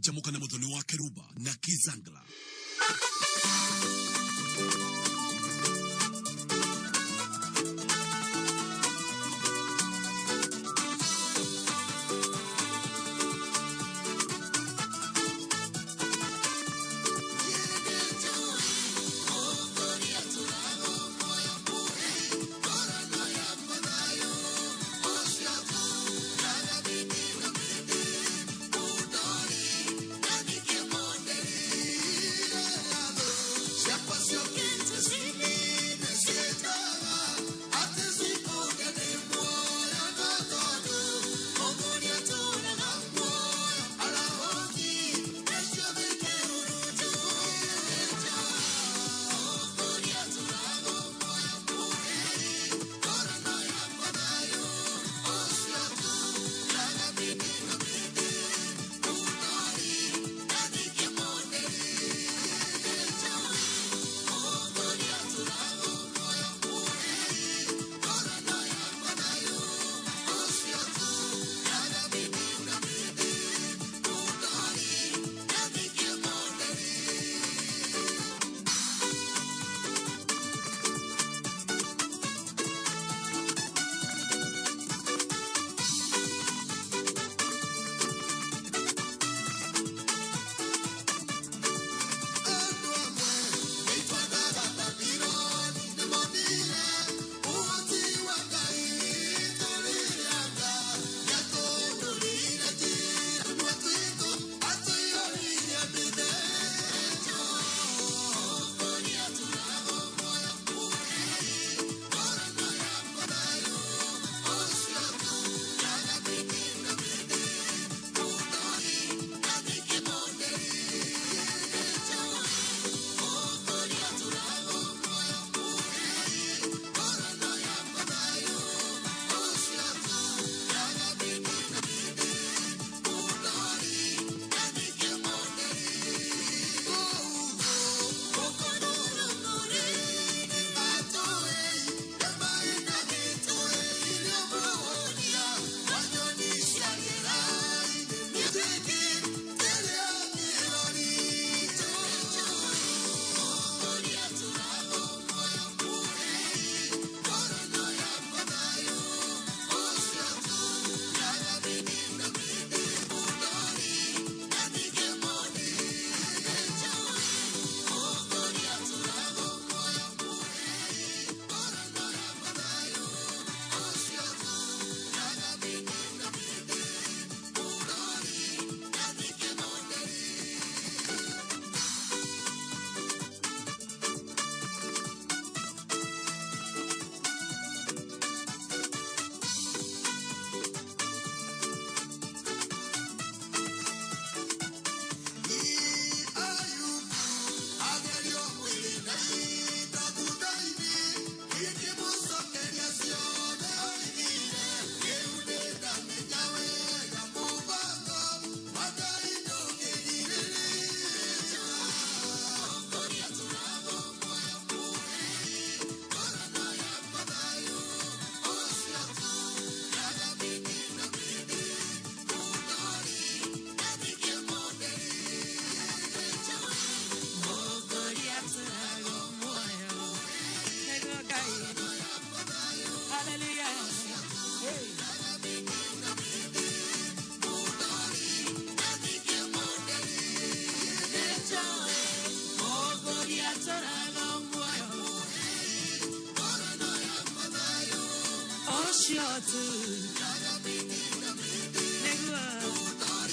Canjamuka na Muthoni wa Keruba na Kizangla.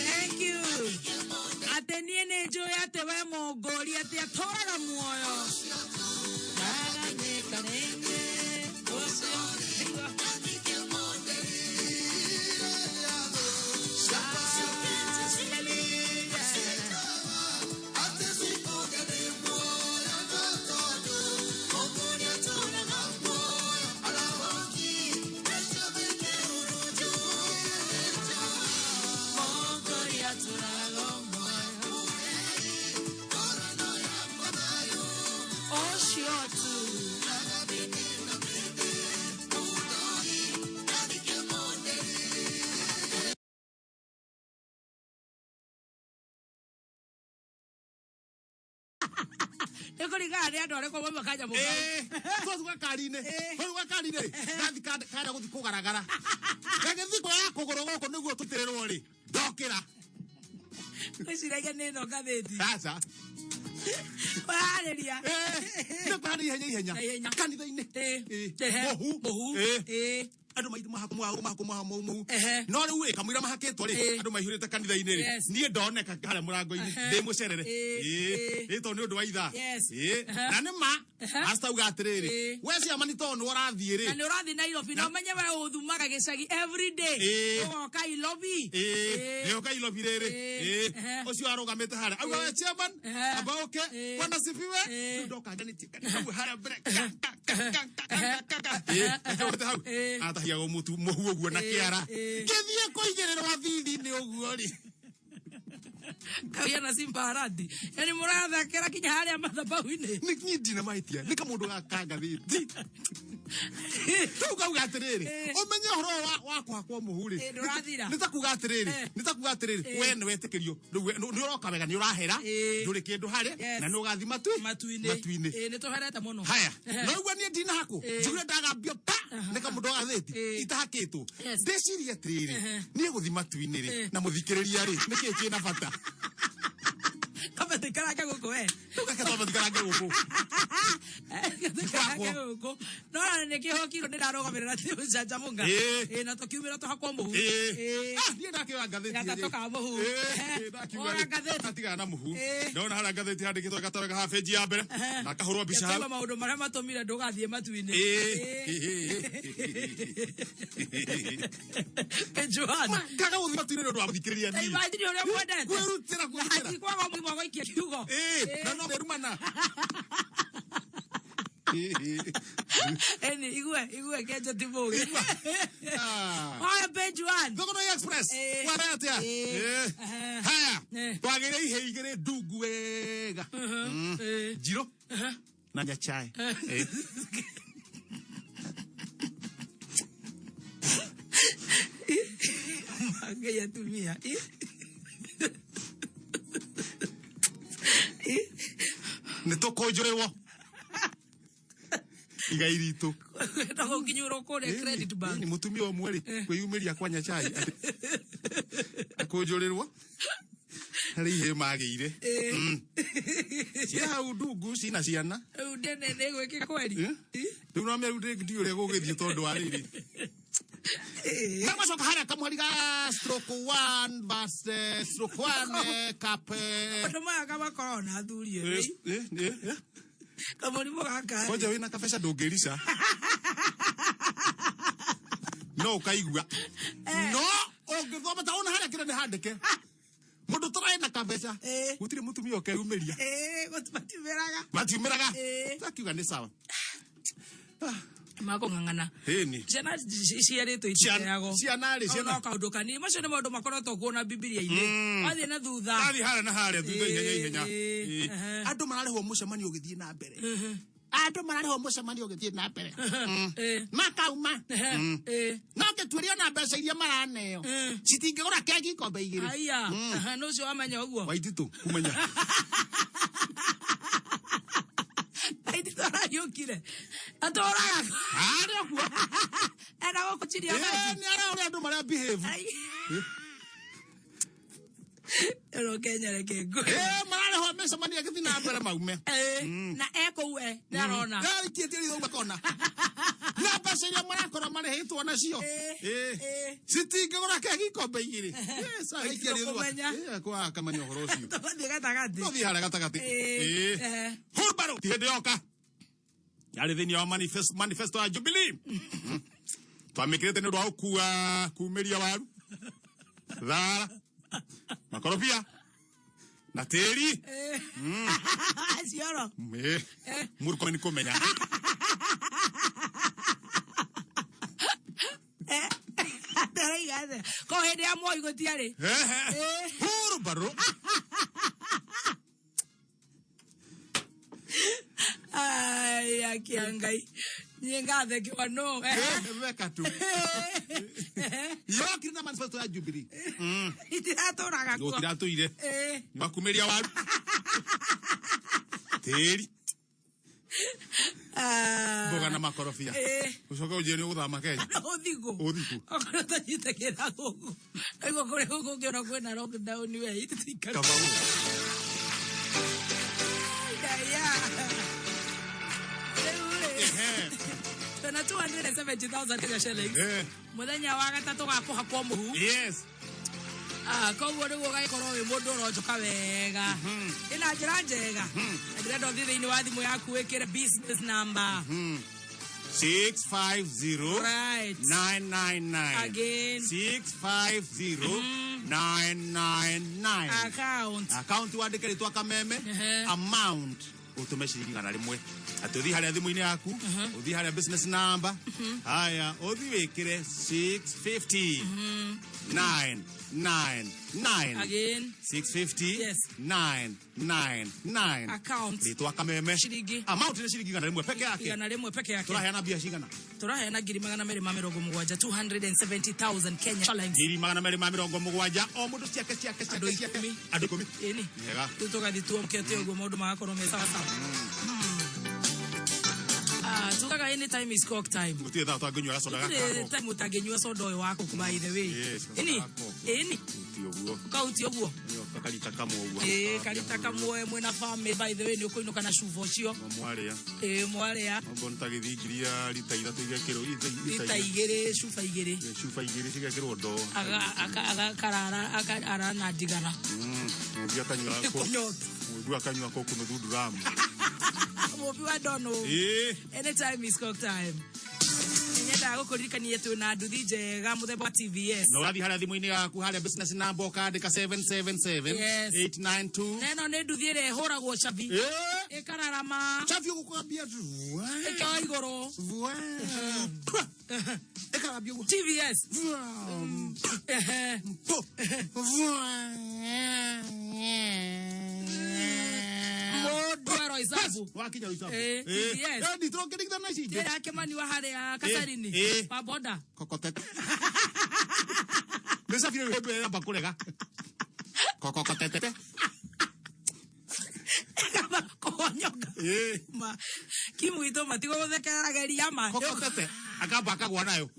Thank you. Atĩ niĩ nĩ njũĩ atĩ we mũngũri atĩ atũraga muoyo. Ndagathĩka rĩngĩ, ũcio nĩguo. Ũcio tu. Nĩ kũringana nĩ andũ arĩkũ mauma kanyamũ kau. Twathi gakari-inĩ, twathi gakari-inĩ rĩ, gathi kanda gũthi kũgaragara, gagĩthi kuoya kũgũrũ gũkũ nĩguo tũtĩrĩrwo rĩ, ndokĩra. Ngwĩciragia nĩ ĩno ngathĩti. Aca. Ũrarĩria. Nĩ kũhana ihenya ihenya. Na ihenya. Kanitha-inĩ. Ehe. Mũhu. Mũhu. Andũ maitũ mahakwo mahakwo mahakwo mũhu. Ehe. No rĩu ĩ, kamũira mahakĩtwo rĩ, andũ maihũrĩte kanitha-inĩ rĩ, niĩ ndoneka harĩa mũrango-inĩ ndĩ mũcerere. Ĩ tondũ nĩ ũndũ wa ithaa. Yes. Na nĩ ma pastor auga atĩrĩrĩ, we ciamani tondũ nĩ ũrathiĩ rĩ, Na nĩ ũrathiĩ Nairobi na ũmenye we ũthumaga gĩcagi every day. Ũgoka Ilobi. Nĩoka Ilobi rĩrĩ. Ũcio arũgamĩte harĩa auga, we chairman, amba ũke. Bwana sifiwe. Rĩu ndoka njanĩtie kanitha hau harĩa mbere. Ka, ka, ka, ka, ka, ka, ka, ka. Ndarũgamĩte hau. Atahiagwo mũtu mũhu ũguo na kĩara. Ngĩthiĩ kũigĩrĩrwo thithi-inĩ ũguo rĩ. Kawia na Simba Arati. Yaani mũrathakĩra kinya harĩa mathabahu-inĩ. Nĩ niĩ ndina mahĩtia, nĩ kamũndũ gaka ngathĩti rĩu kauga atĩrĩrĩ, ũmenye ũhoro wa kũhakwo mũhu rĩ, Ndũrathira. nĩ ta kuga atĩrĩrĩ, nĩ ta kuga atĩrĩrĩ, we nĩ wetĩkĩrio rĩu, we nĩ ũroka wega, nĩ ũrahera, ndũrĩ kĩndũ harĩ, na nĩ ũgathi matu-inĩ. matu-inĩ. Nĩ tũherete mũno. Haya, no igua niĩ ndinahakwo, njiguire ndagambio pa nĩ kamũndũ gathĩti itahakĩtwo. Ndĩcirie atĩrĩrĩ, niĩ gũthi matu-inĩ rĩ, na mũthikĩrĩria rĩ, nĩkĩĩ kĩna bata? Kamba tũikarange gũkũ we. Rĩu reke twambe tũikarange gũkũ. Tũikarange gũkũ. No na nĩ kĩhokirwo nĩ ndarũgamĩrĩra ti ũcanjamũka. Na tũkiumĩra tũhakwo mũhu. Ah, niĩ ndakĩoya ngathĩti Gatatũ ĩrĩ. ka mũhu. Ndakiuga Ora rĩ, ngathĩti. atigana na mũhu. Ndona harĩa ngathĩti handĩkĩtwo gataro ga benji ya mbere na kahũrwo mbica hau. Tũma maũndũ marĩa matũmire ndũgathiĩ matu-inĩ. Page one. Ngaga gũthiĩ matu-inĩ nĩ ũndũ wa gũthikĩrĩria niĩ. Imagine ũrĩa mwendete. Kwĩrutĩra, kwĩrutĩra. Hatikwaga mũrimũ wa gũikia kiugo. Na no merumana. Eni igue igue kenja ti mũgĩ. Ah. Oya page one. Thogono Express. Wara atĩa? Haya. Twagĩre ihe igĩrĩ ndungu wega. Njirũ na nyachae. Ngai atumia. Nĩ tũkũnjũrĩrwo igai ritũ. Kwenda gũkinyũrwo kũrĩa Credit Bank. Nĩ mũtumia ũmwe rĩ, kwĩyumĩria kwa nyachae atĩ akũnjũrĩrwo harĩ ihĩ magĩire. Cia hau ndungu cina ciana. Rĩu ndene nĩ gwĩkĩka kweri. Rĩu no mĩaru ndiũ ũrĩa gũgĩthiĩ tondũ wa rĩrĩ. Na gwacoka harĩa kamweri ga stroke one verse stroke one cap Andũ maya kamakoragwo na athuri ethĩ. Kamũrimũ gaka. Kwanja wĩna kabeca ndũngĩrica no ũkaigua, no ũngĩthoma ta ona harĩa kĩrĩa nĩ handĩke mũndũ tũrarĩ na kabeca, gũtirĩ mũtumia ũkeyumĩria. Matiumĩraga. Matiumĩraga. Takiuga nĩ sawa. Makũng'ang'ana. Ĩni. Ciana ciarĩtwo itiheagwo. Ciana rĩ, Kau ciana no kaũndũ kanini. Macio nĩ maũndũ makoretwo kuo na Bibilia-inĩ. Wathiĩ na thutha. Athiĩ harĩa na harĩa thutha ihenya ihenya. Andũ mararĩhwo mũcemanio ũgĩthiĩ na mbere, andũ mararĩhwo mũcemanio ũgĩthiĩ na mbere makauma, no ngĩtuĩria na mbeca iria maraneo citingĩgũra keki ikombe igĩrĩ. Aya. Nĩ ũcio wamenya ũguo. Waititũ kumenya. Waititũ arariũkire. Atũraga. Arĩ ũguo. Enda gũkũchiria maji. Nĩ arĩa ũrĩa andũ marĩa behave. Ai. Ĩno Kenya reke ngũ. Mararĩhwo mĩcemanio ĩgĩthiĩ na mbere maume. Na ekũu e nĩ arona. Arikĩtie ritho makona na mbeca iria marakorwo marĩhĩtwo nacio citingĩgũra keki ikombe igĩrĩ. Aikia ritho Kũmenya. Akamenya ũhoro ũcio. Tũmathiĩ gatagatĩ. Tũthiĩ harĩa gatagatĩ. Hurubaro ti hĩndĩ yoka yarĩ thĩinĩ wa manifesto ya Jubilee. Twamĩkĩrĩte nĩ ũndũ wa gũkua kumĩria waru, thara, makorobia na tĩri. Cioro. Murkomen kũmenya. Ndaraiga atĩa? Ko hĩndĩ ya Moi gũtiarĩ. Hurubaro. Ai, akia Ngai. Niĩ ngathekewa no. Weka tu yokire na manifesto ya Jubilee. Itiratũraga kuo. Gũtiratũire. Makumĩria waru, tĩri. Ah. Mboga na makorobia. Eh. Ucoke unjĩre nĩ ũgũthama Kenya. Ũthigũ. Ũthigũ. Okorwo tũnyitagĩra gũkũ. Naguo kũrĩa gũkũ ũngĩona kwĩna lockdown we itũtikara. Kamau. Ndaya. Rĩu rĩ. Ehe. Twĩna 270,000 Kenya shillings. Eh. Mũthenya wa gatatũ ga kũhakwo mũhu. Yes. Ah, koguo rĩu ũgagĩkorwo wĩ mũndũ ũronjoka wega. Ĩna njĩra njega. Na ndĩrenda ũthiĩ thĩinĩ wa thimũ yaku wĩkĩre business number. 650 Right. 999. Again. 650 999. Account. Account wandĩke rĩtwa Kameme. Ehe. Amount ũtũme ciringi 100. Atĩ ũthiĩ harĩa thimũ-inĩ yaku, ũthiĩ harĩa business number. Haya, ũthiĩ wĩkĩre 650 999. Again. 650 Yes. 999. Account. Rĩtwa Kameme. Ciringi. Amount nĩ ciringi 100 peke yake. 100 peke yake. Tũraheana mbia cigana? Tũraheana 270,000, 270,000 Kenya shillings. 270,000 o mũndũ ciake ciake Andũ ciake ciake. ikũmi. Andũ ikũmi. Ĩni. Wega. Rĩu tũgathiĩ tuokete ũguo maũndũ magakorwo me sawa sawa. Ah, tugaga anytime is cock time. Gũtirĩ thaa ũtangĩnyua gacoda Gũtirĩ gaka. time ũtangĩnyua soda ũyũ waku by the way. Yes, Ĩni. gacoda gaka. Ĩni. Ti ũguo. Kauti ũguo. Nĩyo karita kamwe ũguo. Ĩĩ, karita kamwe mwĩna family by the way nĩ ũkũinũka na cuba ũcio. Mwarĩa. Ĩĩ, mwarĩa. Okorwo nĩ ta gĩthingiri ya rita ithatũ igekĩrwo Rita igĩrĩ, cuba igĩrĩ. Cuba igĩrĩ cigekĩrwo ndoo. Akarara akarara na ndigana. Mũmbi akanyua Kũnyota. Mũmbi akanyua koku nuthu nduramu. Mũmbi wa ndono. Ĩĩ. Anytime is cock time. Nyendaga gũkũririkania twĩ na nduthi njega mũthemba wa TVS. Na ũrathiĩ harĩa thimũ-inĩ yaku harĩa business number ũkandĩka 777 Yes. 892. Na ĩno nĩ nduthi ĩrĩa ĩhũragwo cabi. Ĩĩ. Ĩkararama. Cabi ũgũkwambia Ĩkoya igũrũ. Ĩkarambia ũguo. TVS. Ehe. Mũndũ ero icabu. Wakinya Roysambu. Ĩĩ, TVS. Ĩĩ, tũrokĩringithania na ici ingĩ. Ĩrĩa Kĩmani wa harĩa Kacarini. Ĩĩ. Wa boda. Kokotete. Nĩ cabi rĩu hĩndĩ ĩrĩa ĩramba kũrega. Kokotete. Ĩkamba kũhonyoka. Ĩĩ. Ma. Kimu gitũ matigũgũthekerera ma. Kokotete. Akamba akagwa nayo.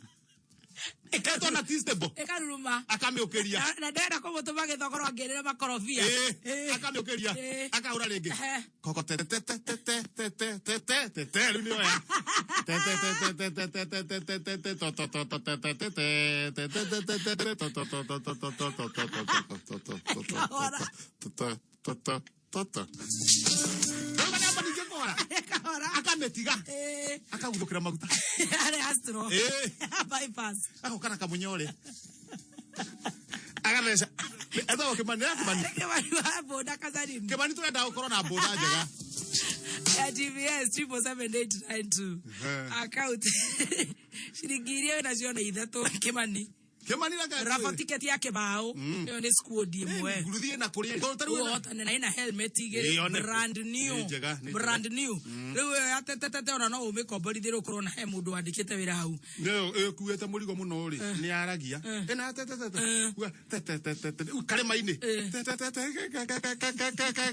Etwo na tistable. Ĩkaruruma. Akamĩũkĩria. Na ndĩrenda kũmũtũma gĩthogoro angĩrĩre makorobia. Ĩĩ. Ĩĩ. Akamĩũkĩria. Ĩĩ. Akahũra rĩngĩ. Ehe. Kokotetetetetetetetetete rĩu nĩyo ya. Tetetetetetetetetetete to to to to tetetete tetetetete to to to to to to to to to to to to to to to to to to to. Rĩu namba ningĩ kũhora. Ĩkahora. Akamĩtiga. Ĩĩ. Akaguthũkĩra maguta. Harĩa Astro. Ĩĩ. Bypass. Agoka na kamunyore. Agatheca. Etagwo Kĩmani, nĩ Kĩmani. Kĩmani wa boda Kacarini. Kĩmani tũrenda gũkorwo na boda njega. Ya TVS 777892. Account. Ciringi iria wĩnacio nĩ ithatũ Kĩmani. Kĩmani reke. Rafa ticket ya kĩbaũ. Ĩyo nĩ squad ĩmwe. Nguruthi ĩna kũrĩa. Tondũ ta rĩu ĩna- Ũhotane na ĩna helmet Ĩĩ, igĩrĩ one. brand new. Nĩ njega, nĩ njega. Brand new. Rĩu ĩyo ya tetetete ona no ũmĩkomborithie rĩu ũkorwo na he mũndũ wandĩkĩte wĩra hau. Nĩyo ĩkuĩte mũrigo mũno rĩ, nĩ yaragia. Ĩna tetetete. Uga tetetete. Rĩu karĩma-inĩ. Tetetete.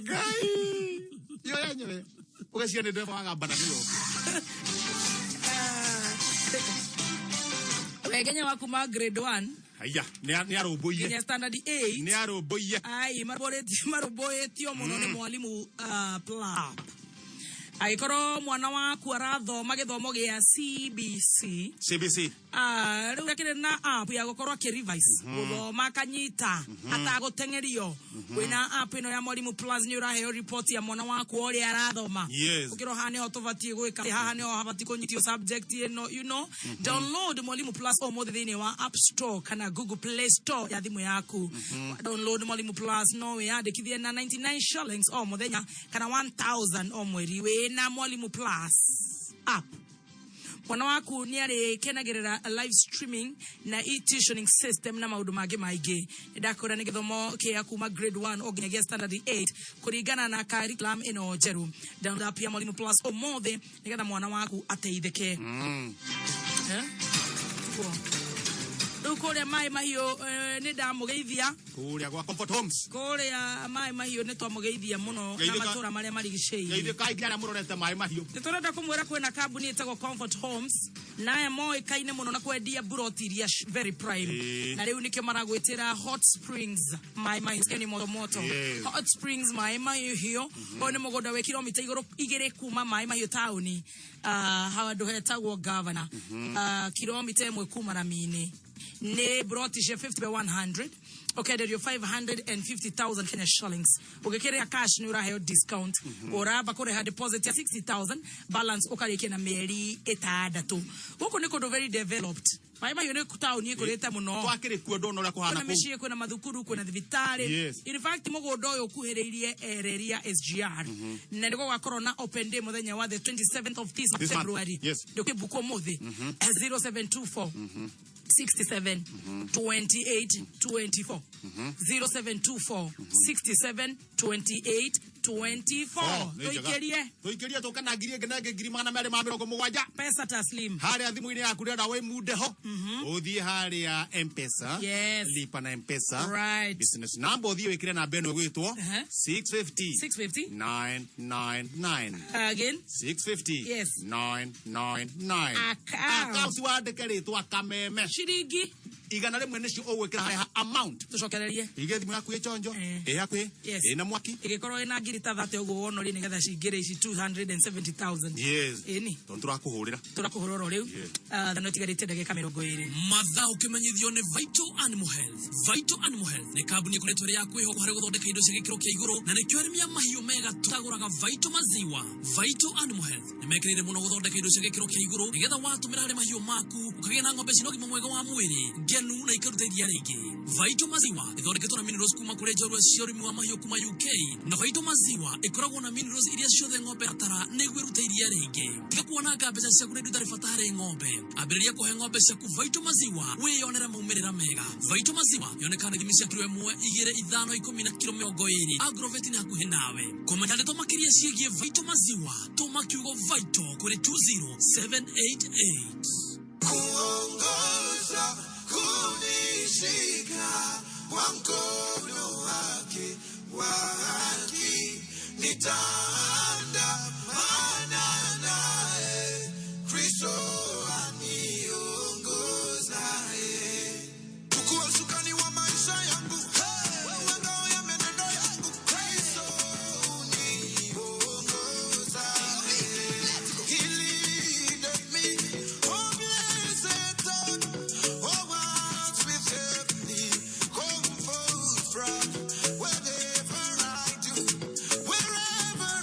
Ngai. Yo yenyewe. Ũgeciria nĩ ndereba wagamba na nĩyo. Wegenya wa kuma grade 1 Haiya, nĩ arũmbũiye. nginya standard 8. Nĩ arũmbũiye. Ai, marũmbũĩtio mũno nĩ mwarimũ Plap. Angĩkorwo mwana waku arathoma gĩthomo gĩa CBC, CBC. Ah, rĩu akĩrĩ na app ya gũkorwo akĩ-revise gũthoma akanyita atagũteng'erio. Wĩna app ĩno ya Mwalimu Plus nĩ ũraheo report ya mwana waku ũrĩa arathoma. Yes. Ũkĩrwo haha nĩho tũbatiĩ gwĩka, haha nĩho habatiĩ kũnyitio subject ĩno, you know. Download Mwalimu Plus ũmũthĩ thĩinĩ wa App Store kana Google Play Store ya thimũ yaku. Download Mwalimu Plus no wĩyandĩkithie na 99 shillings o mũthenya kana 1000 o mweri wĩna Mwalimu Plus app. Mwana waku nĩ arĩkenagĩrĩra live streaming na e-tuitioning system na maũndũ mangĩ maingĩ. Nĩ ndakwĩra nĩ gĩthomo kĩa kuma grade 1 o nginyagia standard 8 kũringana na curriculum ĩno njerũ. Download app ya Mwalimu Plus ũmũthĩ nĩgetha mwana waku ateithĩke. Eh? Kuo. Rĩu Rĩu kũrĩa Maĩ Mahiũ, nĩ ndamũgeithia. Kũrĩa gwa Comfort Homes. Kũrĩa Maĩ Mahiũ nĩ twamũgeithia mũno na matũra marĩa marigicĩirie. Geithĩka aingĩ arĩa mũrorete Maĩ Mahiũ. Nĩ tũrenda kũmwĩra kwĩna kambuni ĩtagwo Comfort Homes, na aya moĩkaine mũno na kwendia buroti iria very prime. Na rĩu nĩkĩo maragwĩtĩra Hot Springs Maĩ Mahiũ nĩ moto moto. Hot Springs Maĩ Mahiũ, ũyũ nĩ mũgũnda wĩ kilomita igũrũ igĩrĩ kuma Maĩ Mahiũ taũni, handũ hetagwo Governor, kilomita 1 kuma rami-inĩ. Nĩ broti cia 50 by 100, ũkenderio 550,000 Kenya shillings. Ũgĩkĩrĩha cash nĩ ũraheo discount. Ũramba kũrĩha deposit ya 60,000, balance ũkarĩkia na mĩeri 6. Gũkũ nĩ kũndũ very developed. Maĩ Mahiũ nĩ taũni ĩkũrĩte mũno. Twakĩrĩ kuo, ndona ũrĩa kũhana Kwĩna kũu. mĩciĩ, kwĩna mathukuru, kwĩna thibitarĩ. In fact, mũgũnda ũyũ ũkuhĩrĩirie reri ya SGR, na nĩguo gũgakorwo na open day mũthenya wa the 27th of this This month. February. Ndũkĩbukwo ũmũthĩ. 0724 67 28 24, 0724 67 28 24. Nĩ njega. Tũikĩrie. Tũikĩrie, tũke na ngiri ĩngĩ na ĩngĩ, 270,000. Pesa taslim. Harĩa thimũ-inĩ yaku rĩenda wĩ mundeho, ũthiĩ harĩa M-Pesa. Yes. Lipa na M-Pesa. Right. Business number, ũthiĩ wĩkĩre namba ĩno ĩgwĩtwo 650 650 999. Again. 650 Yes. 999. Account. Account, wandĩke rĩtwa Kameme. Ciringi 100 nĩcio ũgwĩkĩra harĩa ha amount. Tũcokererie. Ige thimũ yaku ĩchonjo, Eh. ĩ hakuhĩ, Yes. ĩna mwaki. Ĩgĩkorwo ĩna ngiri ta 30 ũguo wono rĩ, nĩgetha cingĩre ici 270,000. Yes. Ĩni. Tondũ tũrakũhũrĩra. Tũrakũhũra oro rĩu. Yeah. Thano ĩtigarĩte ndagĩka 20. Mathaa ũkĩmenyithio nĩ Vital Animal Health. Vital Animal Health nĩ kambuni ĩkoretwo ĩrĩ ya kwĩhokwo harĩ gũthondeka indo cia gĩkĩro kĩa igũrũ, na nĩkĩo arĩmi a mahiũ mega tũtagũraga Vital maziwa. Vital Animal Health nĩ mekĩrĩire mũno gũthondeka indo cia gĩkĩro kĩa igũrũ, nĩgetha watũmĩra harĩ mahiũ maku ũkagĩa na ng'ombe cina ũgima mwega wa mwĩrĩ, ngenu na ikaruta iria rĩingĩ. Vital maziwa ĩthondeketwo na minerals kuma kũrĩ njorua cia ũrĩmi wa mahiũ kuma UK, na Vital maziwa ĩkoragwo na minerals iria ciothe ng'ombe batara nĩguo ĩrute iria rĩingĩ. Tiga kuonanga mbeca ciaku na indo itarĩ bata harĩ ng'ombe. Ambĩrĩria kũhe ng'ombe ciaku Vital maziwa, wĩyonere maumĩrĩra mega. Vital maziwa yonekana na ithimi cia kiro 1, 2, 5, 10 na kiro 20. Agrovet nĩ hakuhĩ nawe. Kũmenya ndeto makĩria ciĩgiĩ Vital maziwa, tũma kiugo Vital kũrĩ 20788. Kuongoza, kunishika kwa mkono wake wa haki, nitaandamana naye, Kristo aniongozaye. Chukua usukani wa maisha yangu, wewe ngao ya menendo yangu, Kristo uniongozaye. He leadeth me, oh blessed Lord, oh once with heavenly comfort from whatever I do, wherever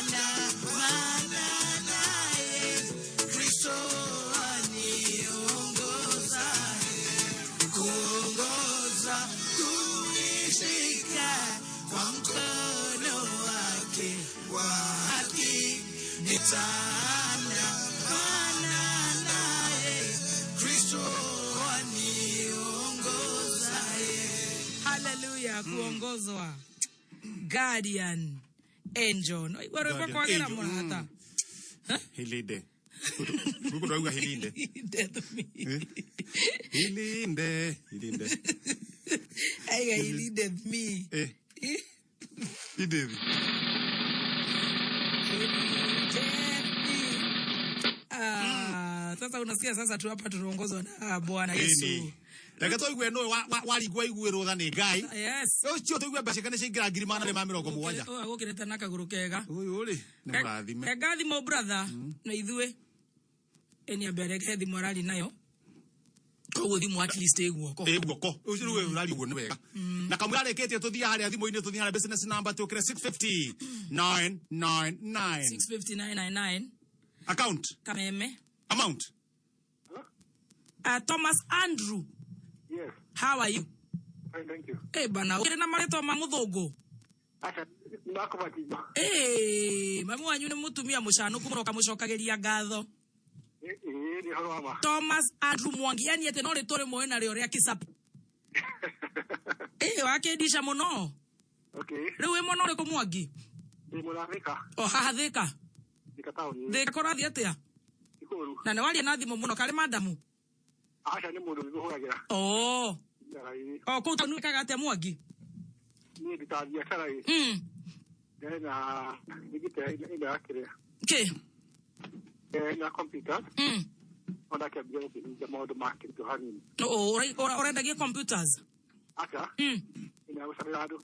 Nitaandamana naye Kristo aniongoza, kuongoza kunishika kwa mkono wake wa haki. Nitaandamana naye Kristo aniongozaye. Haleluya, kuongozwa. Guardian Angel. No, igua rwĩmbo Guardian kwagĩra Angel, mũrata. Hilinde. Guku ndauga hilinde. Death me. Hilinde, hilinde. Aiga, he leadeth me. Eh. Idethi. He leadeth me. Ah, sasa unasikia sasa tu hapa tunaongozwa na Bwana Yesu. Ĩni. Reke tũigue nũĩ warigwo aiguĩrwo tha nĩ Ngai. Yes. Ũcio tũigue mbeca kana ciaingĩra 470,000. Ũyũ agũkĩrĩte na kagũrũ kega. Ũyũ rĩ, nĩ mũrathime. Reka thimũ brother na ithuĩ. Ĩni ambe areke thimũ arari nayo. Koguo thimũ at least ĩ guoko. Ĩ guoko. Ũcio rĩu ũraria ũguo nĩ wega. Na kamũira arĩkĩtie tũthiĩ harĩa thimũ-inĩ tũthiĩ harĩa business number tũkĩre 650 999. 65999 Account. Kameme. Amount. Thomas Andrew. Yes, How are you? fine, thank you. Eh bana, ukire na marĩtwa ma mũthũngũ. Acha nakubatizwa. Eh, mami wanyu nĩ mũtumia mũcanũku mũroka mũcokagĩria ngatho. Eh, eh, ni horo ama. Thomas Andrew Mwangi, yani atĩ no rĩtwa rĩmwe narĩo rĩa kĩcapu. Eh, wakĩndisha mũno. Okay. Rĩu wĩ mwena ũrĩkũ Mwangi? Ni murafika O haha Thĩka. nika town. Thĩka kũrathiĩ atĩa? Ikuru. Na nĩ waria na thimũ mũno karĩ madamu? Acha ni mundu ngihuragira. Oh. Biacara ii. O kũu taũni wĩkaga atĩa Mwangi? Ni ndita biacara ii. Ndĩrĩ na ndigite ino ya kĩrĩa. Kĩ? Na computer. Ona kĩambia gũkĩhingia maũndũ ma kĩritũ hanini. O ũrendagia computers? Acha. Ino ya gũcarĩra andũ.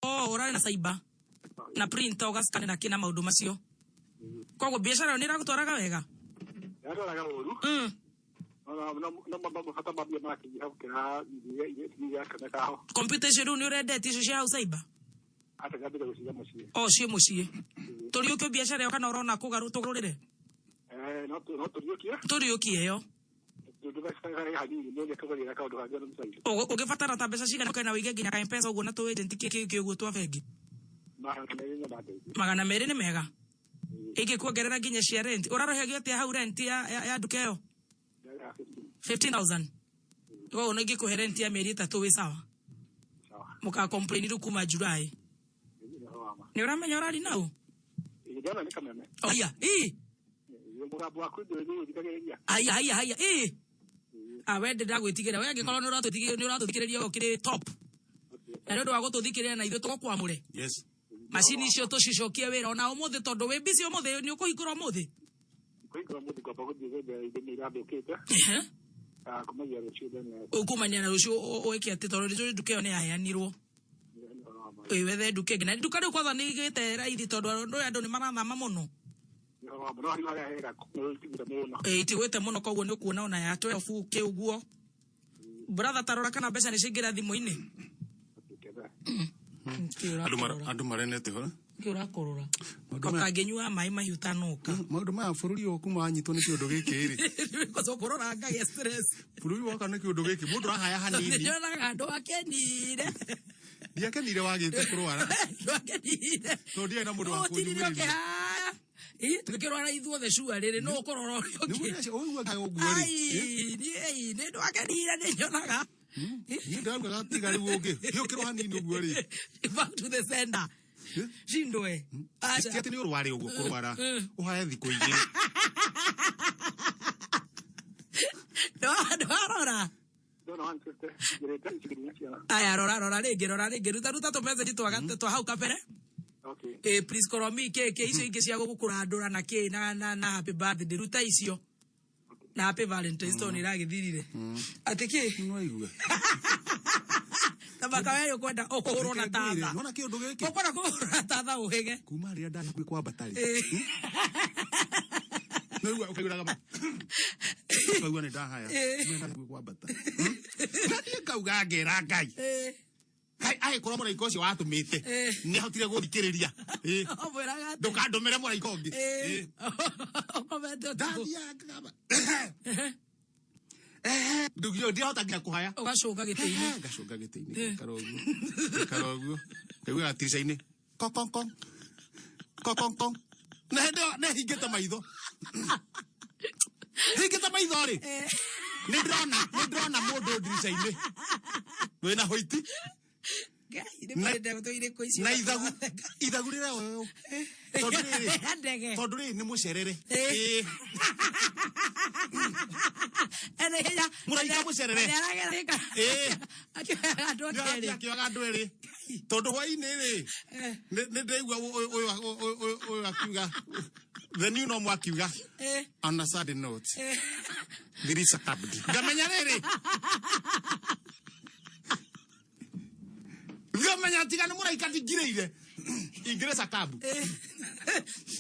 O ũrarĩ na cyber na printer ũgacikane na kĩ na maũndũ macio. Koguo biacara ĩyo nĩ ĩragũtwaraga wega? Yatwaraga ũru. No no mabata mambia makĩnyiha gũkĩra iria irakĩoneka ho. Computer icio rĩu nĩ ũrendetie icio cia hau cyber? Acha nyambire gũciga mũciĩ. O ciĩ mũciĩ. Tũriũkie biacara ĩyo kana ũrona tũgarũrĩre? Eh, no tũriũkie. Tũriũkie ĩyo. Tũgacagara hanini nĩ tũgũrĩra kaũndũ kangĩ na mũcairi. Ũngĩbatara ta mbeca cigana ũke na ũige nginya ka M-Pesa ũguo na tũ agent kĩ kĩ ũguo twa bengi? 200 nĩ mandeithia. 200 nĩ mega. Ingĩkuongerera nginya cia rent. Ũrarĩhagio atĩa hau rent ya nduka ĩyo? 15,000. Koguo no ingĩkũhe rent ya mĩeri 3 wĩ sawa. Mũka complain rĩu kuma July. Nĩ ũramenya ũrari nau? Ndĩrona nĩ Kameme. Oh, haiya, ĩ. Mũgambo waku ndũthikagĩrĩria. Haiya, haiya, haiya, ĩ. Ah, we ndĩragwĩtigĩra. We angĩkorwo nĩ ũratũthikĩrĩria ũkĩrĩ top. Na nĩ ũndũ wa gũtũthikĩrĩria na ithuĩ tũgũkwamũre. Yes. Macini icio tũcicokie wĩra ona ũmũthĩ tondũ wĩ busy ũmũthĩ nĩ ũkũhingũra ũmũthĩ? Kũhinga mũthĩ ngwamba gũthiĩ gwetha indo nĩ irathũkĩte. Ehe. Ah, kumagia rũciũ then Ũkumania na rũciũ ũĩke atĩ tondũ rĩu nduka ĩyo nĩ yaheanirwo. nĩ ũhoro wa ma. Ĩ wethe nduka ĩngĩ. Na nduka rĩu kwanza nĩ ĩgĩte raithi tondũ andũ nĩ marathama mũno. Nĩ ũhoro wa ma. No harĩ harĩa hega nĩ itigĩte mũno. Ĩ itigwĩte mũno koguo nĩ ũkuona ona ya 12 kĩ ũguo. Brother tarora kana mbeca nĩ ciaingĩra thimũ-inĩ. Gũketha. Andũ marenete hora. Kĩ ũrakorora? Maũndũ maya- Ũtangĩnyua maĩ mahiũ tanoka. Maũndũ maya bũrũri ũyũ kuma wanyitwo nĩ kĩũndũ gĩkĩ rĩ. Kwanza ũkũrora ngagĩa stress. Bũrũri woka nĩ kĩũndũ gĩkĩ mũndũ arahaya hanini. Nyonaga andũ akenire. Ndiakenire wagĩte kũrwara. Andũ akenire. Tondũ ndiarĩ na mũndũ wa Ũtinire kũnyumĩrĩria. ũkĩhaya. Ĩ, tũkĩrwara ithuothe cua rĩrĩ no ũkũrora ũrĩa Nĩ ũngĩ. mũndũ ũcio ũigua kaĩ ũguo rĩ. Ai, niĩ nĩ ndũ akenire nĩ nyonaga. Niĩ ndĩrauga tiga rĩu ũngĩ. Gĩũkĩrwo hanini ũguo rĩ. Back to the sender. Shindwe. Acha. Ti atĩ nĩ ũrware ũguo kũrwara. Ũhaye thikũ igĩrĩ. Ndwarora. Ndona 150 ingĩrĩte icigĩrĩ ciana. Aya rora rora rĩngĩ rora rĩngĩ ruta ruta tũmessage twa hau kabere. Okay. Eh, please call me kĩ kĩ icio ingĩ cia gũgũkũrandũra na kĩ na na na happy birthday ruta icio. Na happy Valentine's tondũ nĩ ĩragĩthirire. Atĩ kĩ? Nĩwaigua. Tabaka wewe ũkwenda ũkũhũrwo na tatha. Nona kĩũndũ gĩkĩ. Ũkwenda kũhũrwo na tatha ũhĩge. Kuma rĩrĩa ndakuĩ kwambata rĩ. Eh. Nĩwaigua ũkaigua ma. Ũkaigua nĩ ndahaya. Eh. Nĩ ndakuĩ kwambata. Na niĩ ngauga ngera Ngai. Eh. Ngai agĩkorwo mũraika ũcio watũmĩte. Eh. Nĩ ahotire gũthikĩrĩria. Eh. Ũmwĩraga atĩ. Ndũkandũmĩre mũraika ũngĩ. Eh. Eh. Ũkomete ũtukũ. Ndathiaga ngamba. Eh. Ndũgio ndiahota nginya kũhaya. Ũgacũnga gĩtĩ-inĩ. Ngacũnga gĩtĩ-inĩ ngaikara ũguo. Ngaikara ũguo. Ngaigua gatirica-inĩ. Kong kong kong. Kong kong kong. Na hĩndĩ ĩyo nĩ hingĩte maitho. Hingĩte maitho rĩ. Nĩ ndĩrona mũndũ ndirica-inĩ. Wĩna hũiti Ngai, nĩ marĩ ndeto irĩkũ icio? na ithagu. Ithagu rĩrĩa ũyũ. Tondũ rĩrĩ. Ndege. Tondũ rĩrĩ nĩ mũcerere. Eh. Ĩĩ. Ene hinya. Mũraika mũcerere. Nĩaragereka. Ĩĩ. Akĩoyaga andũ Nĩarathiĩ erĩ. akĩoyaga andũ erĩ. Tondũ hwaĩ-inĩ rĩ. Nĩ ndĩraigua ũyũ akiuga the new normal akiuga Eh. on a sad note there is a kabdi ngamenya rĩrĩ ngamenya tiga nĩ mũraika ndingirĩire ingĩrĩ sakabu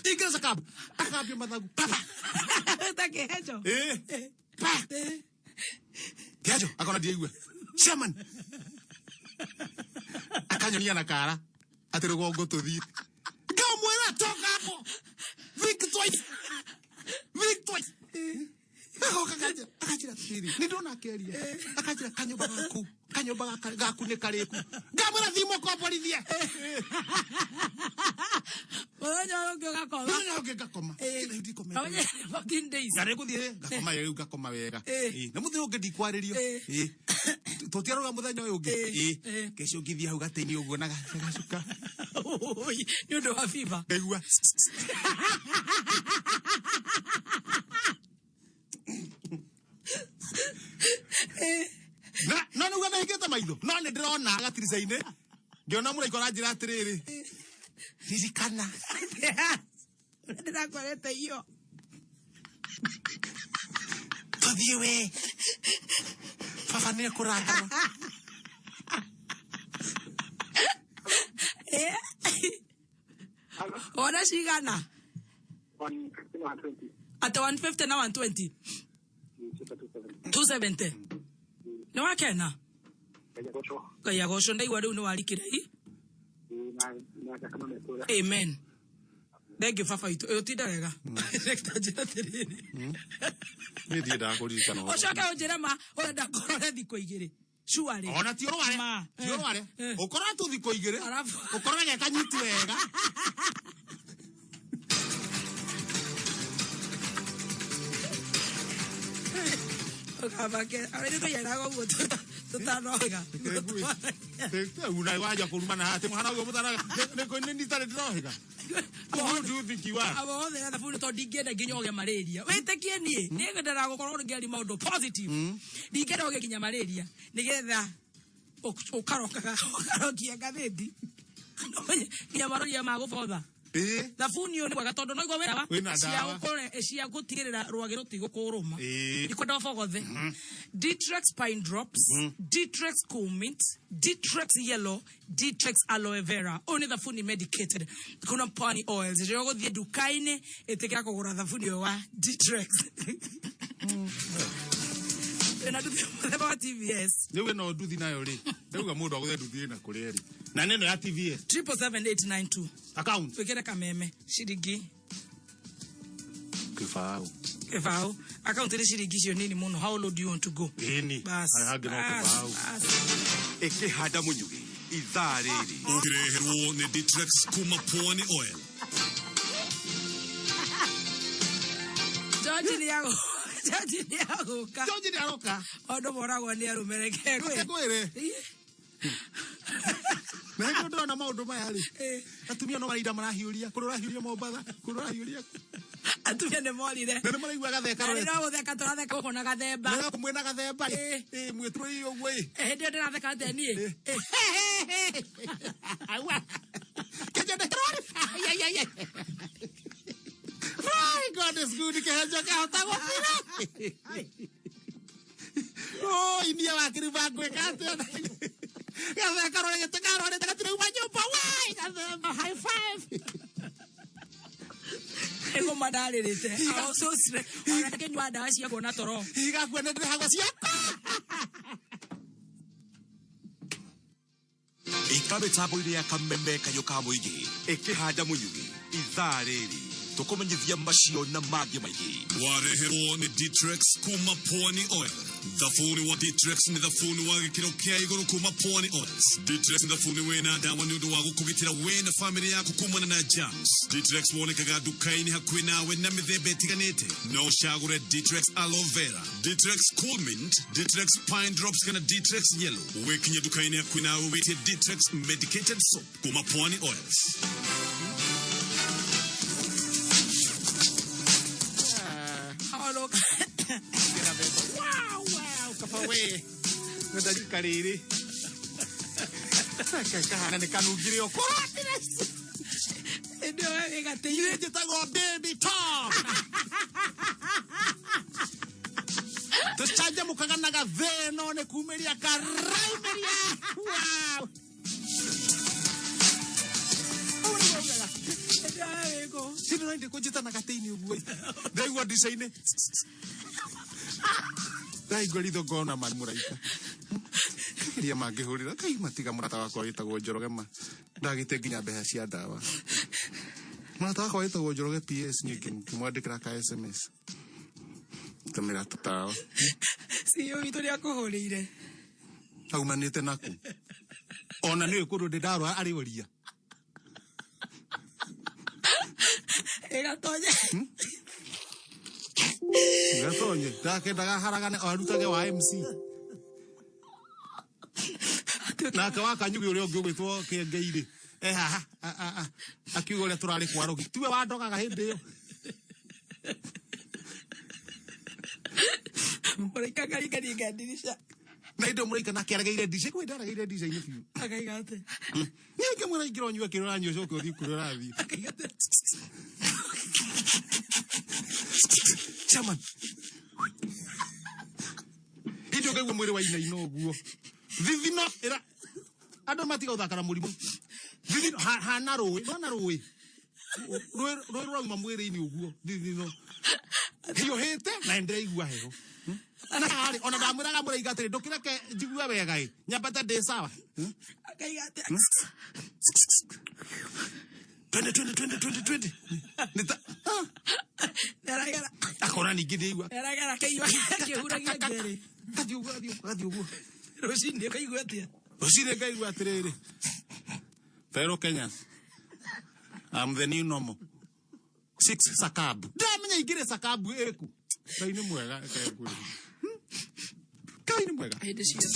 ingĩrĩ sakabu akambia mathagu papa Ta kĩhejo. Eh. Pa kĩajo akona ndiaigua chairman akanyonia na kara atĩ rũgongo tũthiĩ ngamwĩra toka hapo think twice think twice agoka kanjĩra akanjĩra atĩrĩrĩ nĩ ndona akĩaria akanjĩra kanyũmba gaku kanyũmba gaka gaku nĩ karĩku ngamwĩra thiĩ mũkomborithie Mũthenya ũyũ ũngĩ ũgakoma. mũthenya ũngĩ ngakoma Kĩrĩa ndikomete Ũmenye 14 days. na nĩngũthiĩ ngakoma rĩu ngakoma wega Eh. Ĩ, na mũthenya ũngĩ ndikwarĩrio Eh. Ĩ. Tũtiarũga mũthenya ũyũ ũngĩ Eh. Ĩ. Eh. Kesho ngĩthiĩ hau gatĩ-inĩ ũguo na gacuka Oi, nĩ ũndũ wa fever. ngaigua Na no nĩguo ndahingĩte maitho no nĩ ndĩrona gatirica-inĩ ngĩona mũraika ũranjĩra atĩrĩrĩ ririkana Ndĩrakwarete iyo. tũthiĩ we baba nĩ ekũrakara Eh. Hello. Wona cigana? 150 na 120. Atĩ 150 na 120. Ciĩta 270. 270. Nĩ wakena? Ngai agocwo. Ngai agocwo ndaigua rĩu nĩ warikĩra i. Ĩĩ, na na kama mekũra. Amen. Thank you baba witũ. Ĩ ũtinda wega. Reke njĩra atĩrĩrĩ. niĩ ndiendaga kũririkana ũhoro. Ũcoke ũnjĩre ma ũrenda ngorore thikũ igĩrĩ. Surely. ona ti ũrware Ma. ti ũrware Eh. ũkorore tu thikũ igĩrĩ Alafu- ũkorore gekanyitu wega Ũkabake. Arĩ tũiaraga ũguo tũtanoga. una waja kũrumana atĩ mũhana ũguo mũtanaga nĩ nitarĩ ndĩrohĩga Who do you think you are? Abo othe na thabuni tondũ ndingĩenda nginya ũgĩe malaria. Wĩtĩkie niĩ, niĩ ngendaga gũkorwo ngĩaria maũndũ positive. Ndingĩenda ũgĩe nginya malaria nĩgetha ũkarokaga ũkarokia ngathĩti. Nginya maroria ma gũbotha. Ĩĩ. Thabuni ũyũ nĩ mwega tondũ no igua wĩna Wĩna cia ndawa. cia gũtigĩrĩra rwagĩ rũtigũkũrũma. Ĩĩ. Ikwenda ũbogothe. Ditrex pine drops, Ditrex cool mint, Ditrex yellow, Ditrex aloe vera. Ũyũ nĩ thabuni medicated kuna Pwani Oils. Rĩrĩa ũgũthiĩ nduka-inĩ ĩtĩkĩra kũgũra thabuni ũyũ wa Ditrex. Wĩna nduthi mũthemba wa TVS. Rĩu ĩno nduthi nayo rĩ, ndauga mũndũ agũthe nduthi ĩna kũrĩa ĩrĩ. Na nĩ ĩno ya TVS. 777892. Account. Twĩkĩre kameme ciringi Kĩbaũ. Kĩbaũ. Account nĩ ciringi icio nini mũno. How low do you want to go? Ĩni. Bas. Harĩa hangĩ no Bas, kĩbaũ. bas. Ĩkĩhanda mũnyugĩ ithaa rĩrĩ. Ũkĩreherwo nĩ Ditrex kuma Pwani Oil. George nĩ George nĩ agũka. George nĩ aroka. Andũ moragwo nĩ arũme reke Reke ngwĩre. ngwĩre. Na hĩndĩ ndĩrona maũndũ maya rĩ. Eh. Atumia no marinda marahiũria, kũrĩa ũrahiũria Mombatha, kũrĩa ũrahiũria. Atumia nĩ morire. Na nĩ maraigua gatheka Na nĩ rorete. no gũtheka tũratheka gũkũ na gathemba. Na mwĩna gathemba rĩ. Eh. Ĩ mwĩtũrĩire ũguo ĩ. Eh, hĩndĩ ĩyo ndĩratheka atĩa niĩ? Eh. Aua. Kĩnjende kĩrori. Ai, ai, ai, ai. Ai, God is good, kĩhenjo kĩahota gũthira. Oh, inia wakĩriba ngwĩka atĩa? Gatheka rore gĩtĩ karorete gatirauma nyũmba. Wai, gathemba, high five. Nĩkũma ndarĩrĩte. I was so stressed. Ona ngĩnyua ndawa cia kuona toro. Hihi gakua nĩ ndĩrĩhagwo ciakwa. Ika mĩtambo-inĩ ya kameme kayũ ka mũingĩ. Ĩkĩhanda mũnyugĩ ithaa rĩrĩ. Tũkũmenyithia macio na mangĩ maingĩ. Wareherwo nĩ Ditrex kuma Pwani Oil. Thabuni wa Ditrex nĩ thabuni wa gĩkĩro kĩa igũrũ kuma Pwani Oils. Ditrex nĩ thabuni wĩna ndawa nĩ ũndũ wa gũkũgitĩra we na famĩlĩ yaku kumana na germs. Ditrex wonekaga nduka-inĩ hakuhĩ nawe na mĩthemba ĩtiganĩte. No ũcagũre Ditrex aloe vera, Ditrex cool mint, Ditrex pine drops kana Ditrex yellow. Wĩkinye nduka-inĩ hakuhĩ nawe wĩtie Ditrex medicated soap kuma Pwani Oils. How Wow, wow, kaba we. Ngwenda rika rĩrĩ. Kahana nĩ kanungire ũkũrũ. Hĩndĩ ĩyo we wĩ gatĩ-inĩ. Niĩ njĩtagwo Baby Tom. Tũcanjamũkaga na gathĩ no nĩ kumĩria karaumĩria. Wow. Ũguo nĩguo augaga. Hĩndĩ ĩyo we wĩ kũ? Hĩndĩ ĩyo ndĩ kũnjĩta na gatĩ-inĩ ũguo. Ndaigua ndica-inĩ. Ndaigua ritho ngona ma mũraika. Iria mangĩhũrĩra kai matiga mũrata wakwa wĩtagwo Njoroge ma. Ndagĩte nginya mbeca cia ndawa. Mũrata wakwa wĩtagwo Njoroge PS niĩ ngĩmwandĩkĩra ka SMS. Tũmĩra tũtawa. CEO witũ nĩakũhũrĩire. Aumanĩte naku. Ona nĩũĩ kũndũ ndĩ ndarwara arĩ oria. Ĩgatonye. Gatonye. Ndakendaga haragane o arutage wa MC. Nake wa Kanyugi ũrĩa ũngĩ ũgwĩtwo Kĩengei-rĩ, e haha akiuga ũrĩa tũrarĩ kwa Rũgi. Tiwe wandogaga hĩndĩ ĩyo. Mũraika akaringaringa ndirica. Na hĩndĩ ĩyo mũraika nake aregeire ndica. Kwĩ ndaregeire ndica-inĩ biũ. Akaiga atĩ. Niĩ ngĩmwĩra ingĩra ũnyue kĩrĩa ũranyua ũcoke ũthiĩ kũrĩa ũrathiĩ. Akaiga atĩ. Chairman. Hĩndĩ ĩyo ngaigua mwĩrĩ wainaina ũguo. Thithino ĩra andũ matiga gũthaka na mũrimũ. Thithino hana rũĩ, nĩwona rũĩ? Rũĩ rũĩ rũrauma mwĩrĩ-inĩ ũguo, thithino. Hiũhĩte na nĩndĩraigua heho. Na harĩ, ona ndamwĩraga mũraika atĩrĩ, ndũkĩreke njigue wega ĩ, nyambate ndĩ sawa. Akaiga atĩ. Twende, twende, twende, twende, twende. Nĩ ta, ah. Nĩaragera. Akona ningĩ ndĩigua. Nĩaragera akĩigua akĩhuragia njuĩrĩ. Gathiĩ ũguo, gathiĩ ũguo, gathiĩ ũguo. Rũcinĩ ũkaigua atĩa? Rũcinĩ ngaigua atĩrĩrĩ. Fellow Kenyans, I'm the new normal. 6 Sakabu. Ndamenya ingĩrĩ Sakabu ĩku. Ngai nĩ mwega, reke ngwĩre. Ngai nĩ mwega. Hĩndĩ ciothe.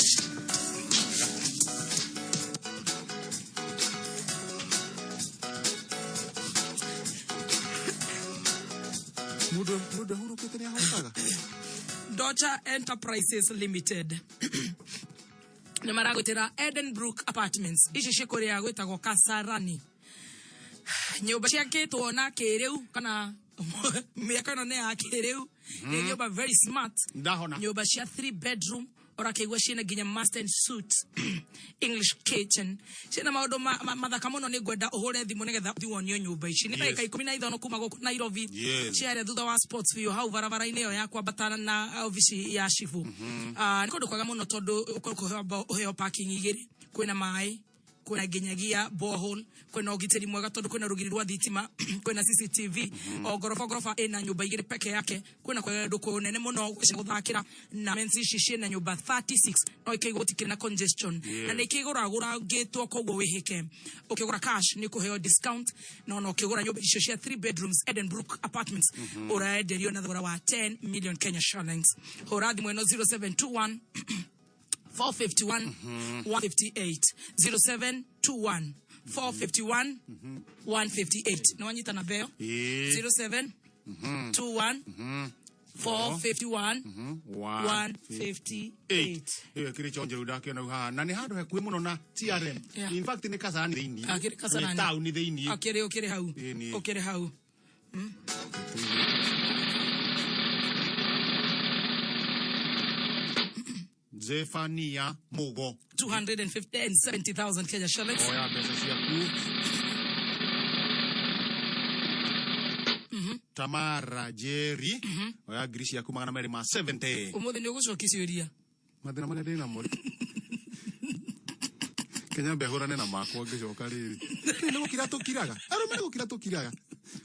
Mũndũ mũndũ ahurũkĩte nĩ ahotaga. Docha Enterprises Limited. Nĩ maragwĩtĩra Edenbrook Apartments. Ici ciĩ kũrĩa gwĩtagwo Kasarani. Nyũmba ciakĩtwo na kĩrĩu kana mĩaka ĩno nĩ ya kĩrĩu, nĩ nyũmba very smart. Ndahona. Nyũmba cia 3 bedroom, ũrakĩigua ciĩna nginya master and suite, English kitchen, ciĩna maũndũ mathaka mũno. Nĩ ngwenda ũhũre thimũ nĩgetha ũthiĩ wonio nyũmba ici. Nĩ ndagĩka 15 kuma gũkũ Nairobi. Ciarĩa thutha wa Sports View, hau barabara-inĩ ĩyo ya kwambatana na obici ya cibu. Ah, nĩ kũndũ kwega mũno tondũ ũkũheo ũheo parking igĩrĩ, kwĩna maĩ, kwĩna nginyagia borehole, kwĩna ũgitĩri mwega tondũ kwĩna rũgiri rwa thitima, kwĩna CCTV. O ngoroba ngoroba ĩna nyũmba igĩrĩ peke yake. Kwĩna kũndũ kũnene mũno cia gũthakĩra, na mensi ici ciĩna nyũmba 36, no ikĩigwo gũtikĩrĩ na congestion. Na nĩ ikĩgũragũrangĩtwo, koguo wĩhĩke ũkĩgũra cash nĩ ũkũheo discount, na ona ũkĩgũra nyũmba icio cia 3 bedrooms Edenbrook Apartments, ũraenderio na thogora wa 10 million Kenya shillings. Hũra thimũ ĩno, 0721 451 158, 0721 451 158. Nĩ wanyita namba ĩyo? Ĩĩ. 0721 451 158. Ĩyo ĩkĩrĩ chonjo rĩu ndakĩona rĩu haha, na nĩ handũ hakuhĩ mũno na TRM. In fact, nĩ Kasarani thĩinĩ. Akĩrĩ Kasarani. Nĩ taũni thĩinĩ. Akĩrĩ ũkĩrĩ hau. Ĩĩ, nĩ. Ũkĩrĩ hau. Zefania Mugo. 270,000 Kenya shillings. Oya mbeca ciaku. Tamara Jerry, oya ngiri ciaku 270. Ũmũthĩ nĩ ũgũcokia ciũria. Mathĩna marĩa ndĩ namo rĩ, Kenya mbe hũrane na makwa ngĩcoka rĩrĩ. Nĩ gũkira tũkiraga, arũme nĩ gũkira tũkiraga.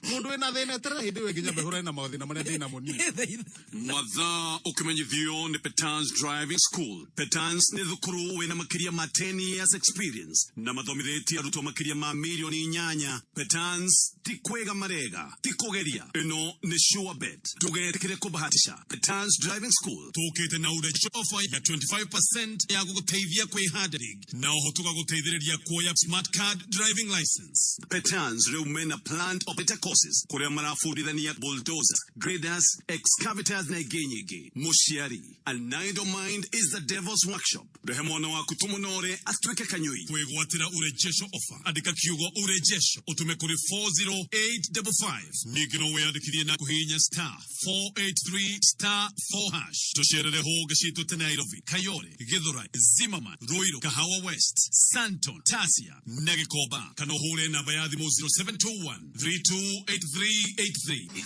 Mũndũ wĩna thĩna eterera hĩndĩ ĩyo ĩngĩ nyambe hũrane na mathĩna marĩa ndĩ namo niĩ. Mathaa ũkĩmenyithio nĩ Petans Driving School. Petans nĩ thukuru wĩna makĩria ma 10 years experience na mathomithĩtie arutwo makĩria ma mirioni 8. Petans ti kwĩga marega, ti kũgeria, ĩno nĩ sure bet. Ndũgetĩkĩre kũbahatisha. Petans Driving School tũkĩte na ũrejesho offer ya 25% ya gũgũteithia kwĩhanda na oho tũgagũteithĩrĩria kuoya smart card driving license. Petans rĩu mena plant operator courses kũrĩa marabundithania bulldozers, graders, excavators na ingĩ nyingĩ. Mũciari, an idle mind is the devil's workshop. Rehe mwana waku tũmũnore atuĩke kanyui. Kwĩgwatĩra urejesho offer, andĩka kiugo urejesho ũtũme kũrĩ 40855. Ningĩ no wĩyandĩkithie na kũhihinya star 483 star 4 hash. Tũcerere honge citũ ta Nairobi, Kayole, Githurai, Zimmerman, Ruiru, Kahawa West, Santon, Tasia na Gikomba, kana ũhũre namba ya thimũ 0721 328383. 5,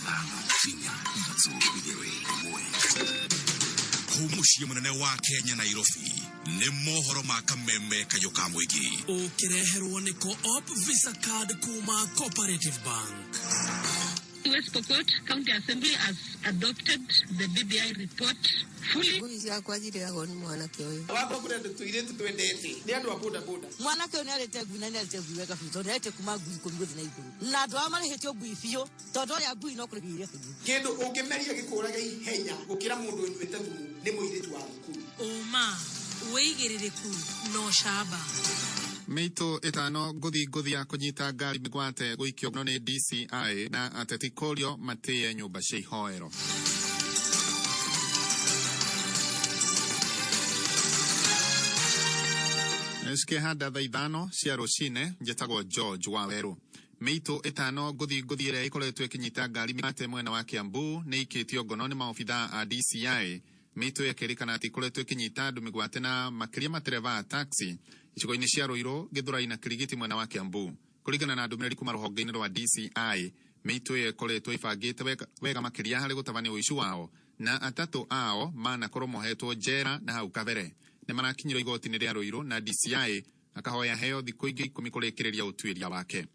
4, 3, 2, 1. Kuu mũciĩ mũnene wa Kenya, Nairobi, nĩ mohoro ma kameme kayũ ka mũingĩ. Ũkĩreherwo nĩ Co-op Visa Card kuma Cooperative Bank. West Pokot County Assembly has adopted the BBI report fully. Ngui ciakwa cirĩagwo nĩ mwanake ũyũ. Wakwa kũrĩ andũ tũirĩtu twendete nĩ andũ a boda boda. Mwanake ũyũ nĩ arĩte ngui na nĩ arĩte ngui wega biũ, tondũ nĩ arĩte kuma ngui 10 gũthiĩ na igũrũ, na andũ aya marĩhĩtio ngui biũ, tondũ arĩa ngui no kũrĩhia irĩhĩrio. Kĩndũ ũngĩmeria gĩkũraga ihenya gũkĩra mũndũ ũnyuĩte thumu nĩ mũirĩtu wa thukuru. Ũma, wĩigĩrĩrĩku na ũcamba. Mĩitũ ĩtano ngũthi ngũthi ya kũnyita ngari mĩgwate gũikio no nĩ DCI, na ateti kũrio matĩye nyũmba cia ihoero. Cikĩhanda thaa 5 cia rũcinĩ. Njĩtagwo George Wawerũ. Mĩitũ ĩtano ngũthi ngũthi ĩrĩa ĩkoretwo ĩkĩnyita ngari mĩgwate mwena wa Kiambu nĩ ikĩtio ngono nĩ maobithaa a DCI. Mĩitũ ĩkĩrĩkana atĩ ĩkoretwo ĩkĩnyita andũ mĩgwate na makĩria matereba a taxi icigo-inĩ cia Ruiru, Githurai na Kirigiti mwena wa Kiambu. Kũringana na ndũmĩrĩri kuma rũhonge-inĩ rwa DCI, mĩitũ ĩyo ĩkoretwo ĩbangĩte wega makĩria harĩ gũtabania ũici wao, na atatũ ao manakorwo mohetwo njera na hau kabere. Nĩ marakinyirwo igoti-inĩ rĩa Ruiru na DCI akahoya heo thikũ ingĩ 10 kũrĩkĩrĩria ũtuĩria wake.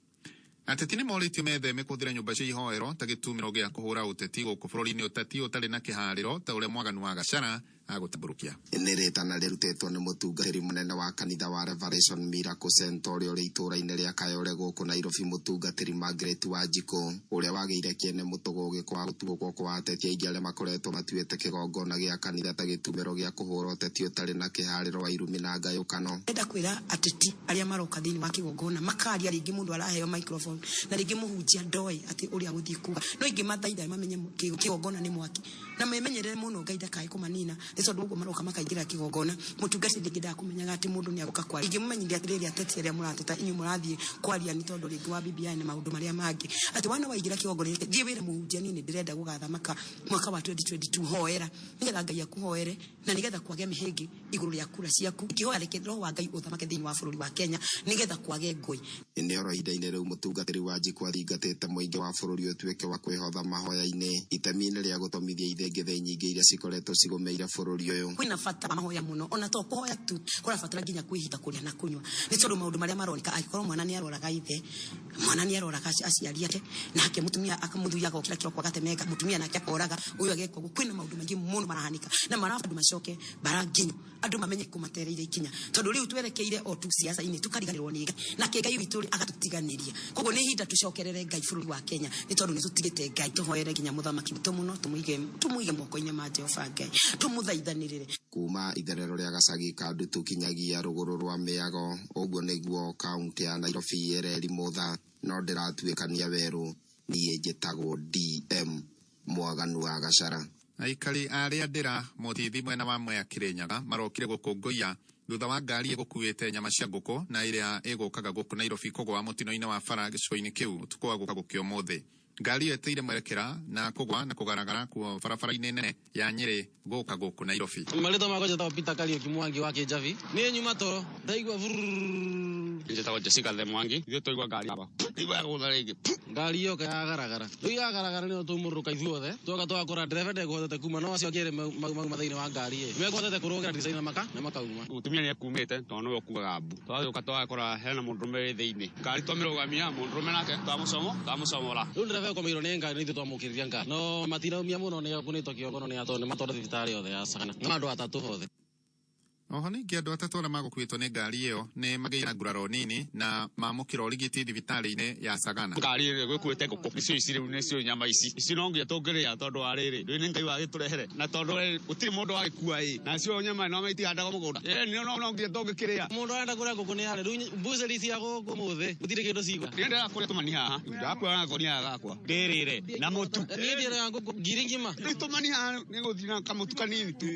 Ateti nĩ morĩtio metheme kũhũthĩra nyũmba cia ihoero ta gĩtumĩro gĩa kũhũra ũteti gũkũ bũrũri-inĩ, ũteti ũtarĩ na kĩharĩro ta ũrĩa Mwaganu wa Gachara agũtambũrũkia. Nĩ rĩtana rĩrutĩtwo nĩ mũtungatĩri mũnene wa kanitha wa Revelation Miracle Center ũrĩa ũrĩ itũũra-inĩ rĩa Kayole gũkũ Nairobi, mũtungatĩri Margaret Wanjikũ, ũrĩa wagĩire kĩene mũtũgũgĩko wa gũtuo guoko wa ateti aingĩ arĩa makoretwo matuĩte kĩgongona gĩa kanitha ta gĩtumĩro gĩa kũhũra ũteti ũtarĩ na kĩharĩro wa irumi na ngayũkano. Ndĩrenda kwĩra ateti arĩa maroka thĩinĩ wa kĩgongona makaria, rĩngĩ mũndũ araheo microphone na rĩngĩ mũhunjia ndoĩ atĩ ũrĩa agũthiĩ kuga, no ingĩmathaitha mamenye kĩgongona nĩ mwaki na memenyerere mũno, Ngai ndakae kũmanina. Nĩ tondũ ũguo maroka makaingĩra kĩgongona, mũtungatĩri ndingĩendaga kũmenyaga atĩ mũndũ nĩ agũka kwaria. Ingĩmũmenyithia atĩrĩrĩ, ateti arĩa mũrateta inyuĩ mũrathiĩ kwaria nĩ tondũ rĩngĩ wa BBI na maũndũ marĩa mangĩ, atĩ wana waingĩra kĩgongona gĩkĩ, thiĩ wĩre mũhunjia niĩ nĩ ndĩrenda gũgathamaka mwaka wa 2022, hoera nĩgetha Ngai akũhoere na nĩgetha kwage mĩhĩngĩ igũrũ rĩa kura ciaku. Ingĩhoya reke roho wa Ngai ũthamake thĩinĩ wa bũrũri wa Kenya nĩgetha kwage ngũĩ. Nĩ oro ihinda-inĩ rĩu mũtungatĩri Wanjikũ athingatĩte mũingĩ wa bũrũri ũtuĩke wa kwĩhotha mahoya-inĩ itemi-inĩ rĩa gũtomithia ithĩngĩthĩ nyingĩ iria cikoretwo cigũmĩire bũrũri ũyũ. Kwĩna bata wa mahoya mũno, ona to kũhoya tu, kũrabatara nginya kwĩhinga kũrĩa na kũnyua, nĩ tondũ maũndũ marĩa maroneka, angĩkorwo mwana nĩ aroraga ithe, mwana nĩ aroraga aciari ake, nake mũtumia mũthuri agokĩra kĩroko agatemenga, mũtumia nake akoraga, ũyũ ageka ũguo. Kwĩna maũndũ maingĩ mũno marahanĩka na maraba andũ macoke mbara nginyo, andũ mamenye kũmatereire ikinya, tondũ rĩu twerekeire o tu siasa-inĩ tukariganĩrwo nĩ Ngai, nake Ngai witũ rĩ agatũtiganĩria. Koguo nĩ ihinda tũcokerere Ngai bũrũri wa Kenya, nĩ tondũ nĩ tũtigĩte Ngai. Tũhoere nginya mũthamaki witũ mũno, tũmũige moko-inĩ ma Jehova Ngai, tũmũthaithanĩrĩre. Kuma itherero rĩa gacagi ka Ndutu kinyagia rũgũrũ rwa Mĩago, ũguo nĩguo kaunti ya Nairobi ĩrerimũtha, no ndĩratuĩkania werũ. Niĩ njĩtagwo DM Mwaganu wa Gacara. Aikari arĩa ndĩra mũtithi mwena wa Mwea Kirinyaga marokire gũkũngũiya thutha wa ngari ĩgũkuĩte nyama cia ngũkũ na ĩrĩa ĩgũkaga gũkũ Nairobi kũgwa mũtino-inĩ wa bara gĩcigo-inĩ kĩu ũtukũ wa gũka gũkĩa ũmũthĩ. Ngari ĩyo ĩteire mwerekera na kũgwa na kũgaragara kuo barabara-inĩ nene ya Nyĩrĩ gũka gũkũ Nairobi. Marĩtwa makwa njĩtagwo Peter Kariũki Mwangi wa Kĩnjabi. Niĩ nyuma toro ndaigua Njĩtagwo Jessica The Mwangi. Ithuĩ twaigua ngari aba. Ndaigua yagũtha rĩngĩ. Ngari yoka yagaragara. Rĩu yagaragara nĩyo twaumũrũrũka ithuothe. Twoka twakora ndereba ndekũhotete kuma, no acio angĩ erĩ mauma thĩinĩ wa ngari ĩ mekũhotete kũrũgĩra ndirica-inĩ na makauma. Mũtumia nĩ ekumĩte tondũ nĩwe ũkuaga mbu. Twagĩũka twakora hena mũndũrũme wĩ thĩinĩ. Ngari twamĩrũgamia, mũndũrũme nake twamũcomora. Rĩu ndereba ekomeirwo nĩ ngari na ithuĩ twamũkĩririe ngari. No matiraumia mũno nĩ akunĩtwo kĩongo no nĩ atondũ nĩ matwarwo thibitarĩ yothe ya Sagana. No andũ atatũ othe. Oho ningĩ andũ atatũ arĩa magũkuĩtwo nĩ ngari ĩyo nĩ magĩire na nguraro nini na mamũkĩra ũrigiti thibitarĩ-inĩ ya Sagana. Ngari ĩrĩa ĩgũkuĩte ngũkũ icio ici rĩu nĩcio nyama ici. Ici no nginya tũngĩrĩa tondũ wa rĩrĩ, rĩu nĩ Ngai wagĩtũrehere na tondũ gũtirĩ mũndũ wagĩkua ĩ, nacio nyama no itihandagwo mũgũnda. Ĩ, no nginya tũngĩkĩrĩa. Mũndũ arenda kũrĩa ngũkũ nĩ arĩ. Rĩu mbucĩri cia gũkũ ũmũthĩ gũtirĩ kĩndũ cigwa. Niĩ ndĩraga kũrĩa tũmani haha. Ndakua na ngonia gakwa. Ndĩrĩre na mũtu. Niĩ ndĩrĩaga ngũkũ ngiri ng'ima. Rĩu tũmani haha nĩ gũthiĩ na kamũtu kanini tu.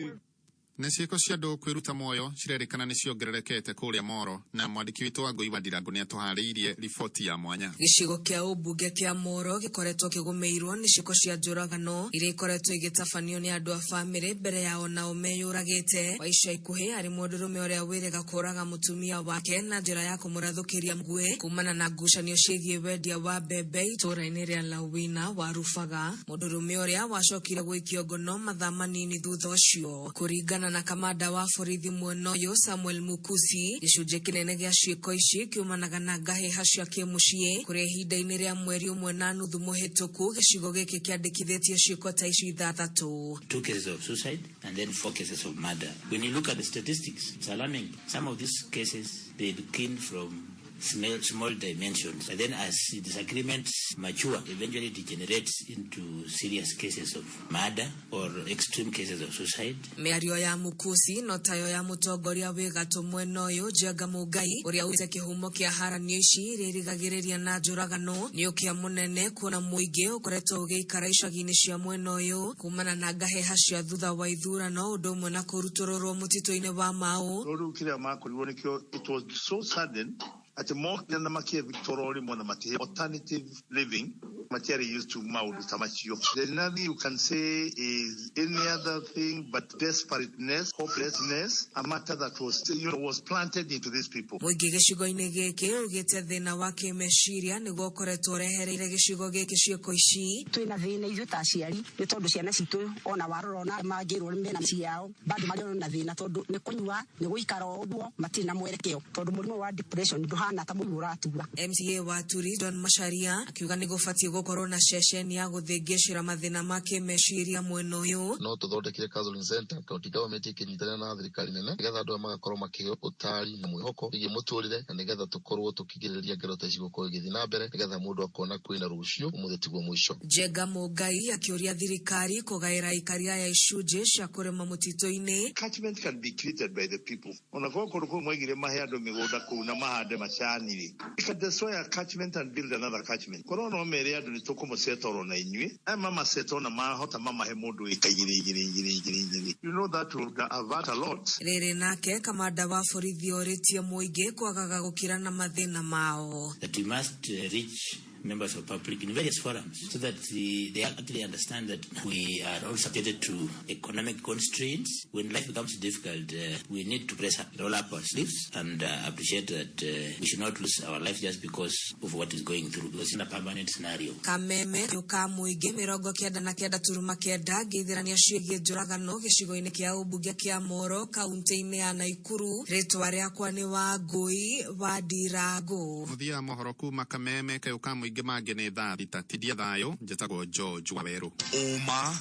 Nĩ ciĩko cia andũ kwĩruta muoyo cirerĩkana nĩ ciongererekete kũrĩa Moro, na mwandĩki witũ wa Ngũi wa Ndirango nĩ atũharĩirie riboti ya mwanya. Gĩcigo kĩa ũmbunge kĩa Moro gĩkoretwo kĩgũmĩirwo nĩ ciĩko cia njũragano iria ikoretwo igĩtabanio nĩ andũ a bamĩrĩ mbere yao nao meyũragĩte. Kwa ica ikuhĩ arĩ mũndũrũme ũrĩa wĩrĩga kũraga mũtumia wake na njĩra ya kũmũrathũkĩria mũguĩ kumana na ngucanio ciĩgiĩ wendia wa mbembe itũũra-inĩ rĩa Lawina wa Rubaga. Mũndũrũme ũrĩa wacokire gũikio ngono mathaa manini thutha ũcio. Kũringana na kamanda wa borithi mwena ũyũ Samuel Mukusi, gĩcunjĩ kĩnene gĩa ciĩko ici kiumanaga na ngahĩha cia kĩmũciĩ, kũrĩa ihinda-inĩ rĩa mweri ũmwe na nuthu mũhĩtũku gĩcigo gĩkĩ kĩandĩkithĩtie ciĩko ta ici ithathatũ. 2 cases of suicide and then 4 cases of murder. When you look at the statistics, it's alarming. Some of these cases, they begin from small dimensions, and then as disagreements mature, eventually degenerates into serious cases of murder or extreme cases of suicide. Mĩario ya Mukusi no tayo ya mũtongoria wĩ gatũ mwena ũyũ Njenga Mũngai ũrĩa augĩte kĩhumo kĩa haranio ici iria irigagĩrĩria na njũragano nĩ ũkĩa mũnene kuona mũingĩ ũkoretwo ũgĩikara icagi-inĩ cia mwena ũyũ kumana na ngahĩha cia thutha wa ithurano ũndũ ũmwe na kũrutũrũrwo mũtitũ-inĩ wa Mau. Rĩu kĩrĩa makorirwo nĩkĩo, it was so sudden atĩ mokire na makĩevictwo rĩmwe na matihe alternative living, matiarĩ used to maũndũ ta macio. There's nothing you can say is any other thing but desperateness, hopelessness, a matter that was planted into these people. Mũingĩ gĩcigo-inĩ gĩkĩ ugĩte thĩna wa kĩmeciria nĩguo ũkoretwo ũrehereire gĩcigo gĩkĩ ciĩko ici. Twĩna thĩna ithuĩ ta aciari nĩ tondũ ciana citũ ona warora ona mangĩrwo mena mĩciĩ yao bado marĩ na thĩna tondũ nĩ kũnyua nĩ gũikara o ũguo matirĩ na mwerekeo tondũ mũrimũ wa depression ndũhana ta mũrimũ ũratura. MCA wa Turi John Macharia akiuga nĩ gũbatiĩ gũkorwo na ceceni ya gũthĩngĩcĩra mathĩna ma kĩmeciria mwena ũyũ. No tũthondekire counseling center county government ĩkĩnyitanĩra na thirikari nene nĩgetha andũ aya magakorwo makĩheo ũtari na mwĩhoko wĩgiĩ mũtũrĩre na nĩgetha tũkorwo tũkĩgirĩrĩria ngero ta ici gũkorwo igĩthiĩ na mbere nĩgetha mũndũ akona kwĩna rũciũ ũmũthĩ tiguo mũico. Njenga Mũngai akĩũria thirikari kũgaĩra aikari aya icunjĩ cia kũrĩma mũtitũ-inĩ. Catchment can be created by the people. Ona korwo kũndũ kũu mwaigire mahe andũ mĩgũnda kũu na mahande macani rĩ, you can destroy a catchment and build another catchment. Korwo no mere andũ Tondũ nĩ tũkũmũcetoro na inyuĩ aya mamaceto na mahota mamahe mũndũ ĩka igĩrĩ igĩrĩ igĩrĩ igĩrĩ igĩrĩ, you know that will avert a lot. Rĩrĩ nake kamanda wa borithi orĩtie mũingĩ kwagaga gũkira na mathĩna mao. That we must reach members of public in various forums so that they actually understand that we are all subjected to economic constraints. When life becomes difficult, we need to press up, roll up our sleeves and appreciate that we should not lose our life just because of what is going through, because it's not a permanent scenario. Kameme ka mũingĩ 99.9 ngĩithĩrania ciĩgiĩ njũragano gĩcigo-inĩ kĩa ũmbunge kĩa Moro kaunti-inĩ ya Naikuru. Rĩtwa rĩakwa nĩ Wangũi wa Ndirangu. Mũthia wa mohoro kuma Kameme kayũ ka mũingĩ mangĩ nĩ thaa thita tindia thayũ. Njĩtagwo George Wawerũ. Ũma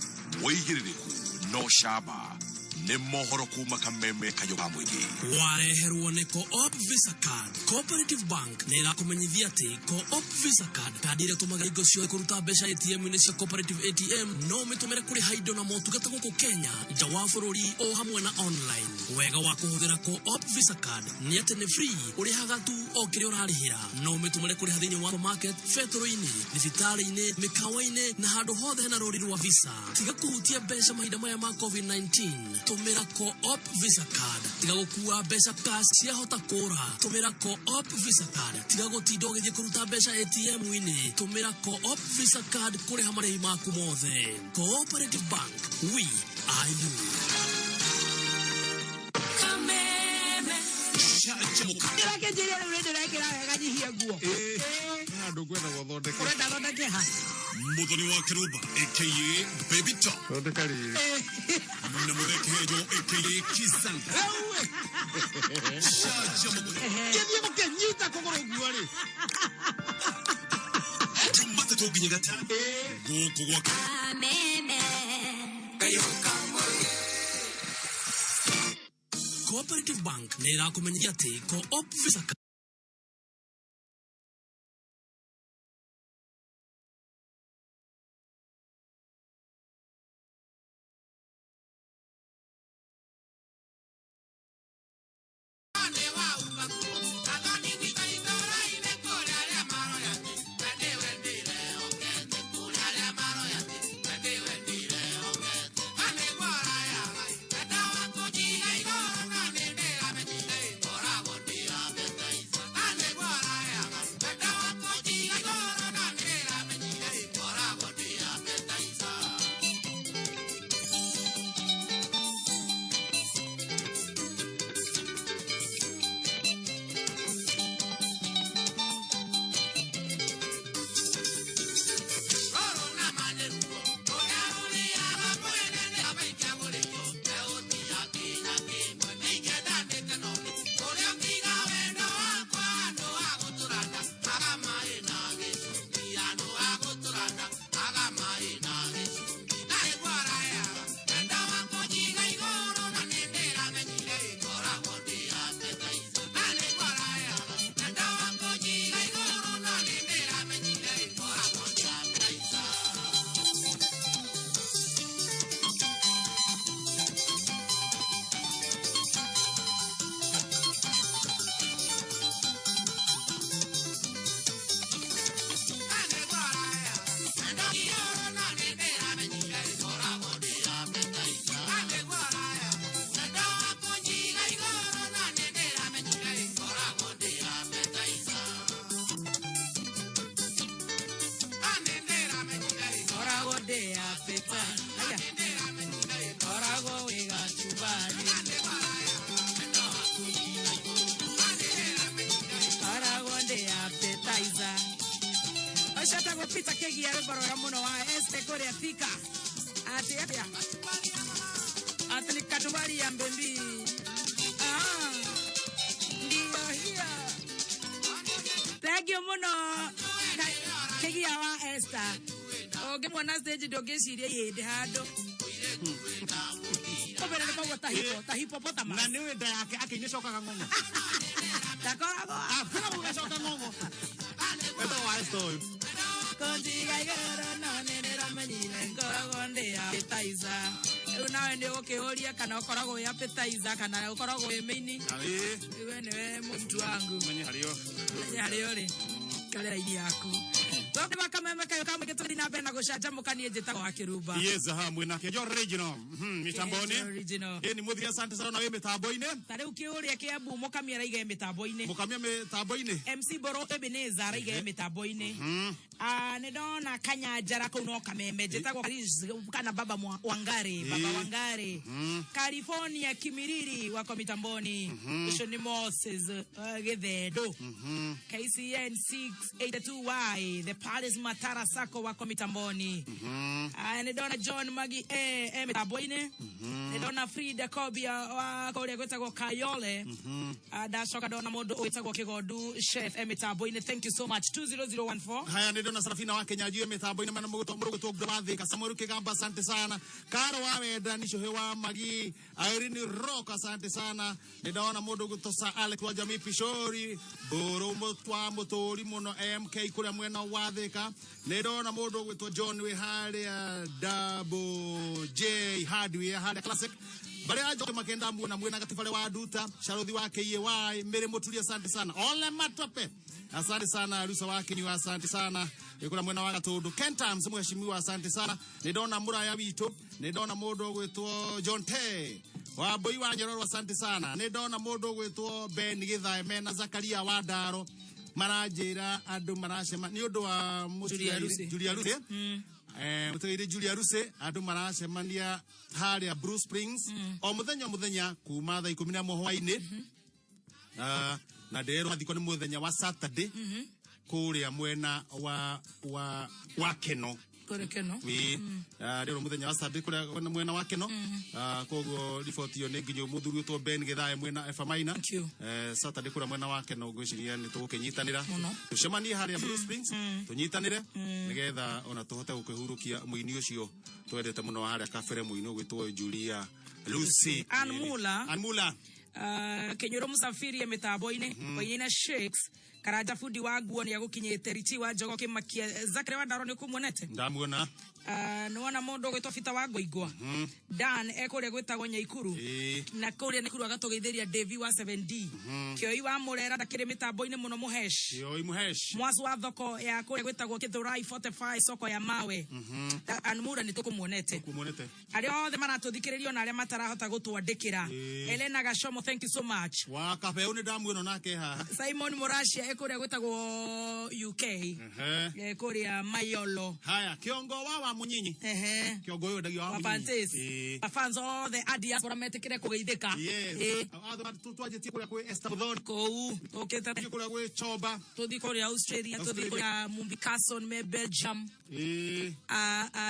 wĩigĩrĩrĩku no camba nĩ mohoro kuma Kameme kayũ ka mũingĩ. Wareherwo nĩ Co-op Visa Card. Cooperative Bank nĩ ĩrakũmenyithia atĩ Co-op Visa Card, kandi ĩrĩa ĩtũmaga hingo ciothe kũruta mbeca ATM-inĩ cia Cooperative ATM, no ũmĩtũmĩre kũrĩha indo na motungata gũkũ Kenya, nja wa bũrũri o hamwe na online. Wega wa kũhũthĩra Co-op Visa Card nĩ atĩ nĩ free, ũrĩhaga tu o kĩrĩa ũrarĩhĩra. No ũmĩtũmĩre kũrĩha thĩinĩ wa supermarket, betũrũ-inĩ, thibitarĩ-inĩ, mĩkawa-inĩ na handũ hothe hena rũri rwa Visa. Tiga kũhutia mbeca mahinda maya ma COVID-19. Tũmĩra Co-op Visa Card. Tiga gũkua mbeca cash ciahota kũra. Tũmĩra Co-op Visa Card. Tiga gũtinda ũgĩthiĩ kũruta mbeca ATM-inĩ. Tũmĩra Co-op Visa Card kũrĩha marĩhi maku mothe. Cooperative Bank, we are you. Kameme. Ndĩrakĩnjĩria rĩu nĩ ndĩrekĩra wega nyihie nguo. Handũ ngwenda gũthondeka. Ũrenda thondeke ha? Muthoni wa Kiruba aka Baby Top. Thondeka rĩrĩ. Na Mutheke Hejo aka Kisanga. Gĩthiĩ gũkĩnyita kũgũrũ guo rĩ. Jumatatũ nginya gatano gũkũ gwa Kameme. Cooperative Bank nĩ ĩrakũmenyithia atĩ Co-op Visa Card Koragwo ndĩ appetite. Aya. Koragwo wĩ gacumbari. Koragwo ndĩ appetizer. Ũcio etagwo Peter Kĩgia, rwĩmbo rwega mũno wa Esther kũrĩa Thika. Atĩ atĩa? Atĩ ni kachumbari ya mbembi. Ah, ndio hiyo. Thank you mũno Kĩgia wa Esther. Ũngĩmuona stage ndũngĩciria ihĩndĩ handũ. Ũmbere nĩ koguo ta hippo, ta hippopotamus. Na nĩ ũĩ nda yake akĩina ĩcokaga ng'ong'o. Ndakoragwo. Hakuna mũgacoka ng'ong'o. Etagwo wa Esther ũyũ. Kũnjiga igũrũ no nĩ ndĩramenyire ngoragwo ndĩ appetizer. Rĩu nawe nĩ ũgũkĩũria kana ũkoragwo wĩ appetizer kana ũkoragwo wĩ main. Ĩĩ. We nĩwe mũtu wangu. Menye harĩa Menye harĩa ũrĩ. Karĩ raini yaku. Nĩ makameme kayo kamwe tũthiĩ na mbere na gũcanjamũka. Niĩ njĩtagwo Wakĩrumba. Yes, ha mwena Kĩenjo original. Mitamboni. Kĩenjo original. Ĩ ni muthia, asante sana na wĩ mitambo-inĩ. Ta rĩu kĩũria kĩa Mũkamia araiga e mĩtambo-inĩ. Mũkamia mitambo-inĩ. MC Boro Ebeneza araiga e mĩtambo-inĩ. Ah, nĩ ndona Kanyanjara kũu no kameme. Njĩtagwo Chris kana baba Wangari, baba Wangari. California Kimiriri wako mitamboni. Ũcio nĩ Moses Gĩthendũ. KCN 682Y The Palace Matara Sako wako mitamboni. Ah, nĩ ndona John Magi mĩtambo-inĩ. Nĩ ndona Frida Kobia wa kũrĩa gwĩtagwo Kayole. Ah, ndacoka ndona mũndũ wĩtagwo Kĩgondu Chef mĩtambo-inĩ. Thank you so much. 20014. Haya, nĩ ndona Sarafina wa Kenya njue mitambo-inĩ mana mũgũtwo mũrũgũtwo wa Thika Samuel Kigamba, asante sana. Karo wa Wenda Nicohe wa Magi Irene Rock, asante sana. Nĩ ndona mũndũ ũgwĩtwo Sir Alex wa Jamii Pishori Mbũrũ wa mũtũri mũno MK kũrĩa mwena wa Thika. Nĩ ndona mũndũ ũgwĩtwo John wĩ harĩa Double J Hardware harĩa Classic baria njoke makenda muona mwena gatibare wa nduta Sharothi wa KAY Mary Muturi, asante sana. Ole Matope, asante sana. Rusa wa Kinyua, asante sana. Ikura mwena wa Gatundu Kentams mheshimiwa, asante sana. Nĩ ndona mũraya witũ, nĩ ndona mũndũ ũgwĩtwo John T wa Mbui wa Nyororo, asante sana. Nĩ ndona mũndũ ũgwĩtwo Ben Githae mena Zakaria wa Ndaro maranjĩra andũ maracema nĩ ũndũ wa Julia Lucy. Julia Lucy, mũtũire Julia Lucy, andũ maracemania harĩa Blue Springs o mũthenya o mũthenya kuma thaa 11 hwaĩ-inĩ. Ah, na ndĩrerwo mathiko nĩ mũthenya wa Saturday kũrĩa mwena wa Keno. Kũrĩ Keno. Ĩ, rĩrĩ mũthenya wa Saturday kũrĩa mwena wa Keno. Ah, koguo riboti ĩyo nĩ nginyo mũthuri ũtwo Ben Githae mwena Efa Maina. Saturday kũrĩa mwena wa Keno, ngwĩciria nĩ tũgũkĩnyitanĩra tũcemanie harĩa Blue Springs, tũnyitanĩre nĩgetha ona tũhote gũkĩhurũkia mũini ũcio twendete mũno harĩa kabere, mũini ũgwĩtwo Julia Lucy. Ann Mula. Ann Mula. Kinyũrũ Mũsafiri e mĩtambo-inĩ. Wainaina Shakes Karanja bundi wa nguo nĩ agũkinyĩte. Richi wa Njogo Kĩmakia Zakare wa Ndaro nĩ ũkũmuonete. Ndamuona. Nĩ wona mũndũ ũgwĩtwo Bita wa Ngoingwa Dan ekũrĩa gwĩtagwo Nyaikuru na kũrĩa Naikuru agatũgeithĩria Devi wa 7D. Kĩoi wa Mũrera ndakĩrĩ mĩtambo-inĩ mũno Mũhesh. Kĩoi Mũhesh. Mwacu wa thoko ya kũrĩa gwĩtagwo Gĩthũrai 45 soko ya mawe. Anmura nĩ tũkũmuonete. Tũkũmuonete. Arĩa othe maratũthikĩrĩria ona arĩa matarahota gũtwandĩkĩra. Elena Gashomo, thank you so much. Wa kabeu nĩ ndamuona nake haha. Simon Muracia ekũrĩa gwĩtagwo UK. Kũrĩa Mayolo. Haya, kiongo wa munyinyi. Kiongo ũyũ wendagia wa Wa munyinyi. Fantes. Fans othe a diaspora metĩkĩre kũgeithĩka. Yes. Twanjĩtie kũrĩa kwĩ Esther Muthoni. Kũu tũkĩte kũrĩa gwĩ Choba. Tũthiĩ kũrĩa Australia, tũthiĩ kũrĩa Mumbi Carson me Belgium.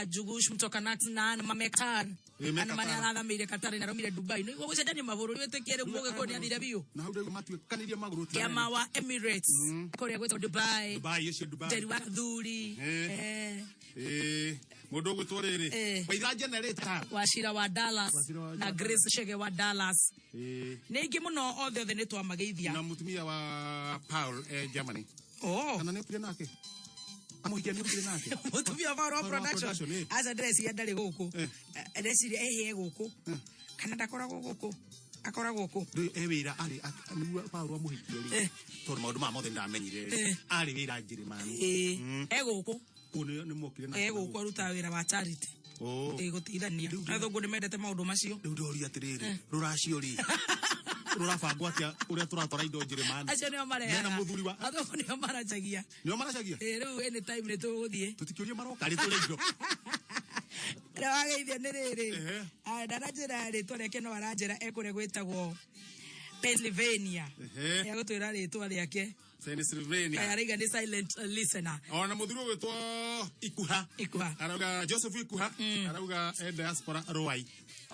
Jugush mtoka Natnan Mamekar. Me Ana mane Qatar. arathamĩire Qatar na aromire Dubai. Nĩguo gũcenjania mabũrũri wĩtĩkie rĩu mũgĩkũyũ nĩathire biũ. Na hau ndĩraigua matuĩkanĩirie magũrũ. Kĩama wa Emirates kũrĩa gwĩtagwo Dubai. Dubai, ũcio Dubai. Njeri wa Thuri. Mũndũ ũgwĩtwo rĩrĩ. Waithera generator. Wacira wa Dallas Wachira wa na Dallas. Grace Shege wa Dallas. Nĩ aingĩ mũno, othe othe nĩ twamageithia. Na mũtumia wa Paul Germany. Oh. Kana nĩ okire nake? Amũhikia nĩ okire nake? Mũtumia wa Paul wa Paul wa production. production, Aca ndĩreciria ndarĩ gũkũ. Ndĩreciria ehĩ e gũkũ. Kana ndakoragwo gũkũ. Akoragwo kũ? Rĩu e wĩra arĩ nĩguo Paul amũhikie rĩ. Tondũ maũndũ maya mothe ndamenyire rĩ. Arĩ wĩra Njĩrĩmani. E gũkũ. Kũu nĩ mokire nake. E gũkũ arutaga wĩra wa charity. Oh. Ĩ gũteithania. Athũngũ nĩ mendete maũndũ macio. Rĩu ndoria atĩrĩrĩ, rũracio rĩ rũrabangwo atĩa ũrĩa tũratwara indo Njĩrĩmani? Acio nĩo marehaga. Mena mũthuri wa Athũngũ nĩo maracagia. Nĩo maracagia? Ĩ rĩu anytime nĩ tũgũthiĩ. Tũtikĩũrie maroka rĩ tũrĩ indo. Rĩu wageithio nĩ rĩrĩ. Ndaranjĩra rĩtwa rĩake no aranjĩra ekũrĩa gwĩtagwo Pennsylvania. Egũtwĩra rĩtwa rĩake. Pennsylvania. Araiga nĩ silent listener. Ona mũthuri ũgwĩtwo Ikuha. Ikuha. Arauga Joseph Ikuha. Arauga diaspora Ruai.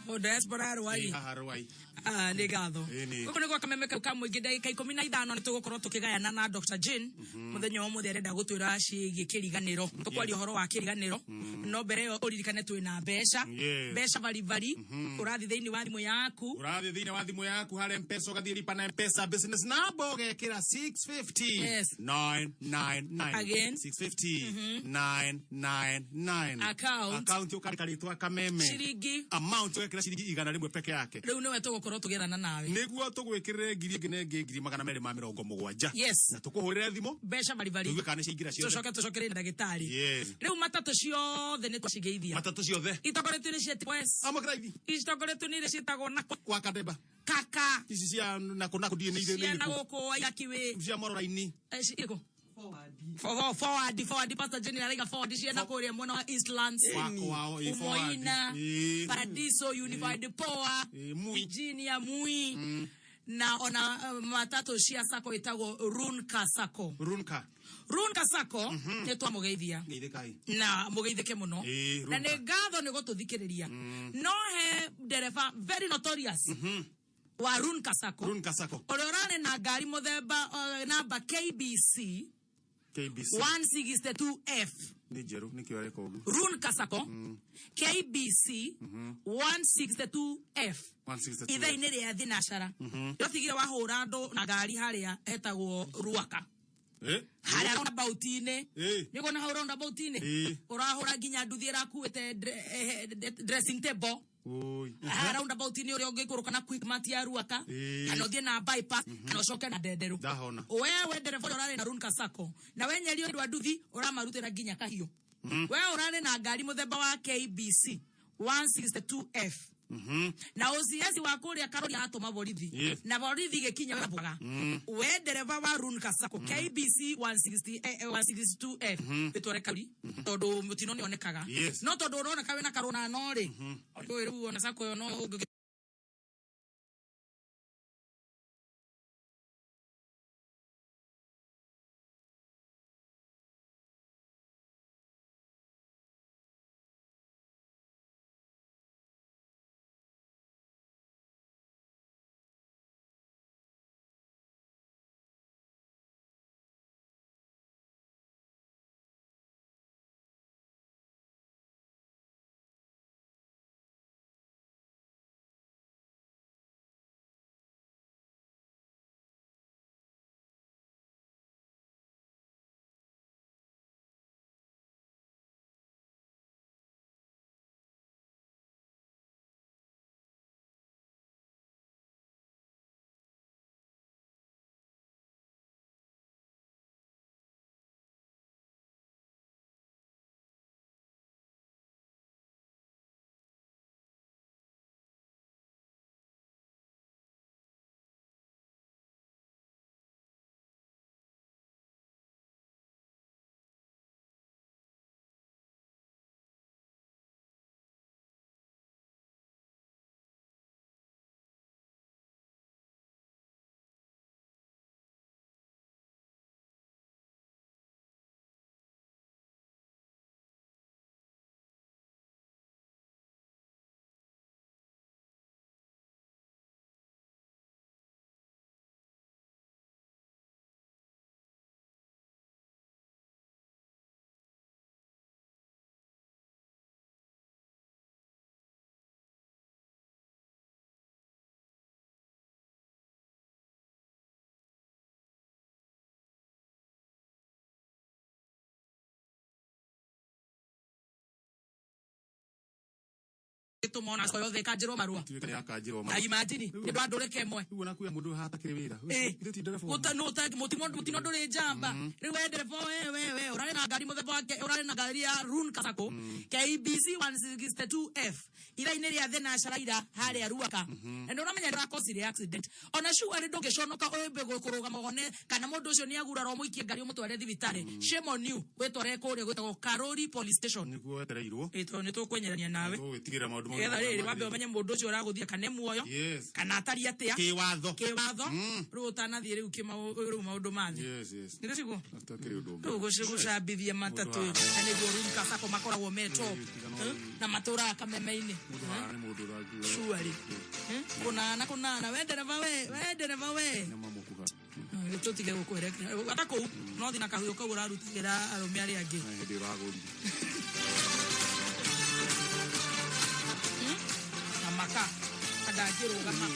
O diaspora Ruai. Ĩ, haha Ruai. Ah, nĩ ngatho. Ĩ, nĩ. Gũkũ nĩ gwa kameme kau ka mũingĩ ndagĩka 15 nĩ tũgũkorwo tũkĩgayana na Dr. Jane. Mũthenya wa ũmũthĩ arenda gũtwĩra ciĩgiĩ kĩriganĩro. Tũkwaria ũhoro wa kĩriganĩro. No mbere ĩyo ũririkane twĩna mbeca. Yes. Mbeca baribari. Ũrathiĩ thĩinĩ wa thimũ yaku. Ũrathiĩ thĩinĩ wa thimũ yaku harĩa Mpesa, ũgathiĩ lipa na Mpesa business number ũgekĩra 650 650 Yes. 999 Again. 650 999. Account. Account ukandika ritwa Kameme. Ciringi. Amount wekira ciringi 100 peke yake. Rĩu nĩwe tũgũkorwo tũgĩethana nawe. Niguo tũgwĩkĩrĩre ngiri ĩngĩ na ĩngĩ 270,000. Yes. Na tũkũhũrĩre thimũ mbeca baribari. Tũigue kana nĩ ciaingĩra ciothe. Tũcoke tũcokerie ndagĩtarĩ. Yes. Rĩu matatũ ciothe nĩ twacigeithia. Matatũ ciothe. Itongoretio nĩ cia West. Amũkĩra ithi. Itongoretio nĩ iria ciĩtagwo na kwa Kadeba. Kaka. Ici cia nako nako ndiĩ nĩ irĩ Cia na gũkũ Waiyaki. Cia Mororaini. Irĩkũ? Forward, forward, Pastor Jenny araiga forward ciena kũrĩa mwena wa Eastlands. Wako wao, forward. Umoina, Paradiso, Unified Power, Virginia, Mui. Na ona matatũ cia sacco ĩtagwo Runka Sacco. Runka. Runka Sacco nĩ twamũgeithia. Geithĩkai. Na mũgeithĩke mũno. Na Runka. nĩ ngatho nĩ gũtũthikĩrĩria. No he ndereba very notorious wa Runka Sacco. Runka Sacco. Ũrĩa ũrarĩ na ngari mũthemba namba KBC KBC. 162F. Nĩ njerũ nĩkĩo areka ũguo. Runka Sacco KBC 162F. 162. Ithaa-inĩ rĩa thinacara. Yotigire wahũra andũ na ngari harĩa hetagwo Ruaka. Harĩa roundabout-inĩ. Nĩ ũkuona hau roundabout-inĩ? Ũrahũra nginya nduthi ĩrakuĩte dressing table. Oi. Haha roundabout-inĩ ũrĩa ũngĩikũrũka na Quickmart ya Ruaka. Kana ũthiĩ na bypass, kana ũcoke na Ndenderũ. Ndahona. Wewe ndereba ũrĩa ũrarĩ na Runka Sacco na wenyerio andũ a nduthi ũramarutĩra nginya kahiũ. We ũrarĩ na ngari mũthemba wa KBC 162F. Na OCS wa kũrĩa Karori atũma borithi. Yes. Na borithi gĩkinya wambugaga. We ndereba wa Runka Sacco KBC 160 162F wĩtware Karori tondũ mũtino nĩ onekaga. Yes. No tondũ ũroneka wĩna karũnano rĩ, ũyũ rĩu ona Sacco ĩyo no ũngĩ gĩtũma ona Sacco yothe ĩkanjĩrwo marũa. Tuĩke nĩ yakanjĩrwo Ta imagine nĩ ndwa ndũrĩka ĩmwe. Rĩu ona kwĩ mũndũ hatakĩrĩ wĩra. Ithe ti ndereba. Mũtino ndũrĩ njamba. Rĩu we ndereba we we we ũrarĩ na ngari mũthemba wake ũrarĩ na ngari ya Runka Sacco KBC 162F ithaa-inĩ rĩa thinacara ira harĩa Ruaka. Na nĩ ũramenya ndũrakosire accident. Ona sure ndũngĩconoka wĩmbe kũrũgama wone kana mũndũ ũcio nĩ agurara ũmũikie ngari ũmũtware thibitarĩ. Shame on you. Wĩtware kũrĩa gwĩtagwo Karori Police Station. Nĩguo wetereirwo. Tondũ nĩ tũkwenyerania nawe. Tũgwĩtigĩra maũndũ mau. Nĩgetha rĩrĩ wambe ũmenye mũndũ ũcio ũragũthia kana nĩ muoyo. Yes. Kana atari atĩa. Kĩwatho. Kĩwatho. Rĩu ũtanathiĩ rĩu rĩu maũndũ mathiĩ. Yes, yes. Nĩ ciguo? Atakĩrĩ ũndũ ũngĩ. Rĩu gũcambithia matatũ na nĩguo Runka Sacco makoragwo me top. Na matũraga Kameme-inĩ. Mũndũ haha nĩ mũndũ ũrangiwa. Surely. Kũnana kũnana we ndereba we we ndereba we. Nyama mũkuha. Tũtige gũkwerekera. Ata kũu no thiĩ na kahuyo kau ũrarutagĩra arũme arĩa angĩ. Hĩndĩ ũragũrire. Na maka ndangĩrũgama.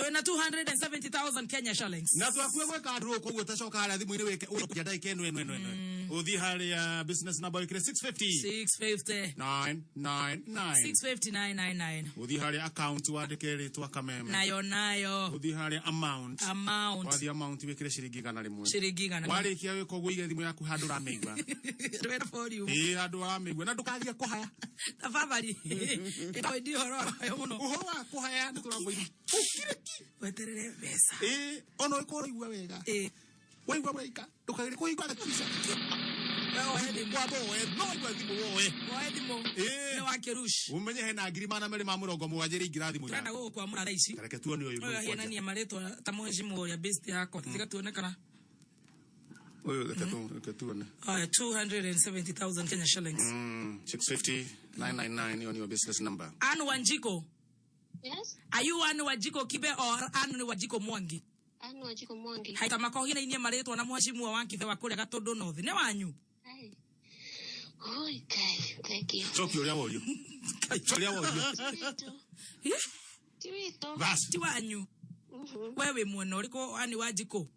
Twĩna 270,000 Kenya shillings. Na twakue gwĩka draw koguo tacoka harĩa thimũ-inĩ wĩke ũrĩa ndagĩka ĩno ĩno ĩno ĩno. Ũthiĩ harĩa business number wĩkĩre 650 650 999. 650,999. Ũthiĩ harĩa account wandĩke rĩtwa Kameme. Nayo nayo. Ũthiĩ harĩa amount. Amount. Wathiĩ amount wĩkĩre ciringi 100. Ciringi igana. Warĩkia wĩka ũguo ũige thimũ yaku handũ ũramĩigua. Twĩna volume. Ĩĩ handũ ũramĩigua na ndũkathiĩ kũhaya. Tafadhali. Ĩtagwo ũhoro wayo mũno. Ũhoro wa kũhaya nĩ tũrakwĩra. Weterere mbeca. Ĩĩ ona ũkorwo ũraigua wega. Ĩĩ. Waigua wega ndũkagĩre kũhingũra gatirisha. Woe thimũ. Wamba woe no waigua thimũ woe. Woe thimũ. Ĩĩ. Nĩ wa kĩrush. Umenye hena 270,000 ĩraingĩra thimũ Tũrenda yaku. gũgũkwamũra thaa ici. Tareke tuone ũyũ Ũyũ nũ kwanja. ahianania marĩtwa ta mheshimiwa ũrĩa best yakwa. Tiga tuone kana. Ũyũ reke tuone. Aya 270,000 Kenya shillings. 650 999 hiyo niyo business number. Anne Wanjiko. Yes, Are you Anne Wanjiko Kibe or Anne Wanjiko Mwangi? Anne Wanjiko Mwangi. Haita makohinainie marĩtwa na mheshimiwa wa Kibe wa kũrĩa Gatũndũ North. Nĩ wanyu? Hi. Oi, Ngai, thank you. Cokia ũrĩa worio. Cokia ũrĩa worio. Ti witũ. Bas. Ti wanyu. We wĩ mwena ũrĩkũ Anne Wanjiko?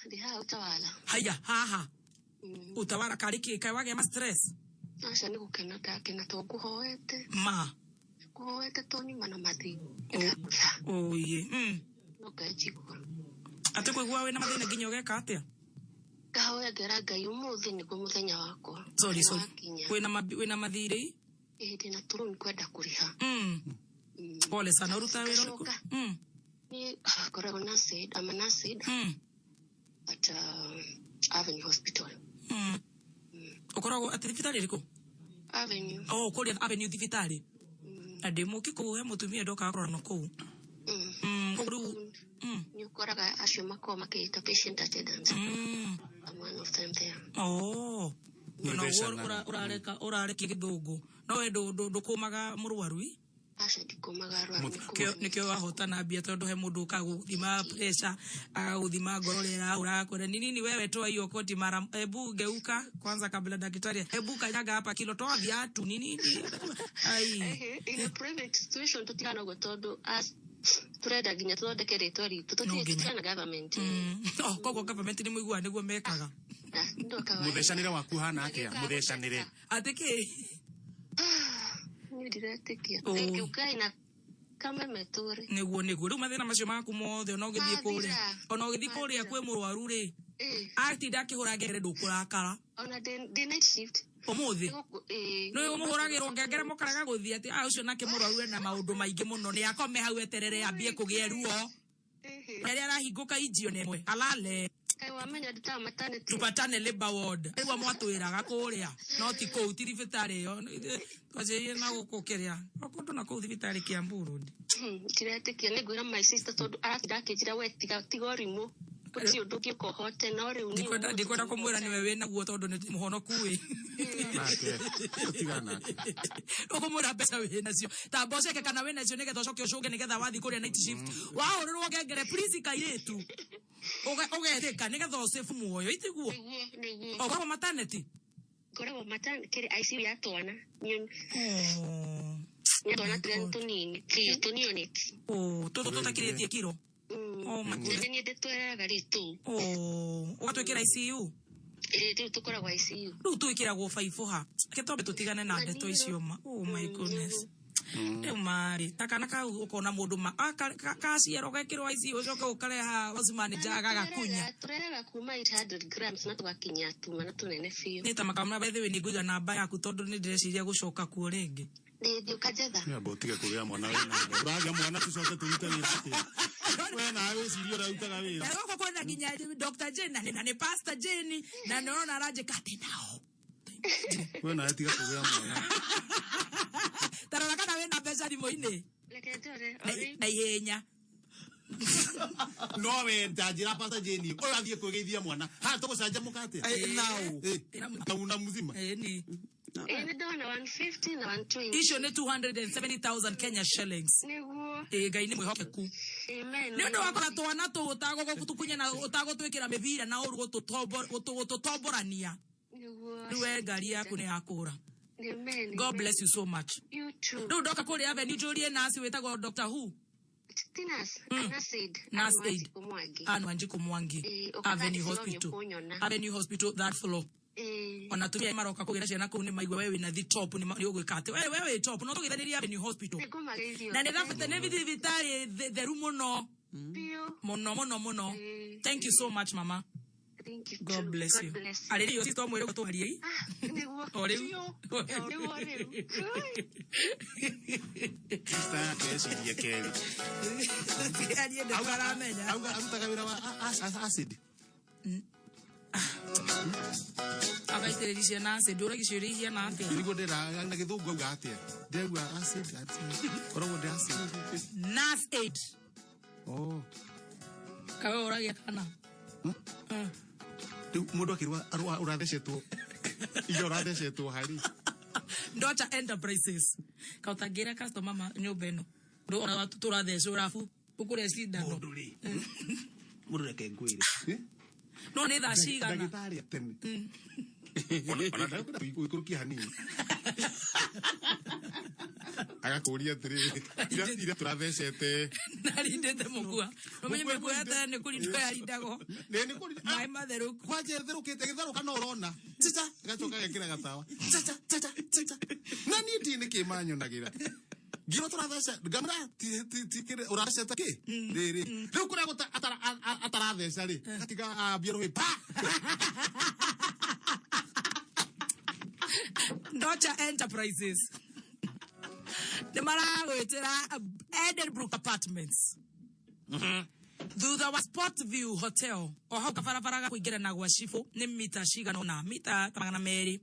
Ndĩ haha Utawala. Haya, haha. Utawala karĩ kĩ? Kaĩ wagĩa ma stress? Aca nĩ gũkena ndakena to ngũhoete. Ma. Ngũhoete to nyuma na mathĩna. Oye. No Ngai njigua. Atĩ kũigua wĩna mathĩna nginya ũgeka atĩa? Ngahoya ngera Ngai ũmũthĩ nĩguo mũthenya wakwa. Sorry, sorry. Wakinya. Wĩna wĩna mathirĩ? Ĩĩ ndĩna tũrũni kwenda kũrĩha. Pole sana, ũrutaga wĩra ũrĩkũ? Ngacoka. Niĩ ngoragwo nurse aid, I'm a nurse aid at Avenue Hospital. Ũkoragwo atĩ thibitarĩ ĩrĩkũ? Avenue. Oh, kũrĩa Avenue thibitarĩ. Na ndĩ mũki kũu he mũtumia ndokaga kũrorwo kũu. Koguo rĩu Nĩ ũkoraga acio makoragwo makĩĩta patient attendants. I'm one of them there. Oh. Nĩ Na mbeca ũguo na- ũrareka ũrarekia gĩthũngũ. No we ndũkũmaga mũrwaru i? Aca ndikũmaga arwaru nĩ Nĩkĩo nĩkĩo wahotana mbia tondũ he mũndũ ũkaga gũgũthima pressure, agagũthima ngoro ũrĩa ĩrahũra agakwĩra ni nini wewe toa hiyo koti mara hebu geuka kwanza kabla daktari hebu kanyaga hapa kilo toa viatu ni nini ai In a private situation tũtigana ũguo tondũ as tũrenda nginya tũthondeke rĩtwa ritũ No nginya. tũtigana government. Oh, koguo government nĩ mũiguaga nĩguo mekaga. Mũthecanĩre waku hana atĩa? Mũthecanĩre. Atĩ kĩ? Niĩ ndiretĩkia. Oh. Thank you Ngai na kameme tũrĩ. Nĩguo nĩguo rĩu mathĩna macio maku mothe ona ũgĩthiĩ kũrĩa Mathira. ona ũgĩthiĩ kũrĩa kwĩ mũrwaru rĩ atinda akĩhũra ngengere ndũkũrakara Ona ndĩ night shift. Ũmũthĩ Ĩĩ. nĩ mũhũragĩrwo ngengere mũkarega gũthiĩ atĩ ah ũcio nake mũrwaru ena maũndũ maingĩ mũno nĩ akome hau eterere ambie kũgĩa ruo rĩrĩa arahingũka injio nĩ ĩmwe alale Kaĩ wamenya ndutaga maternity. tupatane labor ward ĩguo mwatwĩraga kũrĩa no ti kũu ti thibitarĩ ĩyo twanjĩrĩrie na gũkũ kĩrĩa o kũndũ na kũu thibitarĩ Kiambu Road Ndiretĩkia nĩ ngwĩra my sister tondũ aratinda akĩnjĩra we tiga tiga ũrimũ gũtirĩ ũndũ ũngĩũka ũhote no rĩu niĩ ndikwenda ũmũthĩ ndikwenda kũmwĩra nĩwe wĩna guo tondũ nĩ mũhonoku ĩ Nake. Tiga nake. ũkũmwĩra mbeca wĩnacio tamba ũceke kana wĩnacio nĩgetha ũcoke ũcũnge nĩgetha wathiĩ kũrĩa night shift wahũrĩrwo ngengere please kairĩtu ũgetĩka nĩgetha ũsave muoyo itiguo nĩguo ũkoragwo maternity ngoragwo maternity kĩrĩ ICU ya twana ya twana tũrĩa nĩ tũnini tũ neonates. Oh, tũtũ tũtakĩrĩtie kiro Oh my Na goodness. nĩ niĩ ndĩtweraga rĩ tũu Oh, ũgatwĩkĩra ICU Ĩĩ, rĩu tũkoragwo ICU rĩu twĩkĩragwo baibũ ha reke twambe tũtigane na ndeto icio ma oh my goodness rĩu marĩ ta kana kau ũkona mũndũ ma kaciarwo gekĩrwo ICU ũcoke ũkareha house manager agagakunya Tũrehaga kuma 800 grams na tũgakinya tuma na tũnene biũ nĩ ta makamũra by the way nĩ ngũiga namba yaku tondũ nĩ ndĩreciria gũcoka kuo rĩngĩ Nĩ ũkanjetha Nĩ amba ũtige kũgĩa mwana wĩna. Ũragĩa mwana tũcoke tũrute wĩra atĩa? We nawe wĩcirie ũrĩa ũrutaga wĩra. Na gũkũ kwĩna nginya Dr. Jane na nĩ Pastor Jane na nĩ ũrona aranjĩka atĩ nao We nawe tiga kũgĩa mwana. tarora kana wĩna mbeca thimũ-inĩ Reke ndore na ihenya No we ndanjĩra Pastor Jane ũyũ athiĩ kwĩgeithia mwana. Haha tũgũcanjamũka atĩa? Now. Kauna mzima. Ĩni. Ĩĩ nĩ ndona 150 na 120 icio nĩ 270,000 Kenya shillings nĩguo ĩ Ngai nĩ mwĩhokeku Amen. nĩ ũndũ wa kũra twana tũũ ũtagũgũtukunya na ũtagũtwĩkĩra mĩbira na ũru gũtũtomborania Nĩguo. rĩu we ngari yaku nĩ yakũra Amen. God bless you so much You too. rĩu ndoka kũrĩa avenue njũrie nasi wĩtagwo Dr. Who Ti nurse, nurse aid. Nurse aid. Wanjikũ Mwangi. Anne Wanjikũ Mwangi. Ĩĩ, ũka Avenue thaa ici no Hospital. nĩũkũnyona. Avenue Hospital third floor. Ĩĩ. Ona atumia maroka kũgĩra ciana kũu nĩ maigua we wĩna the top nĩ ũgwĩka atĩ we wĩ top no tũgĩthanĩria Avenue Hospital. Nĩngũmageithia Na nĩ thabata nĩ thibitarĩ theru mũno. Biũ. Mũno mũno mũno. Thank you so much, mama. Thank you God too. bless God you. bless you. Arĩrĩo sister mwĩrĩ gũtwarie. Nĩguo. O rĩu. Biũ. O rĩu, o rĩu. Sister yake ecirie kerĩ. Arie ndũkaramenya. Auga arutaga wĩra wa acid. Agaitĩrĩria ciana acid ũragi ciũria ihiana atĩa? Nĩguo ndĩra na gĩthũngũ auga atĩa? Ndĩraigua acid, acid. Koragwo ndĩ acid. Nurse aid. Oh. Kawe ũragia kana? Rĩu mũndũ akĩrwa ũrathecetwo. Iga ũrathecetwo harĩ. Ndocha Enterprises. Kautangĩra customer ma nyũmba ĩno. Ndũ ona tũrathecwo rabu. Ũkũrĩa cindano. Mũndũ rĩ. Mũndũ reke ngwĩre. No nĩ thaa cigana? Ndagĩtarĩ a tene. Ona ndakwenda ũikũrũkie hanini. Agakũria atĩrĩrĩ, ira tũrathecete. Narindĩte mũkua. Ũmenye mĩkua ya tene nĩ kũrindwo yarindagwo. Maĩ matherũku. Kwanja ĩtherũkĩte ĩgĩtherũka no ũrona. Cica ĩgacoka ĩgekĩra gatawa. Cica cica cica. Na niĩ ndiĩ nĩkĩ manyonagĩra. Ngĩrwo tũratheca ngamũra ti kĩrĩ ũrathecete kĩ? Rĩrĩ. Rĩu kũrĩa ataratheca rĩ, gatiga ambia rũhĩ pa. Ndocha Enterprises. Nĩ maragwĩtĩra Edenbrook Apartments. Thutha wa Sport View Hotel o hau kabarabara ga kũingĩra na gwa cibũ nĩ mita cigana ũna mita ta 200.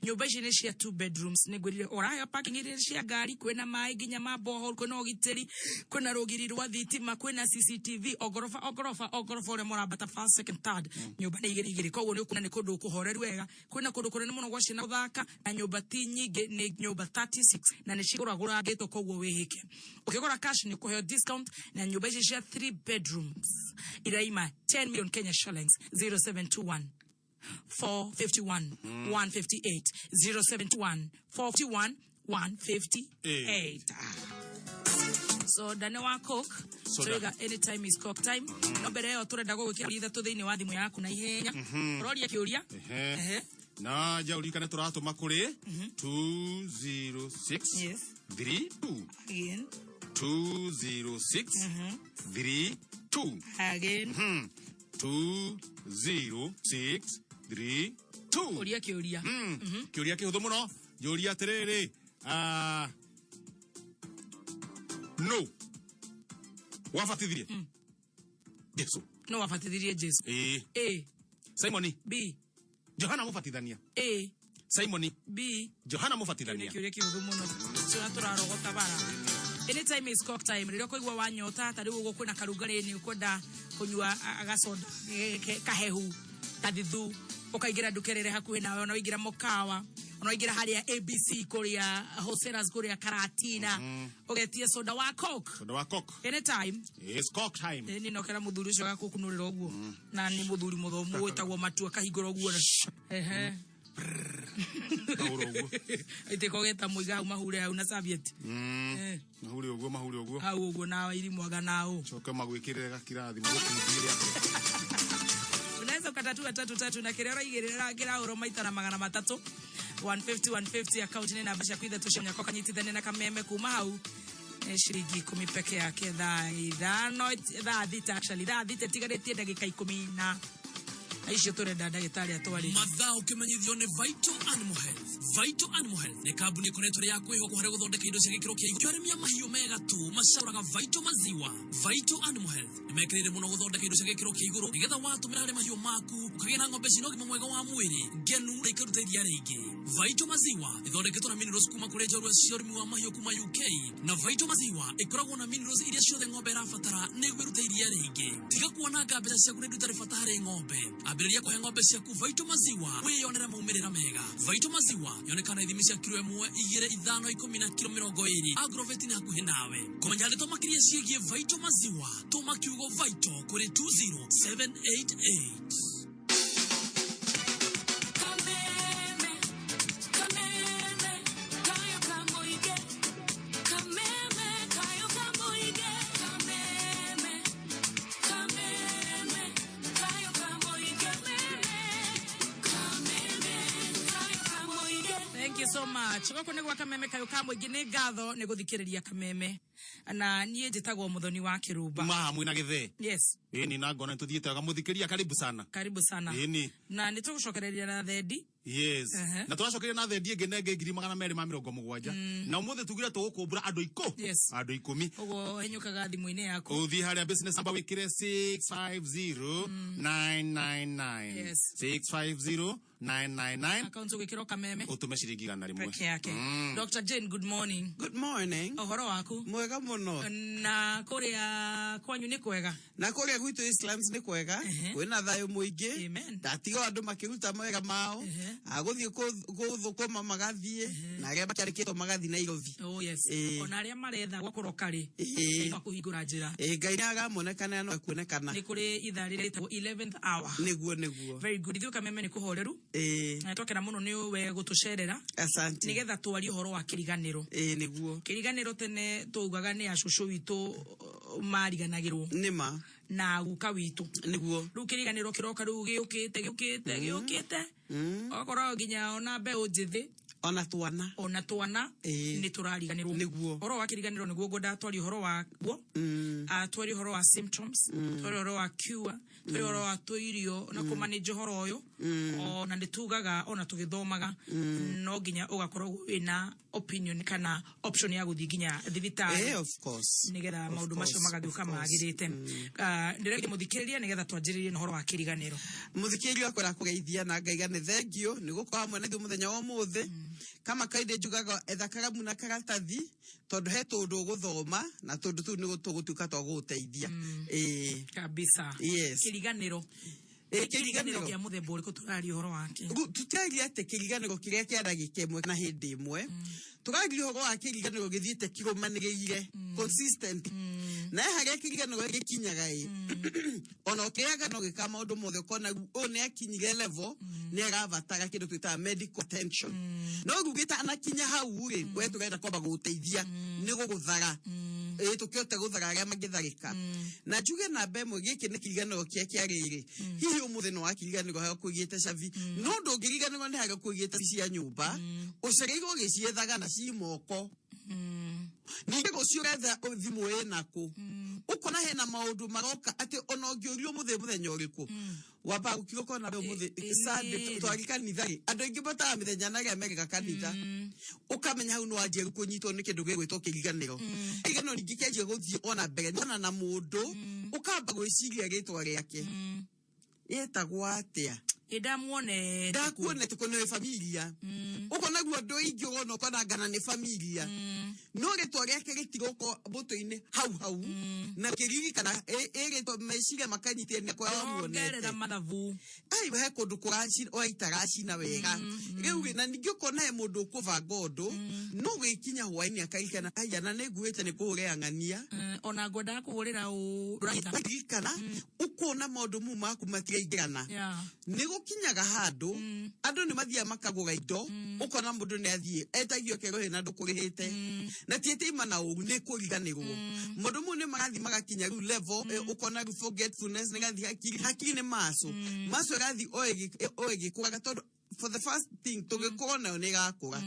Nyũmba ici nĩ cia 2 bedrooms. Nĩ ngwĩrire ũraheo parking iria cia ngari, kwĩna maĩ nginya ma borehole, kwĩna ũgitĩri, kwĩna rũgiri rwa thitima, kwĩna CCTV o ngoroba o ngoroba o ngoroba ũrĩa mũrambata first, second, third. Nyũmba nĩ igĩrĩ igĩrĩ, koguo nĩ ũkuona nĩ kũndũ kũhoreru wega, kwĩna kũndũ kũnene mũno gwa ciana gũthaka, na nyũmba ti nyingĩ, nĩ nyũmba 36 na nĩ cigũragũrangĩtwo, koguo wĩhĩke. Ũkĩgũra cash nĩ ũkũheo discount, na nyũmba ici cia 3 bedrooms iraima 10 million Kenya shillings. 0721 451 158 071 451 158. Soda nĩ wa Coke. Soda. Tũraiga anytime is Coke time. No mbere ĩyo tũrenda gũgwĩkĩra ithatũ thĩinĩ wa thimũ yaku na ihenya. Ũroria kĩũria. Ehe. Na nja ũririkane tũratũma kũrĩ 206 Yes. 32 Again. 206 32. Again. 206 32. Ũria kĩũria. Kĩũria kĩhũthũ mũno. Njũria atĩrĩrĩ, no wabatithirie Jesu? No wabatithirie Jesu? Ĩĩ. A. Simoni. B. Johana mũbatithania. A. Simoni. B. Johana Kĩu nĩ mũbatithania. kĩũria kĩhũthũ mũno. Ciona tũrarogota bara. Anytime is Coke time. Rĩrĩa ũkũigua wanyota ta rĩu ũguo kwĩna karugarĩ nĩ ũkwenda kũnyua gacoda kahehu kathithu, ũkaingĩra nduka ĩrĩa ĩrĩ hakuhĩ nawe, ona waingĩra mũkawa, ona waingĩra harĩa ABC kũrĩa wholesalers kũrĩa Karatina, ũgetia soda wa Coke. Soda wa Coke. Anytime It's Coke time. Nĩ nokera mũthuri ũcio agakũkunũrĩra ũguo, na nĩ mũthuri mũthomu wĩtagwo Matua akahingũra ũguo. Ehe. Mahũra ũguo. Aitĩka ũgeta mũiga hau mahure hau na serviette. Mahure ũguo, mahure ũguo. Hau ũguo na irimũ aga nao. Coke magwĩkĩrĩre gakirathi magũkundie rĩa. Unaweza ukatatua tatu tatu na kĩrĩa ũraigĩrĩra kĩraũrwo maita na 300. 150 150 account nĩ namba ciaku ithatũ cia nyako kanyitithanie na kameme kuma hau nĩ ciringi 10 peke yake. Thaa 5, thaa 6 actually, thaa 6 itigarĩtie ndagĩka 10 na icio tũrenda ndagĩtarĩ atwarĩrie. Mathaa ũkĩmenyithio nĩ Vital Animal Health. Vital Animal Health nĩ kambuni ĩkoretwo ĩrĩ ya kwĩhokwo harĩ gũthondeka indo cia gĩkĩro kĩa igũrũ. Arĩmi a mahiũ mega tu macagũraga Vital Maziwa. Vital Animal Health nĩ mekĩrĩire mũno gũthondeka indo cia gĩkĩro kĩa igũrũ nĩgetha watũmĩra harĩ mahiũ maku ũkagĩa na ng'ombe cina ũgima mwega wa mwĩrĩ, ngenu na ikaruta iria rĩingĩ. Vital Maziwa ĩthondeketwo na minerals kuma kũrĩ njorua cia ũrĩmi wa mahiũ kuma UK, na Vital Maziwa ĩkoragwo na minerals iria ciothe ng'ombe ĩrabatara nĩguo ĩrute iria rĩingĩ. Tiga kuonanga mbeca ciaku na indo itarĩ bata harĩ ng'ombe. Ambĩrĩria kũhe ng'ombe ciaku Vital Maziwa wĩyonere maumĩrĩra mega. Vital Maziwa yonekana ithimi cia kiro 1, 2, 5, 10 na kiro 20. Agrovet nĩ hakuhĩ nawe. Kũmenya ndeto makĩria ciĩgiĩ Vital Maziwa, tũma kiugo Vital kũrĩ 20788. Kameme, kameme, kayo kamoige. Kameme, kayo kamoige. Kameme. so much. Gũkũ nĩ gwa Kameme kayũ ka mũingĩ, nĩ ngatho nĩ gũthikĩrĩria Kameme, na niĩ njĩtagwo Mũthoni wa Kĩrũmba. Ma hamwe na gĩthee. Yes. Ĩni, na ngona nĩtũthiĩte wega. Mũthikĩria, karibu sana. Karibu sana. Ĩni. Na nĩ tũgũcokereria na thendi. Yes. Ehe. Na tũracokeria na thendi ĩngĩ nenge 270,000. Na ũmũthĩ tugire tũgũkũmbũra andũ ikũ Yes. andũ 10. Ũguo henyũkaga thimũ-inĩ yaku. Ũthiĩ harĩa business number wĩkĩre 650999. Yes. 650999. Akaunti ũgĩkĩrwo Kameme ũtũme ciringi 100. Peke yake. Dr. Jane, good morning. Good morning. Ũhoro waku? Mwega mũno. Na kũrĩa kwanyu nĩ kwega? Na kũrĩa gwitũ Islands nĩ kwega, kwĩna thayũ mũingĩ. Ndatiga andũ makĩruta mawega mao, agũthiĩ gũthũkũma magathiĩ, na arĩa makĩandĩkĩtwo magathiĩ Nairobi. Oh yes. Ona arĩa maretha gwa kũroka rĩ, Ngai kũhingũra njĩra. Ngai nĩ agamonekana no ekuonekana. Nĩ kũrĩ ithaa rĩrĩa rĩtagwo 11th hour. Nĩguo, nĩguo. Very good. Ithuĩ Kameme nĩ kũhoreru. Na twakena mũno nĩ we gũtũcerera. Asante. Nĩgetha twarie ũhoro wa kĩriganĩro. Nĩguo. Kĩriganĩro tene tugaga nĩ acũcũ witũ mariganagĩrwo. Nĩma. Na guka witũ. Nĩguo. Rĩu kĩriganĩro kĩroka rĩu gĩũkĩte gĩũkĩte gĩũkĩte. Ũgakora nginya ona mbeũ njĩthĩ ona twana, ona twana nĩ tũrariganĩrwo. Nĩguo. Ũhoro wa kĩriganĩro nĩguo ngwendaga twarie ũhoro waguo. Twarie ũhoro wa symptoms, twarie ũhoro wa cure, twarie ũhoro wa tũirio na kũmanage ũhoro ũyũ. Ona nĩ tugaga ona tũgĩthomaga no nginya ũgakorwo wĩna opinion kana option ya gũthiĩ nginya thibitarĩ. Of course. Nĩgetha Of maũndũ macio course, magagĩũka of course. magĩrĩte. Ndĩrenda mũthikĩrĩria nĩgetha twanjĩrĩrie na ũhoro wa kĩriganĩro. Mũthikĩrĩria wakwa arakũgeithia na ngaiga nĩ thengio nĩ gũkorwo hamwe na ithuĩ mũthenya wa ũmũthĩ. Kama kawaida njugaga etha karamu na karatathi tondũ he tũndũ ũgũthoma na tũndũ tũu nĩ tũgũtuĩka twa gũgũteithia. Kabisa. Yes. Kĩriganĩro. Kĩriganĩro. Kĩriganĩro kĩa mũthemba ũrĩkũ tũraria ũhoro wake? Tũtiraria atĩ kĩriganĩro kĩrĩa kĩa ndagĩka ĩmwe na hĩndĩ ĩmwe. Tũraria ũhoro wa kĩriganĩro gĩthiĩte kĩrũmanĩrĩire, consistent. Na he harĩa kĩriganĩro gĩkinyaga ĩ, ona ũkĩaga no gĩka maũndũ mothe ũkona rĩu ũyũ nĩ akinyire level, nĩ arabatara kĩndũ twĩtaga medical attention. No rĩu gĩtanakinya hau rĩ, we tũrenda kwamba gũgũteithia nĩ gũgũthara. Tũkĩhote gũthara arĩa mangĩtharĩka. Na njuge namba ĩmwe, gĩkĩ nĩ kĩriganĩro kĩa kĩa rĩrĩ. Hihi ũmũthĩ nĩ wakiriganĩrwo harĩa ũkũigĩte cabi, no ndũngĩriganĩrwo nĩ harĩa ũkũigĩte cia nyũmba, ũcereirwo ũgĩciethaga na ci moko. Ningĩ rũciũ ũretha thimũ ĩnakũ, ũkona hena maũndũ maroka atĩ ona ũngĩũrio ũmũthĩ mũthenya ũrĩkũ, wambaga gũkira ũkona ũmũthĩ Sunday twari kanitha rĩ, andũ aingĩ mataga mĩthenya na arĩa merĩga kanitha, ũkamenya hau nĩ wanjia kũnyitwo nĩ kĩndũ gĩgwĩtwo kĩriganĩro. Kĩriganĩro ningĩ kĩanjia gũthiĩ ona mbere, ona na mũndũ ũkamba gwĩciria rĩtwa rĩake etagwo atĩa. Ndamuonete. Ndakuonete kũ nĩ familia. Ũkona guo andũ aingĩ ũrona ũkona ngana nĩ familia. No rĩtwa rĩake rĩtigoka mbũtũ-inĩ hau hau. Na kĩririkana ĩrĩtwa meciria makanyitĩra nĩ kwa wamuonete. Ongerera mathabu. Ai, he kũndũ waita racina wega. Rĩu rĩ, na ningĩ ũkona he mũndũ ũkũbanga ũndũ, no gĩkinya hwaĩ-inĩ akaririkana, aya na nĩ nguĩte nĩ kũhũrĩra ng'ania. Ona ngwendaga kũhũrĩra ũ ndũranyita. Ririkana, ũkona maũndũ mau maku matiraingĩrana. Nĩ gũkinyaga handũ, andũ nĩ mathiaga makagũra indo, ũkona mũndũ nĩ athiĩ, etagio kerwo na ndũkũrĩhĩte. Na ti atĩ ima na ũru, nĩ kũriganĩrwo. Maũndũ mau nĩ marathiĩ magakinya rĩu level, ũkona rĩu forgetfulness nĩ gathiĩ hakiri, hakiri nĩ maco. Maco ĩgathiĩ o ĩgĩkũraga tondũ for the first thing tũgĩkũra nayo nĩ ĩgakũra.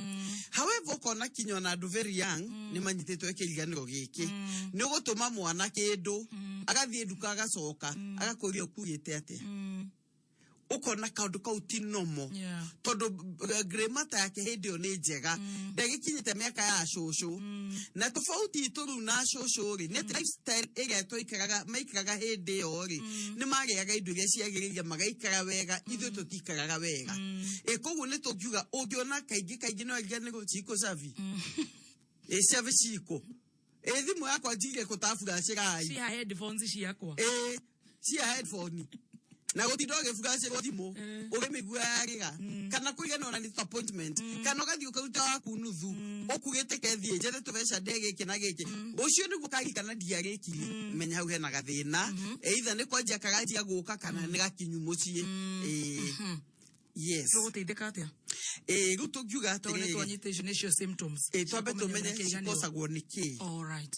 However, ũkona kinya ona andũ very young nĩ manyitĩtwo kĩriganĩro gĩkĩ. Nĩ ũgũtũma mwana kĩndũ, agathiĩ nduka agacoka, agakũria ũkuĩte atĩa. Ũkona kaũndũ kau ti normal. Tondũ grey matter yake hĩndĩ ĩyo nĩ njega, ndagĩkinyĩte mĩaka ya cũcũ. Na tofauti itũ rĩu na cũcũ rĩ, nĩ atĩ lifestyle ĩrĩa twaikaraga, maikaraga hĩndĩ ĩyo rĩ, nĩ marĩaga indo iria ciagĩrĩire magaikara wega, ithuĩ tũtikaraga wega. Koguo nĩ tũngiuga ũngĩona kaingĩ kaingĩ no ariganĩrwo ciko cabi. Cabi ciko. Thimũ yakwa njigire kũtaburacĩrai. Cia headphones ciakwa. Cia headphone. Na gũtinda ũgĩburacĩrwo thimũ, ũkĩmĩigua yarĩra. Kana kũriganĩrwo na nĩ appointment. Kana ũgathiĩ ũkaruta waku nuthu, ũkugĩte kethiĩ njethe tũbeca ndĩe gĩkĩ na gĩkĩ. Ũcio nĩguo ũkaririkana ndiarĩkirie. Menya hau hena gathĩna. Either nĩ kwanjia karanjia gũka kana nĩ gakinyu mũciĩ. Yes. Tũgũteithĩka atĩa? Rĩu tũngiuga Tondũ nĩ atĩrĩrĩ. twanyita icio nĩcio symptoms. Twambe Cia kũmenya tũmenye kĩriganĩro. cikosagwo nĩ kĩ. All right.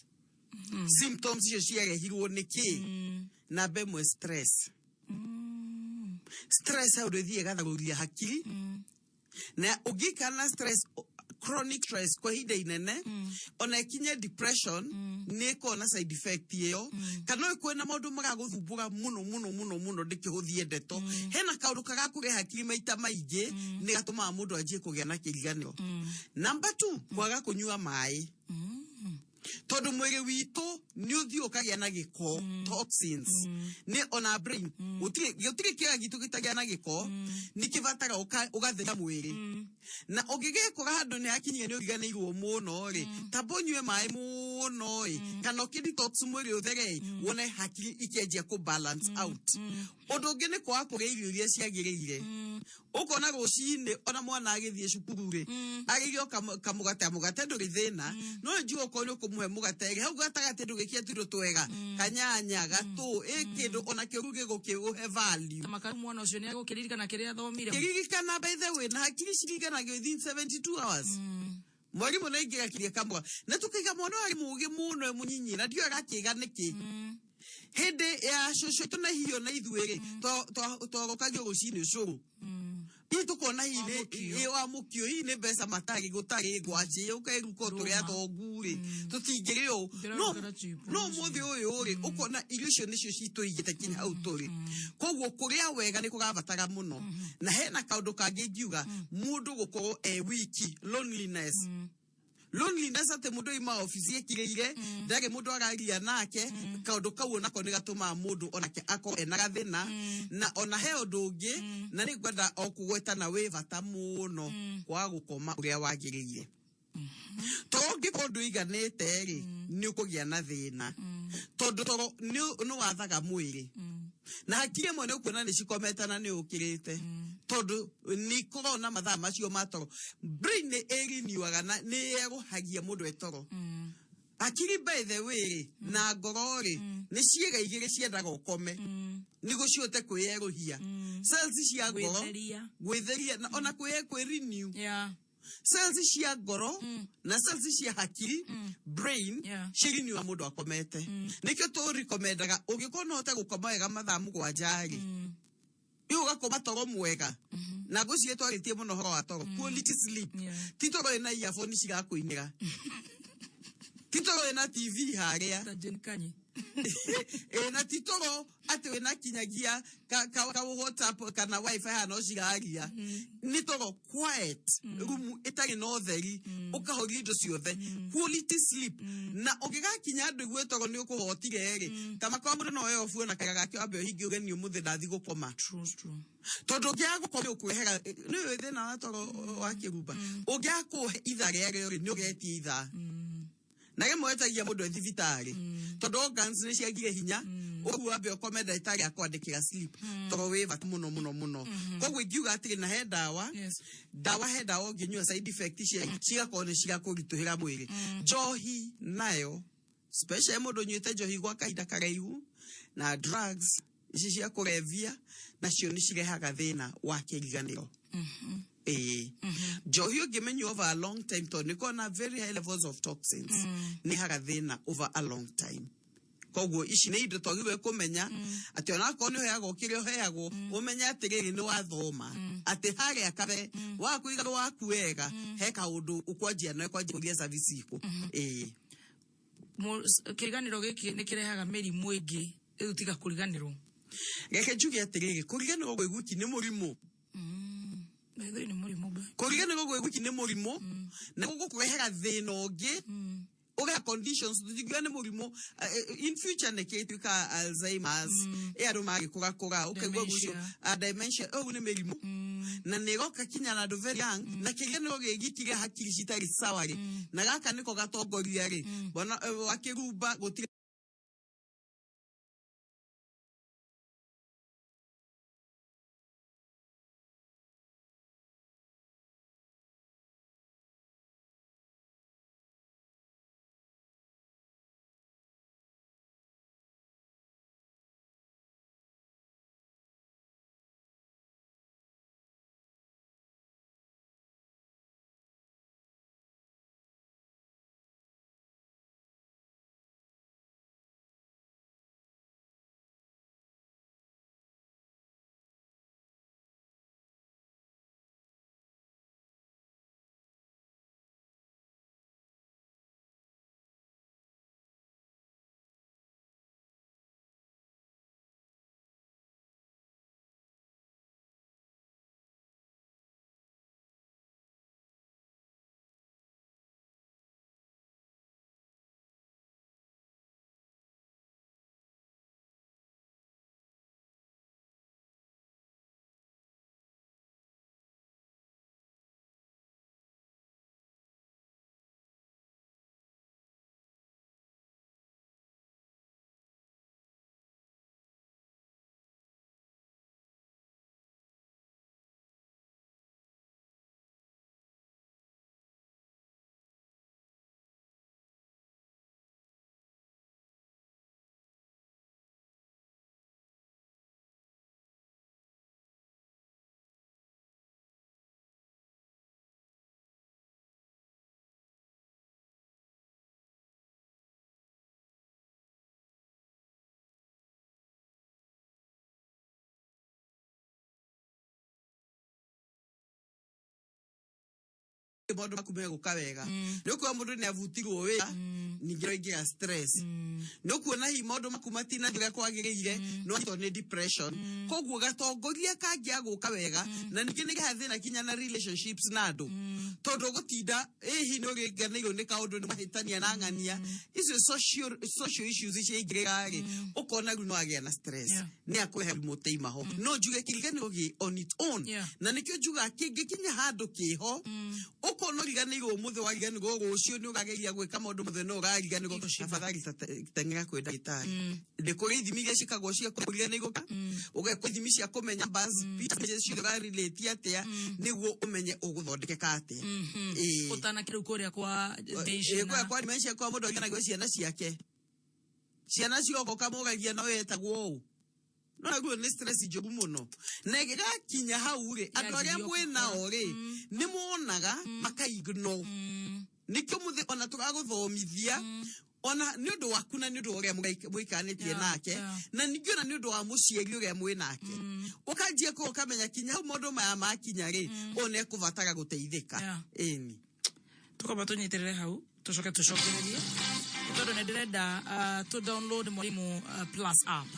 Symptoms icio ciarehirwo nĩ kĩ? Namba ĩmwe, stress. Stress hau ũndũ ĩthiĩ ĩgatharũria hakiri. Na ũngĩikara na stress Chronic stress kwa ihinda inene, ona ĩkinye depression, nĩ ĩkoragwo na side effect ĩyo, kana no ĩkorwo na maũndũ maragũthumbũra mũno mũno mũno mũno. Ndĩkĩhũthie ndeto, hena kaũndũ karakũrehe hakiri maita maingĩ, nĩ gatũmaga mũndũ anjie kũgĩa na kĩriganĩro. Number 2, kwaga kũnyua maĩ, tondũ mwĩrĩ witũ nĩ ũthiĩ ũkagĩa na gĩko, toxins, nĩ ona brain, gũtirĩ kĩga gitũ gĩtagĩa na gĩko, nĩ kĩbatara ũgatheria mwĩrĩ. Na ũngĩgĩkora handũ nĩ hakinyire nĩ ũriganĩirwo mũno rĩ, tamba ũnyue maĩ mũno ĩ, kana ũkĩ detox mwĩrĩ ũthere ĩ, wone hakiri ikĩanjia kũ balance out. Ũndũ ũngĩ nĩ kwaga kũrĩa irio iria ciagĩrĩire. Ũkona rũcinĩ ona mwana agĩthiĩ cukuru rĩ, arĩire o kamũgate, mũgate ndũrĩ thĩna, no njiũ okorwo nĩ ũkũmũhe mũgate rĩ, hau gatagatĩ ndũgĩkie tũindo twega, kanyanya gatũ ĩ kĩndũ ona kĩũru gĩgũkĩũhe value. Maka mwana ũcio nĩ egũkĩririkana kĩrĩa athomire. Kĩririkana, by the way, na hakiri ciririkanagio within 72 hours. Mwarimũ nĩ aingĩrakirie kamwa na tũkaiga mwana ũyũ arĩ mũũgĩ mũno e mũnyinyi, na ndiũĩ arakĩga nĩkĩ. Hĩndĩ ya cũcũ itũ na hiyo na ithuĩ rĩ, twarokagio rũcinĩ ũcũrũ, hihi tũkona hihi nĩ wa mũkio, hihi nĩ mbeca matarĩ, gũtarĩ ngwacĩ, ũkeruka tũrĩ atongu rĩ, tũtingĩrĩ ũũ. No ũmũthĩ ũyũ rĩ, ũkona irio icio nĩcio citũigĩte kinya hau tũrĩ. Koguo kũrĩa wega nĩ kũrabatara mũno. Na hena kaũndũ kangĩ ingiuga, mũndũ gũkorwo e wiki, loneliness. Loneliness atĩ mũndũ oima obici ekirĩire, ndarĩ mũndũ araria nake. Kaũndũ kau onako nĩ gatũmaga mũndũ onake akorwo ena gathĩna. Na ona he ũndũ ũngĩ na nĩ ngwenda o kũgweta na wĩ bata mũno, kwaga gũkoma ũrĩa wagĩrĩire. Toro ũngĩkorwo ndũiganĩte rĩ, nĩ ũkũgĩa na thĩna, tondũ toro nĩ wathaga mwĩrĩ, na hakiri ĩmwe nĩ ũkuona nĩ cikomete na nĩ ũkĩrĩte, tondũ nĩ ikoragwo na mathaa macio ma toro. Brain nĩ ĩriniwaga na nĩ yerũhagia mũndũ e toro. Hakiri, by the way rĩ, na ngoro rĩ, nĩ ciĩga igĩrĩ ciendaga ũkome nĩguo cihote kwĩyerũhia. Cells cia ngoro Gwĩtheria. Gwĩtheria na ona kwĩ renew. Cells cia ngoro na cells cia hakiri, brain, cirinĩwa mũndũ akomete. Nĩkĩo tũrikomendaga ũngĩkorwo no ũhote gũkoma wega mathaa 7 rĩ, rĩu ũgakoma toro mwega. Na ngwĩciria twarĩtie mũno ũhoro wa toro, quality sleep, ti toro wĩna earphone cirakũinĩra, ti toro wĩna TV harĩa. Ta Jane Kanyi. Ĩ, na ti toro atĩ wĩna kinyagia ka WhatsApp kana WiFi haha no ciraria. Nĩ toro quiet room ĩtarĩ na ũtheri, ũkahoria indo ciothe, quality sleep. Na ũngĩgakinya andũ igue toro nĩ ũkũhotire rĩ, kama kwa mũndũ no oe obu ona kaga gake, wambe ũhinge uge niĩ ũmũthĩ ndathi gũkoma, tondũ ũngĩaga gũkoma nĩ ũkwehera. Nĩ ũĩ thĩna wa toro wa kĩrumba, ũngĩaga kũhe ithaa rĩarĩo rĩ, nĩ ũgetia ithaa na rĩmwe wetagia mũndũ e thibitarĩ, tondũ organs nĩ ciagire hinya. Ũguo wambe ũkome, ndagĩtarĩ akwandĩkĩra sleep. Toro wĩ bata mũno mũno mũno. Koguo ingiuga atĩrĩ, na he ndawa, ndawa, he ndawa ũngĩnyua, side effect cia cigakorwo nĩ cirakũritũhĩra mwĩrĩ. Njohi nayo, especially mũndũ ũnyuĩte njohi gwa kahinda karaihu, na drugs ici cia kũrebia, nacio nĩ cirehaga thĩna wa kĩriganĩro. Ĩĩ, njohi ũngĩmĩnyua over a long time, tondũ nĩ ĩkoragwo na very high levels of toxins, nĩ haga thĩna over a long time. Koguo ici nĩ indo twagĩrĩirwo kũmenya atĩ onakorwo nĩ ũheagwo kĩrĩa ũheagwo, ũmenye atĩrĩrĩ, nĩ wathoma atĩ harĩa kabere waga kũiga waku wega, he kaũndũ ũkwanjia na ũkwanjia kũria service ikũ. Ĩĩ. Kĩriganĩro gĩkĩ nĩ kĩrehaga mĩrimũ ĩngĩ rĩu tiga kũriganĩrwo? Reke njuge atĩrĩrĩ, kũriganĩrwo gwĩ gwiki nĩ mũrimũ. By the way, nĩ mũrimũ be. Kũriganĩrwo gwĩ gwiki nĩ mũrimũ, na gũkũrehera thĩna ũngĩ, ũgĩa conditions tũtingiuga nĩ mũrimũ. In future nĩ kĩtuĩka Alzheimer's, ĩ andũ magĩkũrakũra ũkaigua gucio. Dementia. Dementia ũguo nĩ mĩrimũ na nĩ ĩroka kinya na andũ very young. Na kĩriganĩro gĩgi kĩrĩa hakiri citarĩ sawa rĩ, na gaka nĩko gatongoria rĩ, bwana wakĩrumba gũtirĩ. Maũndũ maku megũka wega. Nĩ ũkuona mũndũ nĩ abutirwo wĩra, ningĩ aingĩra stress. Nĩ ũkuona hihi maũndũ maku matinathiĩ ũrĩa kwagĩrĩire, no anyitwo nĩ depression. Koguo gatongoria kangĩaga gũka wega, na ningĩ nĩ kahe thĩna kinya na relationships na andũ, tondũ ũgũtinda ĩhi nĩ ũrĩnganĩirwo nĩ kaũndũ, nĩ mahĩtania na ng'ania icio social issues ciaingĩrĩra rĩ, ũkona rĩu no agĩa na stress. Nĩ akũhe mũtĩima ho, no njuge kĩriganĩro gĩ on its own. Na nĩkĩo njugaga kĩngĩkinya handũ kĩho, ũkona ũriganĩirwo ũmũthĩ, wariganĩrwo rũciũ, nĩ ũrageria gwĩka maũndũ mothe no ũrariganĩrwo, afadhali teng'era kwĩ ndagĩtarĩ. Nĩ kũrĩ ithimi iria ciĩkagwo cia kũriganĩrwo, ũgekwo ithimi cia kũmenya numbers, pictures ciothe ũrarelate atĩa, nĩguo ũmenye ũgũthondekeka atĩa. Ĩĩ. Ũtanakĩrĩu kũrĩa kwa dementia. Ĩĩ, kũrĩa kwa dementia, kwa mũndũ ariganagĩrwo ciana ciake, ciana cioka ũkamũragia no etagwo ũũ, no naguo nĩ stress njũru mũno, na ĩgĩgakinya hau rĩ, andũ arĩa Yanjirie mwĩ nao rĩ nĩ monaga makaignore. Nĩkĩo mũthĩ ona tũragũthomithia, ona nĩ ũndũ waku na nĩ ũndũ wa ũrĩa mũikaranĩtie nake, na ningĩ ona nĩ ũndũ wa mũciari ũrĩa mwĩ nake, ũkanjia kũ ũkamenya kinya hau maũndũ maya makinya rĩ, ũyũ nĩ ekũbatara gũteithĩka. Ĩni. Tukamba tũnyitĩrĩre hau, tũcoke tũcokererie, nĩ tondũ nĩ ndĩrenda to download Mwalimu Plus app.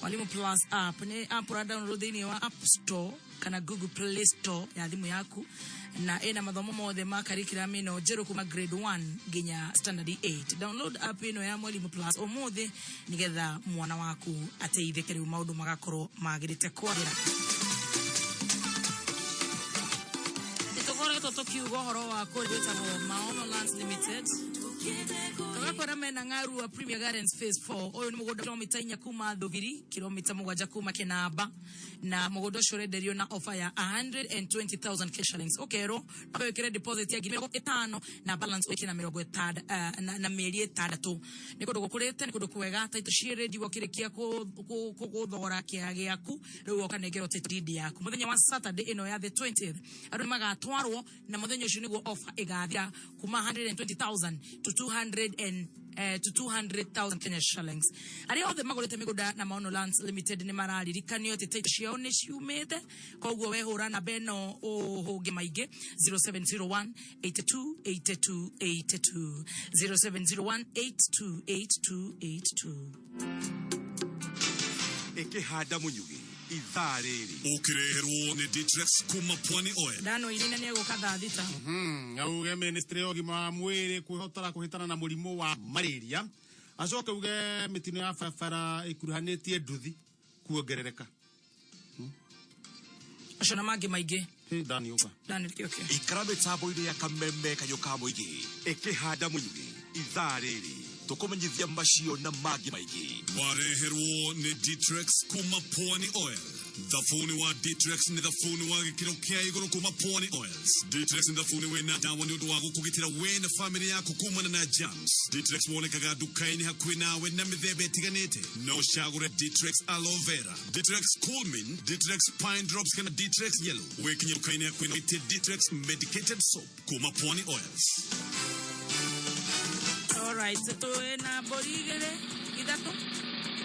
Mwalimu Plus app nĩ app ũra download thĩinĩ wa App Store kana Google Play Store ya thimũ yaku, na ĩna mathomo mothe ma curriculum ĩno njerũ kuma grade 1 nginya standard 8. Download app ĩno ya Mwalimu Plus ũmũthĩ, nĩgetha mwana waku ateithĩke, rĩu maũndũ magakorwo magĩrĩte kwagĩra. Tũkoretwo tũkiuga ũhoro wa kũrĩa gwĩtagwo Maono Lands Limited, tũgakora mena Ng'arua Premier Gardens Phase 4. Ũyũ nĩ mũgũnda kilomita 4 kuma Thũgiri, kilomita 7 kuma Kĩnamba, na mũgũnda ũcio ũrenderio na offer ya 120,000 cash shillings. Ũkerwo no wĩkĩre deposit ya 50,000 na balance ũkĩre na mĩrongo ĩtanda, na mĩeri 6. Nĩ kũndũ gũkũrĩte, nĩ kũndũ kwega. Title ciĩ ready. Wakĩrĩkia gũthogora kĩaga gĩaku, rĩu woka nengerwo title deed yaku. Mũthenya wa Saturday ĩno ya the 20th andũ nĩ magatwarwo, na mũthenya ũcio nĩguo offer ĩgathira kuma 120,000 to 200 and to 200,000 Kenya shillings. Arĩa othe magũrĩte mĩgũnda na Maono Lands Limited nĩ mararirikanio atĩ title ciao nĩ ciumĩte, koguo wehũra namba ĩno ũhũnge maingĩ: 0701 82 82 82, 0701 82 82 82. Ĩkĩhanda mũnyugĩ ithaa rĩrĩ. Ũkĩreherwo nĩ Ditrex kuma Pwani Oil. Ndano Irina nĩ egũka thaa 6. Auge ministry ya ũgima wa mwĩrĩ kwĩhotora kũhĩtana na mũrimũ wa malaria, acoke uge mĩtino ya barabara ĩkuruhanĩtie nduthi kuongerereka. Acio na mangĩ maingĩ. Hey, Dani ũka. Daniel Kĩoke. Ikara mĩtambo-inĩ ya Kameme kanyũ ka mũingĩ. Ĩkĩhanda mũnyugĩ ithaa rĩrĩ, tũkũmenyithia macio na mangĩ maingĩ. Wareherwo nĩ Ditrex kuma Pwani Oil. Thabuni wa Ditrex nĩ thabuni wa gĩkĩro kĩa igũrũ kuma Pwani Oils. Ditrex nĩ thabuni wĩna ndawa nĩ ũndũ wa gũkũgitĩra we na famĩlĩ yaku kumana na germs. Ditrex wonekaga nduka-inĩ hakuhĩ nawe na mĩthemba ĩtiganĩte. No ũcagũre Ditrex Aloe Vera, Ditrex Cool Mint, Ditrex Pine Drops kana Ditrex Yellow. Wĩkinye nduka-inĩ hakuhĩ na wĩtie Ditrex Medicated Soap kuma Pwani Oils. Alright, twĩna mbũri igĩrĩ, ithatũ,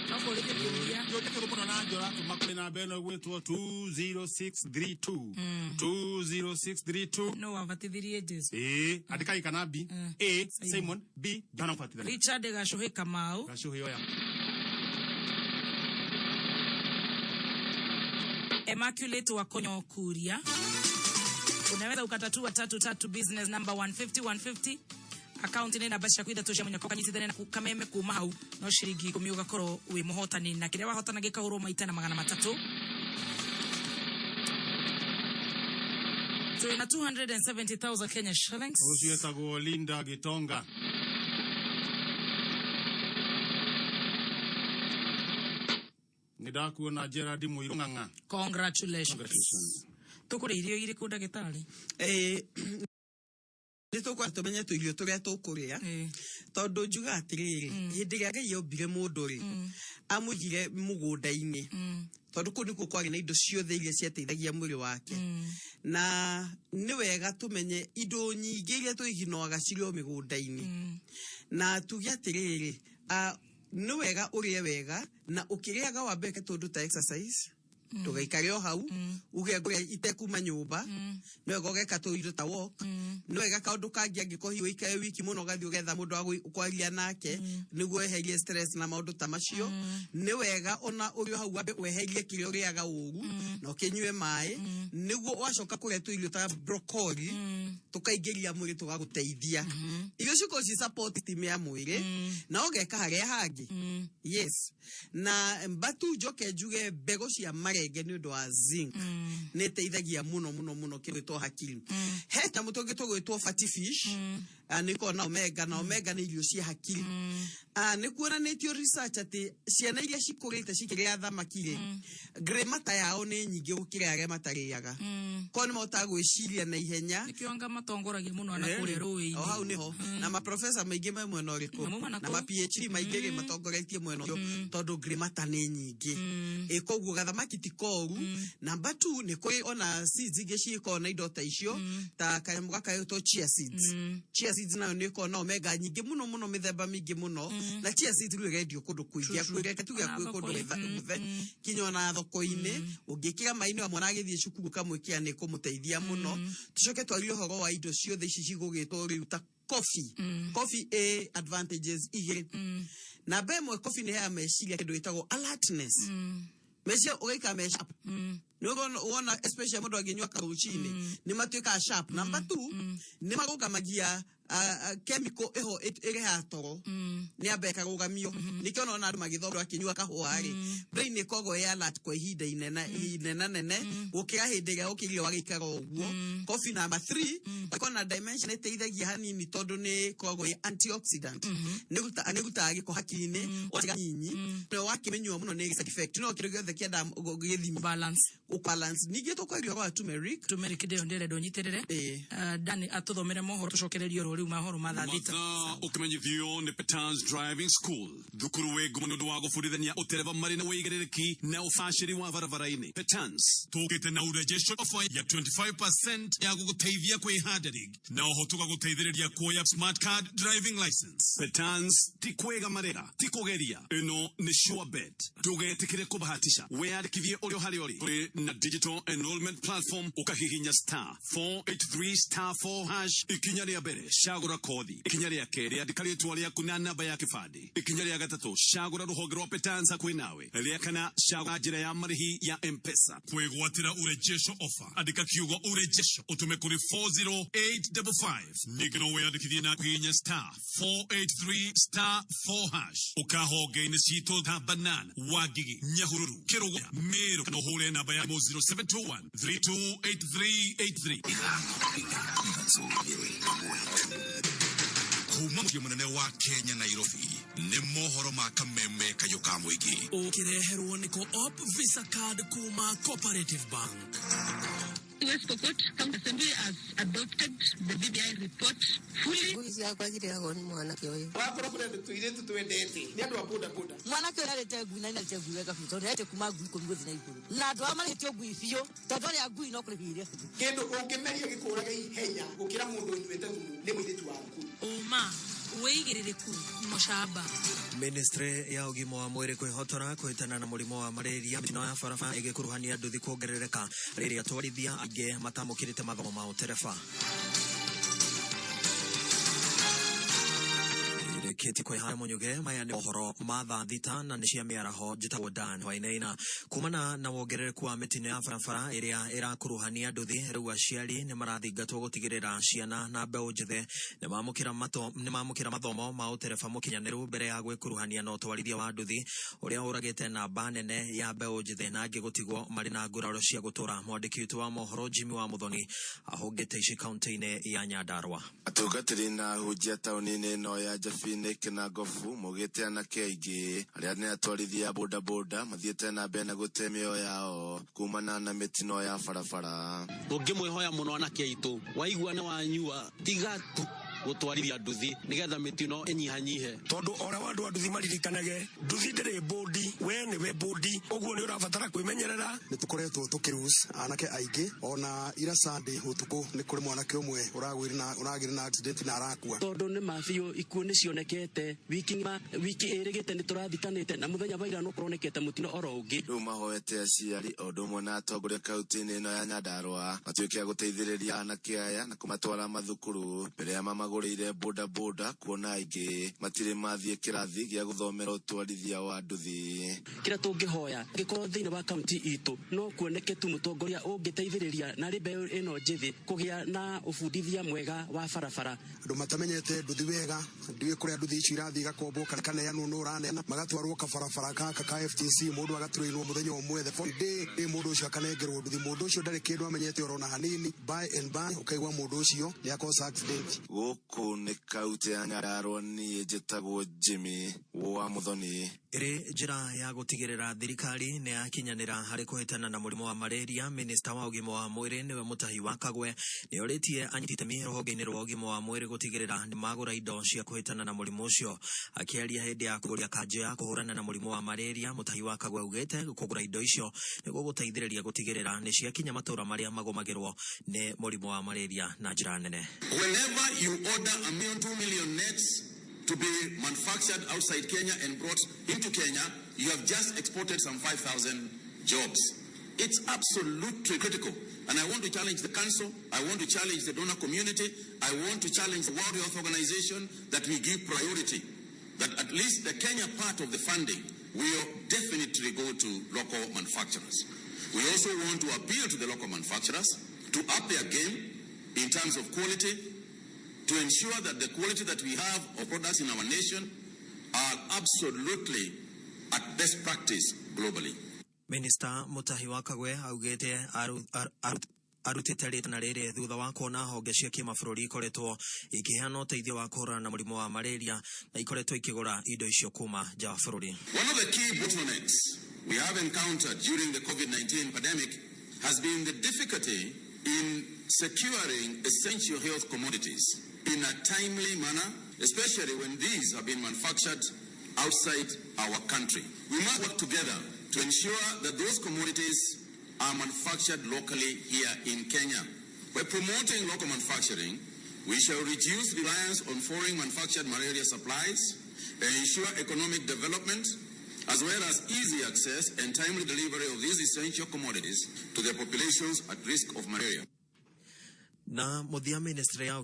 no kũrĩte kĩũria. Kĩũria kĩũru mũno na njora kuma kũrĩ namba ĩno ĩgwĩtwo 20632, 20632. No wabatithirie Jesu? Ĩĩ, andĩkai kana B, A Simon, B Johana Mũbatithania. Richard Gacuhĩ Kamau. Gacuhĩ oya. Immaculate Wakonyo Kuria, unaweza ukatatua tatu tatu, business number 150 150, account nĩ namba ciaku ithatũ cia mũnyaka, ũkanyitithania na Kameme kuma hau no ciringi 10 ũgakorwo wĩ mũhotani, na kĩrĩa wahotana gĩkahũrwo maita na 300. Twĩna 270,000 Kenya shillings. Ũcio etagwo Linda Gitonga. Nĩ ndakuona Gerard Mũirũ Ng'ang'a. Congratulations. Congratulations. Tũkũrĩa irio irĩkũ, ndagĩtarĩ? Nĩ tũkwenda tũmenye tũirio tũrĩa tũkũrĩa, tondũ njuga atĩrĩrĩ, hĩndĩ ĩrĩa Ngai ombire mũndũ rĩ, amũigire mũgũnda-inĩ, tondũ kũu nĩkuo kwarĩ na indo ciothe iria ciateithagia mwĩrĩ wake. Na nĩ wega tũmenye indo nyingĩ iria twĩginoaga cirĩ o mĩgũnda-inĩ. Na tuge atĩrĩrĩ, nĩ wega ũrĩe wega, na ũkĩrĩaga wambe wĩke tũndũ ta exercise. Ndũgaikare o hau uge ngũrĩa itekuma nyũmba. Nĩ wega ũgeka tũindo ta walk. Nĩ wega kaũndũ kangĩ, angĩkorwo hihi ũikare wiki mũno, ũgathiĩ ũgetha mũndũ wa kwaria nake nĩguo weherie stress na maũndũ ta macio. Nĩ wega ona ũrĩ o hau wambe weherie kĩrĩa ũrĩaga ũru na ũkĩnyue maĩ, nĩguo wacoka kũrĩa tũirio ta broccoli tũkaingĩria mwĩrĩ, tũgagũteithia. Irio cikorwo ci support system ya mwĩrĩ na ũgeka harĩa hangĩ. Yes, na mbatu njoke njuge mbegũ cia marenge nĩ ũndũ wa zinc nĩ ĩteithagia mũno mũno mũno kĩndũ gĩtwo hakiri. He nyamũ tũngĩ tũgwĩtwo fatty fish. Nĩ ĩkoragwo na omega, na omega nĩ irio cia hakiri. Nĩ kuonanĩtio research atĩ ciana iria cikũrĩte cikĩrĩa thamaki rĩ, grey matter yao nĩ nyingĩ gũkĩra arĩa matarĩaga, korwo nĩ mahotaga gwĩciria na ihenya. Nĩkĩo anga matongoragia mũno ana kũrĩa rũĩ-inĩ. O hau nĩho na maprofesa maingĩ me mwena ũrĩkũ? Mauma na na kũu. Ma PhD maingĩ rĩ, matongoretie mwena ũcio tondũ grey matter nĩ nyingĩ. Ĩ koguo gathamaki ti koru. Number 2, nĩ kũrĩ ona seeds ingĩ ciĩkoragwo na indo ta icio, ta kanyamũ gaka getwo chia seeds. Chia seeds nayo nĩ ĩkoragwo na omega nyingĩ mũno mũno, mĩthemba mĩingĩ mũno. Na chia seeds rĩu ĩrendio kũndũ kũingĩ, reke tuge Ona hakuhĩ kũndũ thoko-inĩ. guothe, kinya ona thoko-inĩ. Ũngĩkĩra maĩ-inĩ wa mwana agĩthiĩ cukuru ũkamwĩkĩra, nĩ kũmũteithia mũno. Tucoke twarie ũhoro wa indo ciothe ici cigũgĩtwo rĩu ta coffee. Coffee ĩ advantages igĩrĩ. Namba ĩmwe, coffee nĩ heaga meciria kĩndũ gĩtagwo alertness. Meciria ũgaikara me sharp. Nĩ wona especially mũndũ angĩnyua karũcinĩ nĩ matuĩkaga sharp. Namba 2, nĩ marũgamagia chemical ĩho ĩrehaga toro, nĩ amba ĩkarũgamio. Nĩkĩo ona andũ magĩthoma, akĩnyua kahũa rĩ, brain ĩkoragwo ĩ alert kwa ihinda inene inene nene gũkĩra hĩndĩ ĩrĩa ũkĩrire wagĩikara ũguo. Coffee number 3, ĩkoragwo na dimension, ĩteithagia hanini tondũ nĩ ĩkoragwo ĩ antioxidant, nĩ ĩrutaga gĩko hakiri-inĩ watiga nyinyi. No wakĩmĩnyua mũno nĩ side effect, no kĩndũ gĩothe kĩendaga gĩthimi. Balance. Balance. Ningĩ tũkwaria ũhoro wa turmeric. Turmeric ndĩyo ndĩrenda ũnyitĩrĩre. Dani atũthomere mohoro, tũcokererie oro rĩu mahoro ma thaa 6. Mathaa ũkĩmenyithio nĩ Peters Driving School, thukuru wĩ ngumo nĩ ũndũ wa gũbundithania ũtereba marĩ na wĩigĩrĩrĩki na ũbacĩri wa barabara-inĩ. Peters tũkĩte na urejesho offer ya 25% ya gũgũteithia kwĩhanda rĩngĩ, na oho tũgagũteithĩrĩria kuoya smart card driving license. Peters ti kwĩgamarĩra, ti kũgeria, ĩno nĩ sure bet. Ndũgetĩkĩre kũbahatisha, wĩyandĩkithie ũrĩ o harĩa ũrĩ. Tũrĩ na digital enrollment platform, ũkahihinya star 483 star 4 hash. Ikinya rĩa mbere, cagũra kothi. Ikinya rĩa kerĩ, andĩka rĩtwa rĩaku na namba ya kĩbandĩ. Ikinya rĩa gatatũ, cagũra rũhonge rwa Peters hakuhĩ nawe. Rĩa kana, cagũra njĩra ya marĩhi ya M-Pesa. Kwĩgwatĩra urejesho offer, andĩka kiugo urejesho ũtũme kũrĩ 40855. Ningĩ no wĩyandĩkithie na kũhihinya star 483 star 4 hash ũkahonge-inĩ citũ ta Banana, Wangigi, Nyahururu, Kĩrũgũya, Meru, kana ũhũre namba ya 0721 328383. Kuma mũciĩ mũnene wa Kenya, Nairobi, nĩ mohoro ma kameme kayũ ka mũingĩ. Ũkĩreherwo nĩ Co-op Visa Card kuma Cooperative Bank. West Pokot County Assembly has adopted the BBI report fully. Ngui ciakwa cirĩagwo nĩ mwanake ũyũ. Wakorwo kũrĩ andũ tũirĩtu twendete nĩ andũ a boda boda. Mwanake ũyũ arĩte ngui na nĩarĩte ngui wega biũ, tondũ nĩarĩte kuma ngui 10 gũthiĩ na igũrũ, na andũ arĩa marĩhĩtio ngui biũ, tondũ arĩa ngui no kũrĩhia. Kĩndũ ũngĩmeria gĩkũraga ihenya gũkĩra mũndũ ũnyuĩte thumu nĩ mũirĩtu waku. Ũma, wĩigĩrĩrĩku, mũcamba. Ministry ya ũgima wa mwĩrĩ kwĩhotora kũhĩtana na mũrimũ wa malaria. Mĩtino ya barabara ĩgĩkuruhania nduthi kuongerereka rĩrĩa atwarithia aingĩ matamũkĩrĩte mathomo ma ũtereba. Rĩkĩtie kwĩhara mũnyuge. Maya nĩ mohoro ma thaa 6 na nĩ cia mĩaraho. Njĩtagwo Dan Wainaina. Kumana na wongerereku wa mĩtino ya barabara ĩrĩa ĩrakuruhania nduthi, rĩu aciari nĩ marathingatwo gũtigĩrĩra ciana na mbeũ njĩthĩ nĩ mamũkĩra mathomo ma ũtereba mũkinyanĩru mbere ya gwĩkuruhania na ũtwarithia wa nduthi ũrĩa ũragĩte namba nene ya mbeũ njĩthĩ na angĩ gũtigwo marĩ na nguraro cia gũtũra. Mwandĩki witũ wa mohoro Jimmy wa Muthoni ahũngĩte ici kaunti-inĩ ya Nyandarua. Atungatĩri na ahunjia taũni-inĩ ĩno ya Njabini Kĩnangobu maugĩte anake aingĩ arĩa nĩ atwarithia boda boda mathiĩte na mbere na gũte mĩoyo yao kumana na mĩtino ya barabara. Tũngĩmwĩhoya mũno anake aitũ, waigua nĩ wanyua tiga tu. Gũtwarithia nduthi nĩgetha mĩtino ĩnyihanyihe. Tondu ora wa andu a nduthi maririkanage nduthi ndĩrĩ mbũndi, we nĩwe mbũndi, ũguo nĩ ũrabatara kwĩmenyerera. Nĩ tũkoretwo tũkĩrus anake aingĩ, ona ira Sunday ũtukũ nĩ kũrĩ mwanake ũmwe ũragĩire na accident na arakua. Tondu nĩ ma biũ ikuũ nĩ cionekete wiki ng'ima, wiki ĩrĩgĩte nĩ tũrathikanĩte na mũthenya wa ira no kũronekete mũtino oro ũngĩ. Rĩu mahoete aciari o ũndũ ũmwe na atongoria kaunti-inĩ ĩno ya Nyandarua matuĩke a gũteithĩrĩria anake aya na kũmatwara mathukuru mbere ya mamagũrĩire boda boda, kuona aingĩ matirĩ mathiĩ kĩrathi gĩa gũthomera ũtwarithia wa nduthi. Kĩrĩa tũngĩhoya angĩkorwo thĩinĩ wa kaunti itũ no kuoneke tu mũtongoria ũngĩteithĩrĩria na mbeũ ĩno njĩthĩ kũgĩa na ũbundithia mwega wa barabara. Andũ matamenyete nduthi wega, ndiũĩ kũrĩa nduthi icio irathiĩ igakombwo kana ikaneanwo nũ ũraneana, magatwarwo kabarabara gaka ka FTC, mũndũ agatũrĩirwo mũthenya ũmwe, the following day mũndũ ũcio akanengerwo nduthi. Mũndũ ũcio ndarĩ kĩndũ amenyete orona hanini, by and by ũkaigua mũndũ ũcio nĩ akosa accident. Gũkũ nĩ kaunti ya Nyandarua, niĩ njĩtagwo Jimmy wa Muthoni. Ĩrĩ njĩra ya gũtigĩrĩra thirikari nĩ yakinyanĩra harĩ kũhĩtana na mũrimũ wa malaria, minista wa ũgima wa mwĩrĩ nĩwe Mutahi wa Kagwe nĩ orĩtie anyiti itemi rũhonge-inĩ rwa ũgima wa mwĩrĩ gũtigĩrĩra nĩ magũra indo cia kũhĩtana na mũrimũ ũcio. Akĩaria hĩndĩ ya kũgũria kanjũ ya kũhũrana na mũrimũ wa malaria, Mutahi wa Kagwe augĩte kũgũra indo icio nĩ gũgũteithĩrĩria gũtigĩrĩra nĩ ciakinya matũũra marĩa magũmagĩrwo nĩ mũrimũ wa malaria na njĩra nene. Whenever you order a million, 2 million nets to be manufactured outside Kenya and brought into Kenya, you have just exported some 5,000 jobs. It's absolutely critical. And I want to challenge the council, I want to challenge the donor community, I want to challenge the World Health Organization that we give priority, that at least the Kenya part of the funding will definitely go to local manufacturers. We also want to appeal to the local manufacturers to up their game in terms of quality, to ensure that the quality that we have of products in our nation are absolutely at best practice globally. Minister Mutahi wa Kagwe augĩte arutĩte rĩtana rĩrĩ thutha wa kuona honge cia kĩmabũrũri ikoretwo ikĩheana ũteithio wa kũhũrana na mũrimũ wa malaria na ikoretwo ikĩgũra indo icio kuma nja wa bũrũri. One of the key bottlenecks we have encountered during the COVID-19 pandemic has been the difficulty in securing essential health commodities in a timely manner, especially when these have been manufactured outside our country. We must work together to ensure that those commodities are manufactured locally here in Kenya. By promoting local manufacturing, we shall reduce reliance on foreign manufactured malaria supplies and ensure economic development, as well as easy access and timely delivery of these essential commodities to the populations at risk of malaria. Na mũthia, ministry ya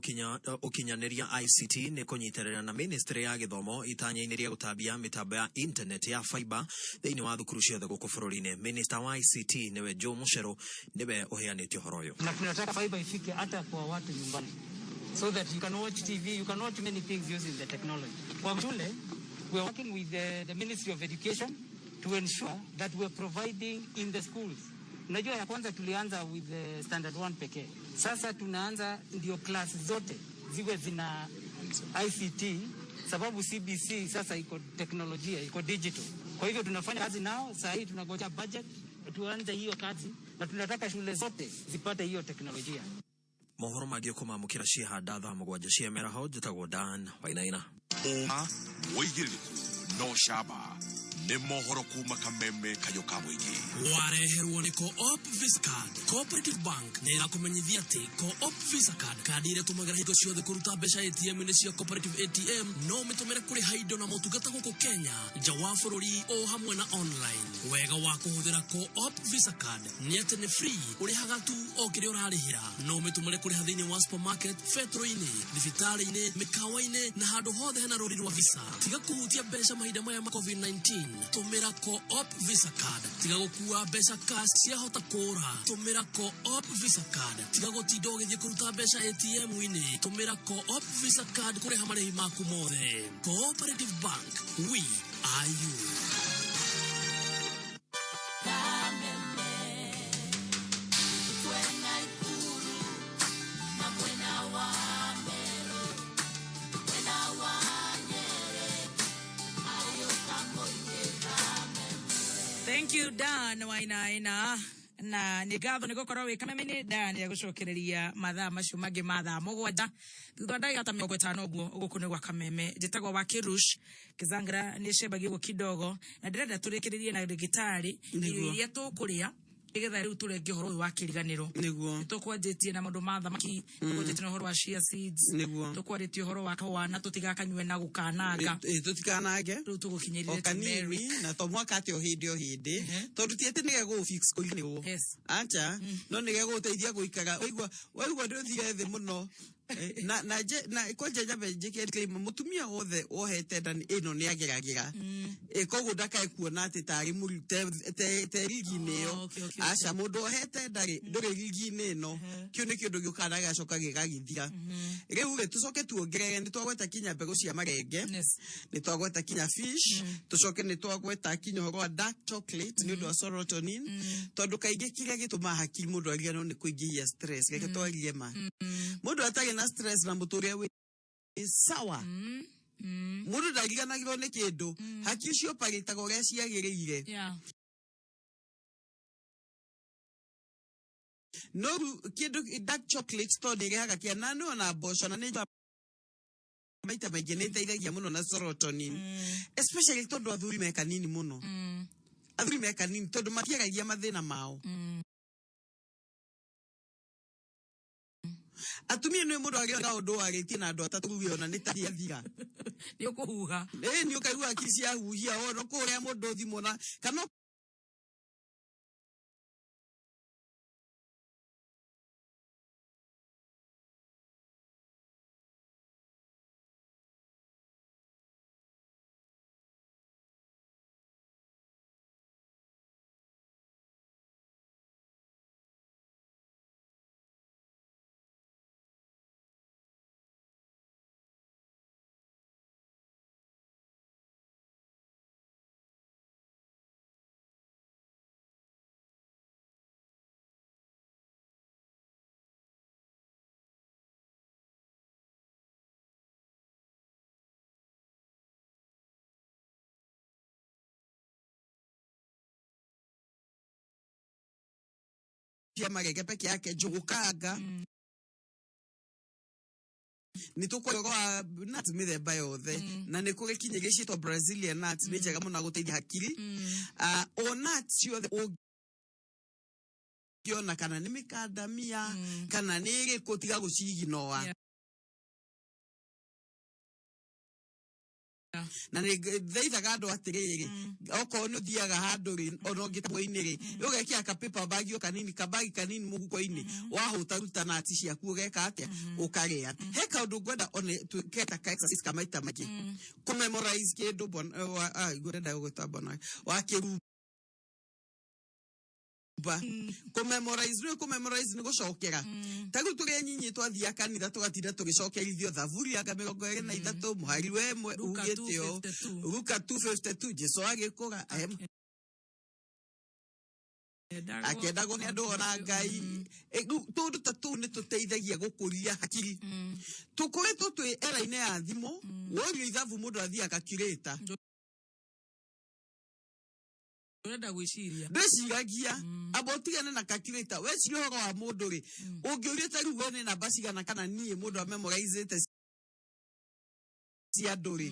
ũkinyanĩria ICT nĩ kũnyitĩrĩra na ministry ya gĩthomo itanya-inĩ rĩa gũtambia mĩtambo ya internet ya fiber thĩinĩ wa thukuru ciothe gũkũ bũrũri-inĩ. Minister wa ICT nĩwe Joe Mucheru nĩwe ũheanĩte ũhoro ũyũ. Na tunataka fiber ifike hata kwa watu nyumbani so that you can watch TV, you can watch many things using the technology. Kwa shule, we are working with the Ministry of Education to ensure that we are providing in the schools. Unajua ya kwanza tulianza with the standard 1 pekee. Sasa tunaanza ndio class zote ziwe zina ICT, sababu CBC sasa iko teknolojia, iko digital. Kwa hivyo tunafanya kazi nao, saa hii tunangoja budget tuanze hiyo kazi na tunataka shule zote zipate hiyo teknolojia. Mohoro mangĩ ũkũmamũkĩra ciehanda thaa 7 cia mĩaraho. Njĩtagwo Dan Wainaina. Ũma mũigĩrĩrĩku no camba nĩ mohoro kuma Kameme kayũ ka mũingĩ. Wareherwo nĩ Co-op Visa Card. Cooperative Bank nĩ ĩrakũmenyithia atĩ Co-op Visa Card, kandi ĩrĩa tũmagĩra hingo ciothe kũruta mbeca ATM-inĩ cia Cooperative ATM, no ũmĩtũmĩre kũrĩha indo na motungata gũkũ Kenya, nja wa bũrũri o hamwe na online. Wega wa kũhũthĩra Co-op Visa Card nĩ atĩ nĩ free, ũrĩhaga tu o kĩrĩa ũrarĩhĩra. No ũmĩtũmĩre kũrĩha thĩinĩ wa supermarket, betro-inĩ, thibitarĩ-inĩ, mĩkawa-inĩ na handũ hothe hena rũri rwa Visa. Tiga kũhutia mbeca mahinda maya ma COVID-19. Tũmĩra Co-op Visa Card. Tiga gũkua mbeca cash ciahota kũra. Tũmĩra Co-op Visa Card. Tiga gũtinda ũgĩthiĩ kũruta mbeca ATM-inĩ. Tũmĩra Co-op Visa Card kũrĩha marĩhi maku mothe. Cooperative Bank, we are you. Thank you, Dan Wainaina. Na nĩ ngatho nĩ gũkorwo wĩ kameme-inĩ nda nĩ agũcokereria mathaa macio mangĩ ma thaa 7 thutha wa ndagĩka ta 50 ũguo. Gũkũ nĩ gwa Kameme, njĩtagwo wa Kirush Kizangra, nĩ cembagia ũguo kidogo na ndĩrenda tũrĩkĩrĩrie na ndagĩtarĩ irio iria tũkũrĩa nĩgetha rĩu tũrenge ũhoro ũyũ wa kĩriganĩro. Nĩtũkwanjĩtie na maũndũ ma thamaki, tũkwanjĩtie na ũhoro wa chia seeds, tũkwarĩtie ũhoro wa kahũa na tũtigakanyue na gũkananga. Tũtikanange. Rĩu tũgũkinyĩrire o kanini na to mwaka atĩ o hĩndĩ o hĩndĩ, tondũ ti atĩ nĩge fix kũriganĩrwo, acha, no nĩge gũteithia gũikara waigua waigua ndũthire thĩ mũno. Na kwanja nyambe njĩke disclaimer, mũtumia wothe wohete nda ĩno nĩ ageragĩra. Koguo ndakae kuona atĩ tarĩ mũri te rigi-inĩ ĩyo. Aca, mũndũ wohete nda rĩ, ndũrĩ rigi-inĩ ĩno. Kĩu nĩ kĩũndũ gĩũkaga na gĩgacoka gĩgagĩthira. Rĩu rĩ, tũcoke tuongerere, nĩ twagweta kinya mbegũ cia marenge, nĩ twagweta kinya fish, tũcoke nĩ twagweta kinya ũhoro wa dark chocolate nĩ ũndũ wa serotonin, tondũ kaingĩ kĩrĩa gĩtũmaga hakiri mũndũ ariganĩrwo nĩ kũingĩhia stress. Reke twarie ma, mũndũ atarĩ na stress na mũtũrĩre wĩ sawa, mũndũ ndariganagĩrwo nĩ kĩndũ, hakiri cioparĩtaga ũrĩa ciagĩrĩire. No rĩu kĩndũ dark chocolate, tondũ ĩrehaga kĩa na nĩ ona mboco na nĩ maita maingĩ nĩ ĩteithagia mũno na serotonin, especially tondũ athuri me kanini mũno, athuri me kanini tondũ matiaragia mathĩna mao. Atumia nĩ mũndũ agĩa kaũndũ warĩtie na andũ atatũ ruge ona nĩ tathira. Nĩ ũkũhuha. Ĩ, nĩ ũkaigua hakiri ciahuhia ona kũrĩa mũndũ thimũ na kana cia marenge peke yake, njũgũ karanga, nĩ tũkwaria ũhoro wa nuts mĩthemba yothe, na nĩ kũrĩ kinya iria ciĩtwo Brazilian nuts, nĩ njega mũno gũteithia hakiri. Ah, o nuts ciothe ũngĩona, kana nĩ mĩkandamia kana nĩ ĩrĩkũ, tiga gũciginoa. Na nĩ thaithaga andũ atĩrĩrĩ, okorwo nĩ ũthiaga handũ rĩ, ona ũngĩtwo-inĩ rĩ, ũgekĩra ka paper bag o kanini, kabagi kanini mũhuko-inĩ, wahũta ruta nuts ciaku, ũgeka atĩa, ũkarĩa. He kaũndũ ngwenda one twĩke ta ka exercise ka maita maingĩ, kũ memorize kĩndũ ngwenda gũgwĩta bwana wa kĩrumba, kũ memorize rĩu, kũ memorize nĩ gũcokera. Ta rĩu tũrĩ nyinyi twathiaga kanitha tũgatinda tũgĩcokerithio thaburi anga 23 mũhari wa 1 Luka ugĩte ũũ. 2:52. Luka 2:52, Jesu agĩkũra akĩendagwo nĩ andũ ona Ngai. Rĩu tũndũ ta tũu nĩ tũteithagia gũkũria hakiri. Tũkoretwo twĩ era-inĩ ya thimũ, worio ithabu mũndũ athiaga calculator. Ũrenda gwĩciria. Ndwĩciragia, amba ũtigane na calculator, weciria ũhoro wa mũndũ rĩ, ũngĩũrio ta rĩu we nĩ namba cigana kana niĩ mũndũ amemorizĩte cia andũ rĩ,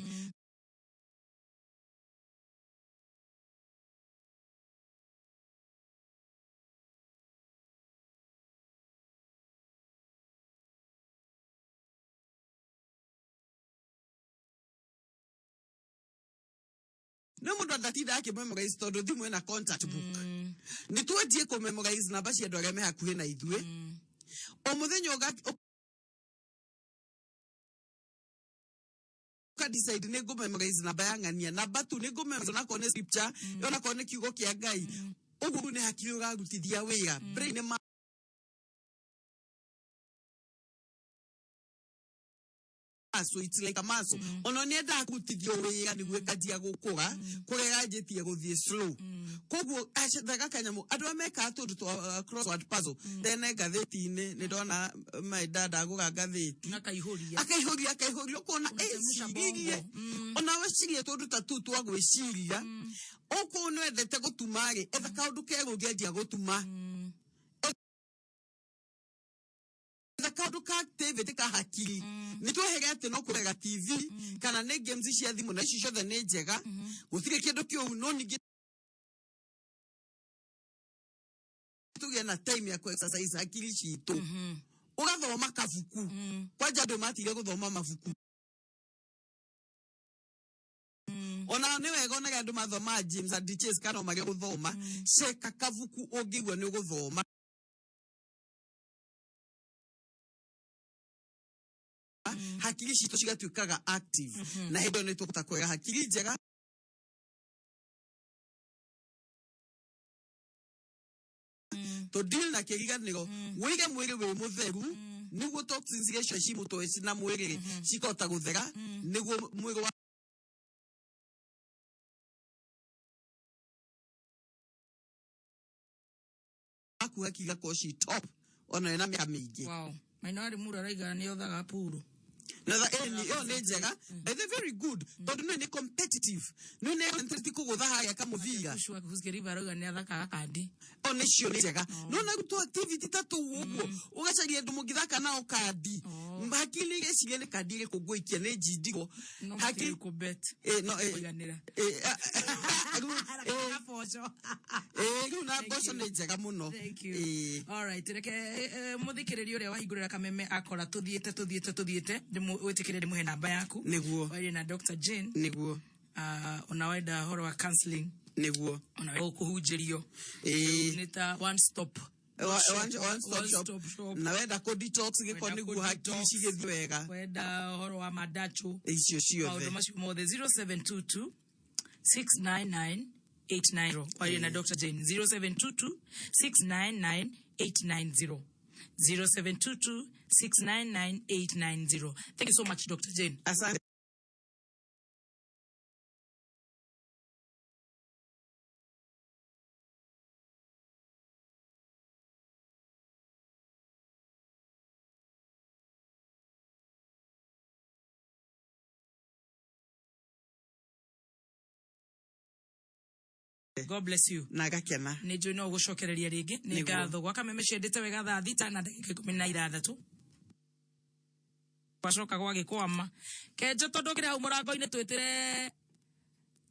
no mũndũ ndatinda akĩmemorize tondũ thimũ ĩna contact book. Nĩ twanjie kũmemorize namba cia andũ arĩa me hakuhĩ na ithuĩ o mũthenya, ũka decide nĩ ngũmemorize namba ya ng'ania, namba tu nĩ ngũmemorize, onakorwo nĩ scripture, onakorwo nĩ kiugo kĩa Ngai. Ũguo nĩ hakiri ũrarutithia wĩra, brain nĩ muscle, it's like a muscle. Ona nĩ endaga kũrutithio wĩra nĩguo ĩkanjia gũkũra, kũrĩa ĩranjĩtie gũthiĩ slow. Koguo acethaga kanyamũ, andũ arĩa mekaga tũndũ twa crossword puzzle. Tene ngathĩti-inĩ nĩ ndona my dad agũra ngathĩti akaihũria. Akaihũria, akaihũria, ũkona Unachemsha ĩciririe bongo. Ona wecirie tũndũ ta tũu twa gwĩciria. Okorwo nĩ wendete gũtuma rĩ, etha kaũndũ kerũ ũngĩanjia gũtuma. Kaũndũ ka activity ka hakiri nĩ twehere atĩ no kũrega TV kana nĩ games cia thimũ, na icio ciothe nĩ njega, gũtirĩ kĩndũ kĩũru, no ningĩ tũgĩe na time ya ku exercise hakiri citũ. Ũgathoma kabuku kwanja, andũ matigire gũthoma mabuku. Ona nĩ wega onaga andũ mathoma James and Chase kana o marĩa gũthoma, ceka kabuku ũngĩigua nĩ ũgũthoma. Hakiri citũ cigatuĩkaga active, na hĩndĩ ĩyo nĩ tũkũhota kwega hakiri njega to deal na kĩriganĩro. Wĩige mwĩrĩ wĩ mũtheru nĩguo toxins iria cio ci mũtwe na mwĩrĩ rĩ cikahota gũthera, nĩguo mwĩrĩ waku hakiri igakorwo ci top ona wĩna mĩaka mĩingĩ. Wow. Maina arĩ mũndũ araiga nĩ othaga puru. Na ĩni ĩyo nĩ njega. They're very good tondũ nĩ competitive, nĩ concentrate kũgũtha harĩa kamũbira. Huskeriba arauga nĩ athakaga kandi. O nĩcio nĩ njega, no na rutwo activity ta tũu ũguo, ũgacaria andũ mũngĩthaka nao kandi, hakiri nĩ igeciria nĩ kandi ĩrĩkũ ngũikia nĩ njindigwo. No Hakiri matirĩ kũbet. No Kũiganĩra. Rĩu, Boco. Rĩu na mboco nĩ njega mũno. Thank you. All right, reke muthikiriria uria wahingurira kameme akora tuthiite tuthiite tuthiite, witikirie ndimuhe namba yaku. Nĩguo. Warie na Dr. Jane. Nĩguo. Ona wenda horo wa counseling. Nĩguo. Ona ukuhunjĩrio. Nĩ ta one stop One stop One shop. stop shop. Na wenda kũ detox gĩko Wenda nĩguo kũ hakiri detox. cigĩthiĩ wega. Wenda horo wa mandacho. Icio ciothe. Maũndũ macio mothe, 0722 699 890. Warie na Dr. Jane 0722 699 890, 0722 699 890. Thank you so much, Dr. Jane. Asante. God bless you. Na ngakena. Nä njå no gå cokereria rä ngä. Nä Nĩguo. ngatho gwa kameme ciendete wega thaa 6 na ndagä ka 16 gwacoka gwagä kwama kenjo tondå kä rä hau må rango-inä twä tä re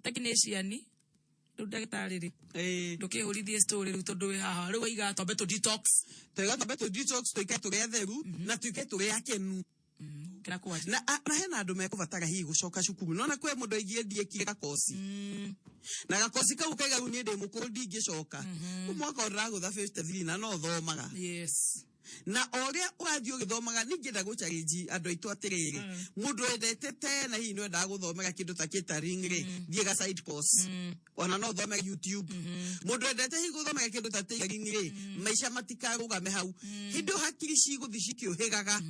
technician. Rä u ndagätarä rä ndå kä hå rithie story rä u tondå wä haha rä u waiga twambe tå detox. Twaiga twambe tũ detox, tũikare tũrĩ atheru na tuike tũrĩ akenu. Kĩra kwaria. Na hena andũ mekũbatara hihi gũcoka cukuru. Nona kwĩ mũndũ aigie ndiekire gakoci na gakoci kau kaiga rĩu niĩ ndĩ mũkũrũ ndingĩcoka. Rĩu mwaka ũyũ ndĩragũtha 53 na no thomaga. Yes. Na o ũrĩa ũrathiĩ ũgĩthomaga, ningĩenda gũ-challenge andũ aitũ atĩrĩrĩ, mũndũ wendete tena hihi nĩ wendaga gũthomera kĩndũ ta catering rĩ, thiĩ ga side course, ona no ũthome YouTube. Mũndũ wendete hihi gũthomera kĩndũ ta tailoring rĩ, maica matikarũgame hau. Hĩndĩ ĩyo hakiri cigũthiĩ cikĩũhĩgaga,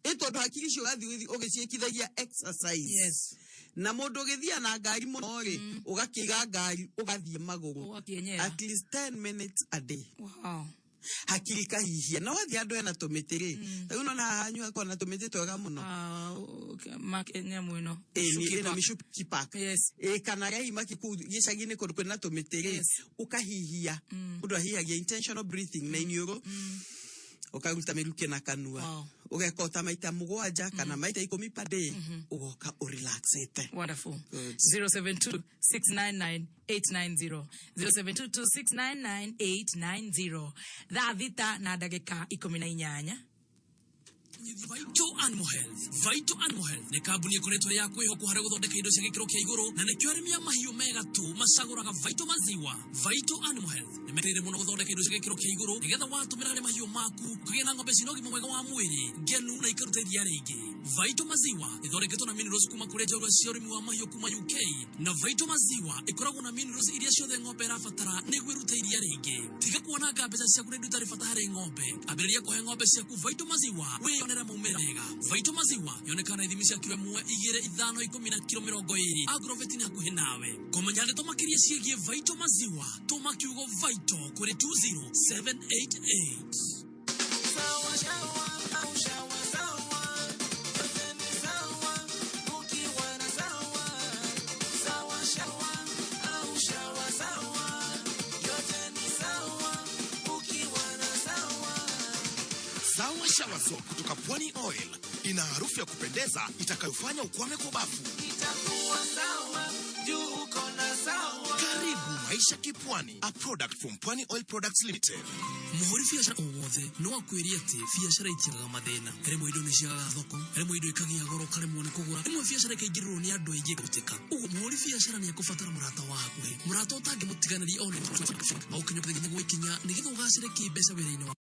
ĩ tondũ hakiri icio ũgathiĩ ũgĩciĩkithagia exercise. Yes. Na mũndũ ũgĩthiĩ na ngari mũno rĩ, ũgakĩiga ngari ũgathiĩ magũrũ Ũgakĩenyera. at least 10 minutes a day. Wow. Hakiri kahihia. Na wathiĩ andũ hena tũmĩtĩ rĩ, rĩu nona haha hanyu hakoragwo na tũmĩtĩ twega mũno. Nyamũ ĩno. Ĩni ĩno Park. Michuki Park. Yes. Ĩ kana hihi maki kũu gĩcagi-inĩ kũndũ kwĩna tũmĩtĩ rĩ, ũkahihia. Mũndũ ahihagia intentional breathing na iniũrũ, ũkaruta mĩrukĩ na kanua, ũgeka ta maita 7 kana maita 10 per day, ũgoka ũrelaxĩte. Wonderful. 072 699 890, 0722 699 890. Thaa 6 na ndagĩka 18. Vital Animal Health. Vital Animal Health nĩ kambuni ĩkoretwo ĩrĩ ya kwĩhokwo harĩ gũthondeka indo cia gĩkĩro kĩa igũrũ, na nĩkĩo arĩmi a mahiũ mega tu macagũraga Vital Maziwa. Vital Animal Health nĩ mekĩrĩire mũno gũthondeka indo cia gĩkĩro kĩa igũrũ nĩgetha watũmĩra harĩ mahiũ maku ũkagĩa na ng'ombe cina ũgima mwega wa mwĩrĩ, ngenu na ikaruta iria rĩingĩ. Vital Maziwa ĩthondeketwo na minerals kuma kũrĩ njorua cia ũrĩmi wa mahiũ kuma UK, na Vital Maziwa ĩkoragwo na minerals iria ciothe ng'ombe ĩrabatara nĩguo ĩrute iria rĩingĩ. Tiga kuonanga mbeca ciaku na indo itarĩ bata harĩ ng'ombe. Ambĩrĩria kũhe ng'ombe ciaku Vital Maziwa wĩyonere maumĩrĩra mega. Vital Maziwa yonekana na ithimi cia kiro 1, 2, 5, 10 na kiro 20. Agrovet nĩ hakuhĩ nawe. Kũmenya ndeto makĩria ciĩgiĩ Vital Maziwa, tũma kiugo Vital kũrĩ 20788. Sawa shawa au shawa sawa, yote ni sawa ukiwa na sawa. Sawa shawa au shawa sawa, yote ni sawa ukiwa na sawa. Sawa Sawa Shower Soap kutoka Pwani Oil ina harufu ya kupendeza itakayofanya ukwame kwa bafu. Itakuwa sawa juu uko na sawa. Karibu maisha kipwani, a product from Pwani Oil Products Limited. Mũhũri biacara o wothe no akwĩre atĩ biacara itiagaga mathĩna. Rĩmwe indo nĩ ciagaga thoko, rĩmwe indo ikagĩa goro ũkaremwo nĩ kũgũra, rĩmwe biacara ĩkaingĩrĩrwo nĩ andũ aingĩ gũtĩka. Ũguo mũhũri biacara nĩ ekũbatara mũrata wa hakuhĩ, mũrata ũtangĩmũtiganĩria ona ũkinyũkia nginya gwa ikinya nĩgetha ũgacĩre kĩmbeca wĩra-inĩ waku.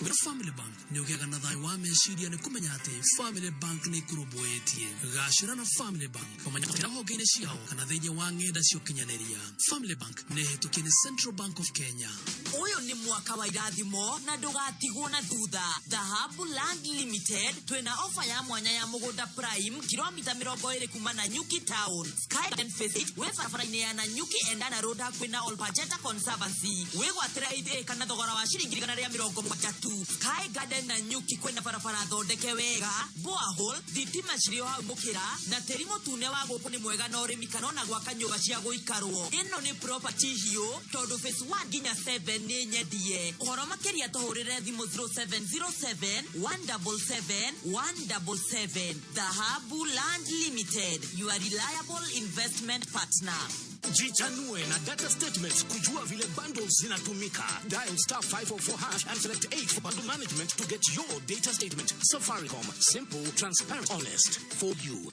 Wĩra Family Bank nĩ ũgĩaga na thayũ wa meciria nĩ kũmenya atĩ Family Bank nĩ ĩkũrũmbũĩtie. Gacĩra na Family Bank kũmenya honge-inĩ ciao kana thĩinĩ wa ng'enda cia ũkinyanĩria. Family Bank nĩ hĩtũkie nĩ Central Bank of Kenya. Ũyũ nĩ mwaka wa irathimo na ndũgatigwo na thutha. Dhahabu Land Limited twĩna ofa ya mwanya ya mũgũnda prime kilomita 20 kuma Nanyuki town, Sky Garden Phase 8 wĩ barabara-inĩ ya Nanyuki Endana Road hakuhĩ na Olpajeta Conservancy. Wĩgwatĩre 8 acre na thogora wa ciringi 170 tu. Sky Garden Nanyuki kwĩna barabara thondeke wega, borehole, thitima cirĩ o hau mũkĩra, na tĩri mũtune wa gũkũ nĩ mwega na ũrĩmi kana ona gwaka nyũmba cia gũikarwo. Ĩno nĩ property hiũ tondũ phase 1 nginya 7 nĩ nyendie. Ũhoro makĩria tũhũrĩre thimũ 0707 177 177. Dhahabu Land Limited, your reliable investment partner. Jichanue na data statements kujua vile bundles zinatumika. Dial *504# and select 8 for bundle management to get your data statement. Safaricom, simple, transparent, honest for you.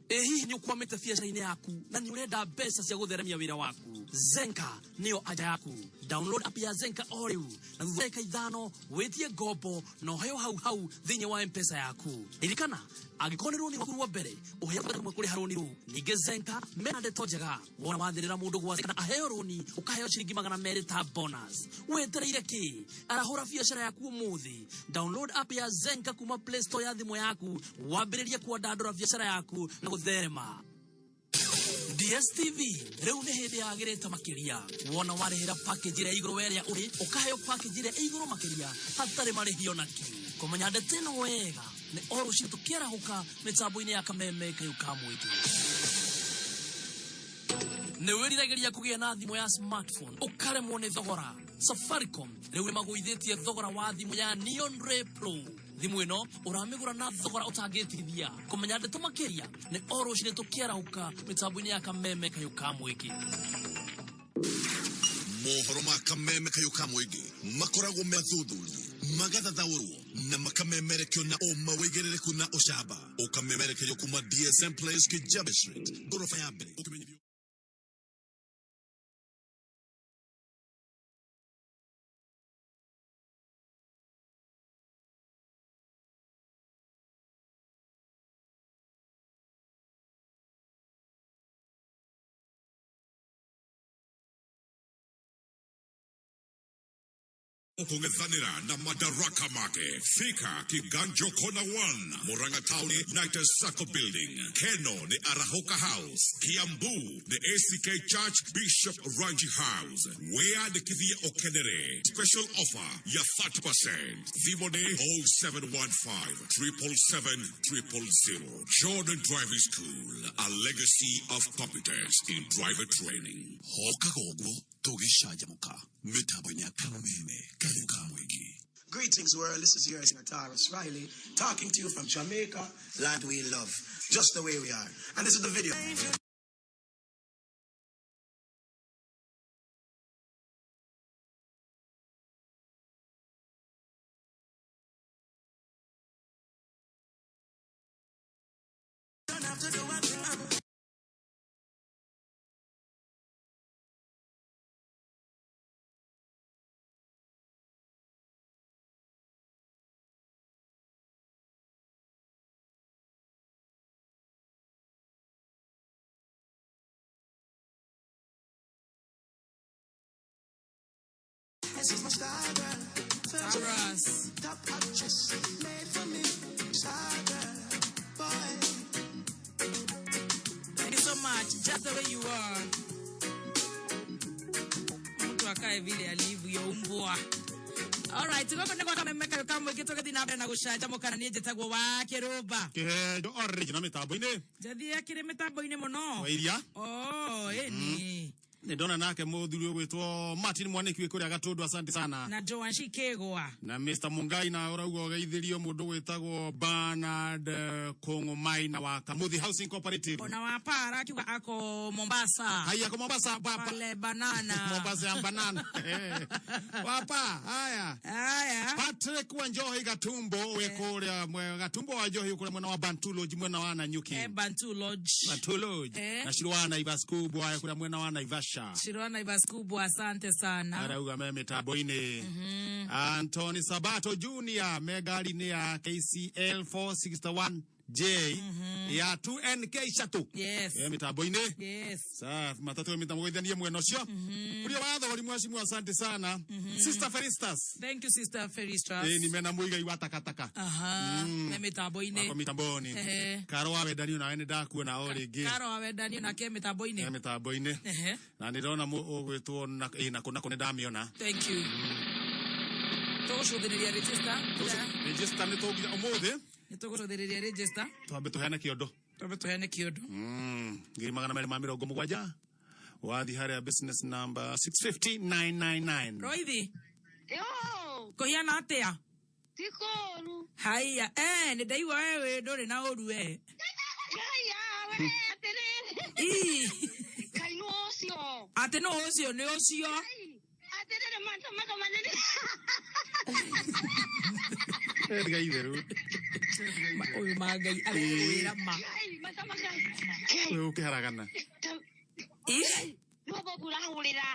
Ĩ hihi nĩ ũkwamĩte biacara-inĩ yaku na nĩ ũrenda mbeca cia gũtheremia wĩra waku? Zenka nĩyo anja yaku. Download app ya Zenka o rĩu na thutha wa ndagĩka 5 wĩtie ngombo na ũheo hau hau thĩinĩ wa M-Pesa yaku. Ririkana, angĩkorwo nĩ rũni rwaku rwa mbere, ũheagwo rĩmwe kũrĩha rũni rũu. Ningĩ Zenka mena ndeto njega, wona wathĩrĩra mũndũ gwa kana aheo rũni ũkaheo ciringi 200 ta bonus. Wetereire kĩ? Arahũra biacara yaku ũmũthĩ. Download app ya Zenka kuma Play Store ya thimũ yaku, wambĩrĩrie kwandandũra biacara yaku na gũtherema. DSTV rĩu nĩ hĩndĩ yagĩrĩte makĩria. Wona warĩhĩra package ĩrĩa igũrũ werĩa ũrĩ, ũkaheo package ĩrĩa ĩ igũrũ makĩria hatarĩ marĩhi ona kĩ. Kũmenya ndeto ĩno wega nĩ o rũcinĩ tũkĩarahũka mĩtambo-inĩ ya Kameme kayũ ka mũingĩ. Nĩ wĩriragĩria kũgĩa na thimũ ya smartphone ũkaremwo nĩ thogora? Safaricom rĩu nĩ magũithĩtie thogora wa thimũ ya Neon Ray Pro. Thimũ ĩno ũramĩgũra na thogora ũtangĩtigithia. Kũmenya ndeto makĩria nĩ o rũcinĩ tũkĩarahũka mĩtambo-inĩ ya Kameme kayũ ka mũingĩ. Mohoro ma Kameme kayũ ka mũingĩ makoragwo methuthurie, magathathaũrwo na makamemerekio na ũma, wĩigĩrĩrĩku na ũcamba, ũkamemerekerio kuma DSM Place, Kijabe Street, ngoroba ya mbere. Ũkĩmenyithio kung'ethanĩra na Madaraka Market, Thika Kiganjo Corner 1, Murang'a Town United Sacco Building, Keno ni Arahoka House, Kiambu ni ACK Church Bishop Ranji House, Wea ni Kithia Okenere. Special offer ya 30%. Thimũ ni 0715 777 000. Jordan Driving School, a legacy of competence in driver training. Hokaga ũguo tũgĩcanjamũka mĩtambo-inĩ ya Kameme kayũ ka mũingĩ. Greetings, world. This is yours, Tarrus Riley, talking to you from Jamaica, land we love, just the way we are. And this is the video. Don't have to do a thing. This is my style, girl. Tarrus. Top actress, made for me. Style. Just the way you are. Mtu akae vile alivyoumbwa. Alright, gũkũ nĩ gwa kameme kayũ ka mũingĩ tũgĩthiĩ na mbere na gũcanjamũka na niĩ njĩtagwo wa kĩrũmba. Kĩhenjo original mĩtambo-inĩ. Njathie akĩrĩ mĩtambo-inĩ mũno. Wa iria. Oh, ĩni. Nĩ ndona nake mũthuri ũgwĩtwo Martin Mwaniki wĩ kũrĩa Gatũndũ, asante sana. Na Joan Shikegwa. Na Mr. Mungai na ũrauga ũgeithĩrio mũndũ gwĩtagwo Bernard Kũng'ũmaina wa Kamuthi Housing Cooperative. Ona wa para akiuga ako Mombasa. Haya ako Mombasa papa. Pale banana. Mombasa ya banana. Wapa, haya. Haya. Patrick Wanjohi Gatumbo wĩ kũrĩa Gatumbo wa Njohi kũrĩa mwena wa Bantu Lodge mwena wa Nanyuki. Bantu Lodge. Bantu Lodge. Na Shirwa Naivas kubwa kũrĩa mwena wa Naivasha. Shirwa Naivas kubwa, asante sana. Arauga me mĩtambo-inĩ. Anthony Sabato Junior me ngari-inĩ ya KCL 461J ya 2NK Shuttle. Yes. Mĩtambo-inĩ. Yes. Safi, matatu ya mitambo ithanie mwena ũcio. Kuria wa thogori mheshimiwa, asante sana. Sister Felistas. Thank you, Sister Felistas. Nimena muigai wa takataka. Aha, me mitambo-inĩ. Wako mitamboni. Karo wa wendani nawe nĩ ndakuona o rĩngĩ. Karo wa wendani nake mĩtambo-inĩ. Mĩtambo-inĩ. Na ndĩrona ũgwĩtwo na nako nako nĩ ndamĩona. Thank you. Tũgũcũthĩrĩria register. Register nĩ tũnginya ũmũthĩ. Nĩ tũgũcũthĩrĩria register. Twambe tũheane kĩondo. Twambe tũheane kĩondo. 270,000. Wathi harĩa business number 650999. Roithi. Yo. Kũhiana atĩa? Ti kũũru. Haiya, nĩ ndaigua we wĩ ndũrĩ na ũru we. Haiya, we atĩrĩrĩ. Ii. Ngai nĩ ũcio. Atĩ nũ ũcio nĩ ũcio. Atĩrĩrĩ matamaga manene. Ngai itheru. Ũyũ ma Ngai arekwĩra ma. Ngai matamaga. Ũyũ ũkĩharagana. Ii. Nĩ Bobu ũrahũrĩra.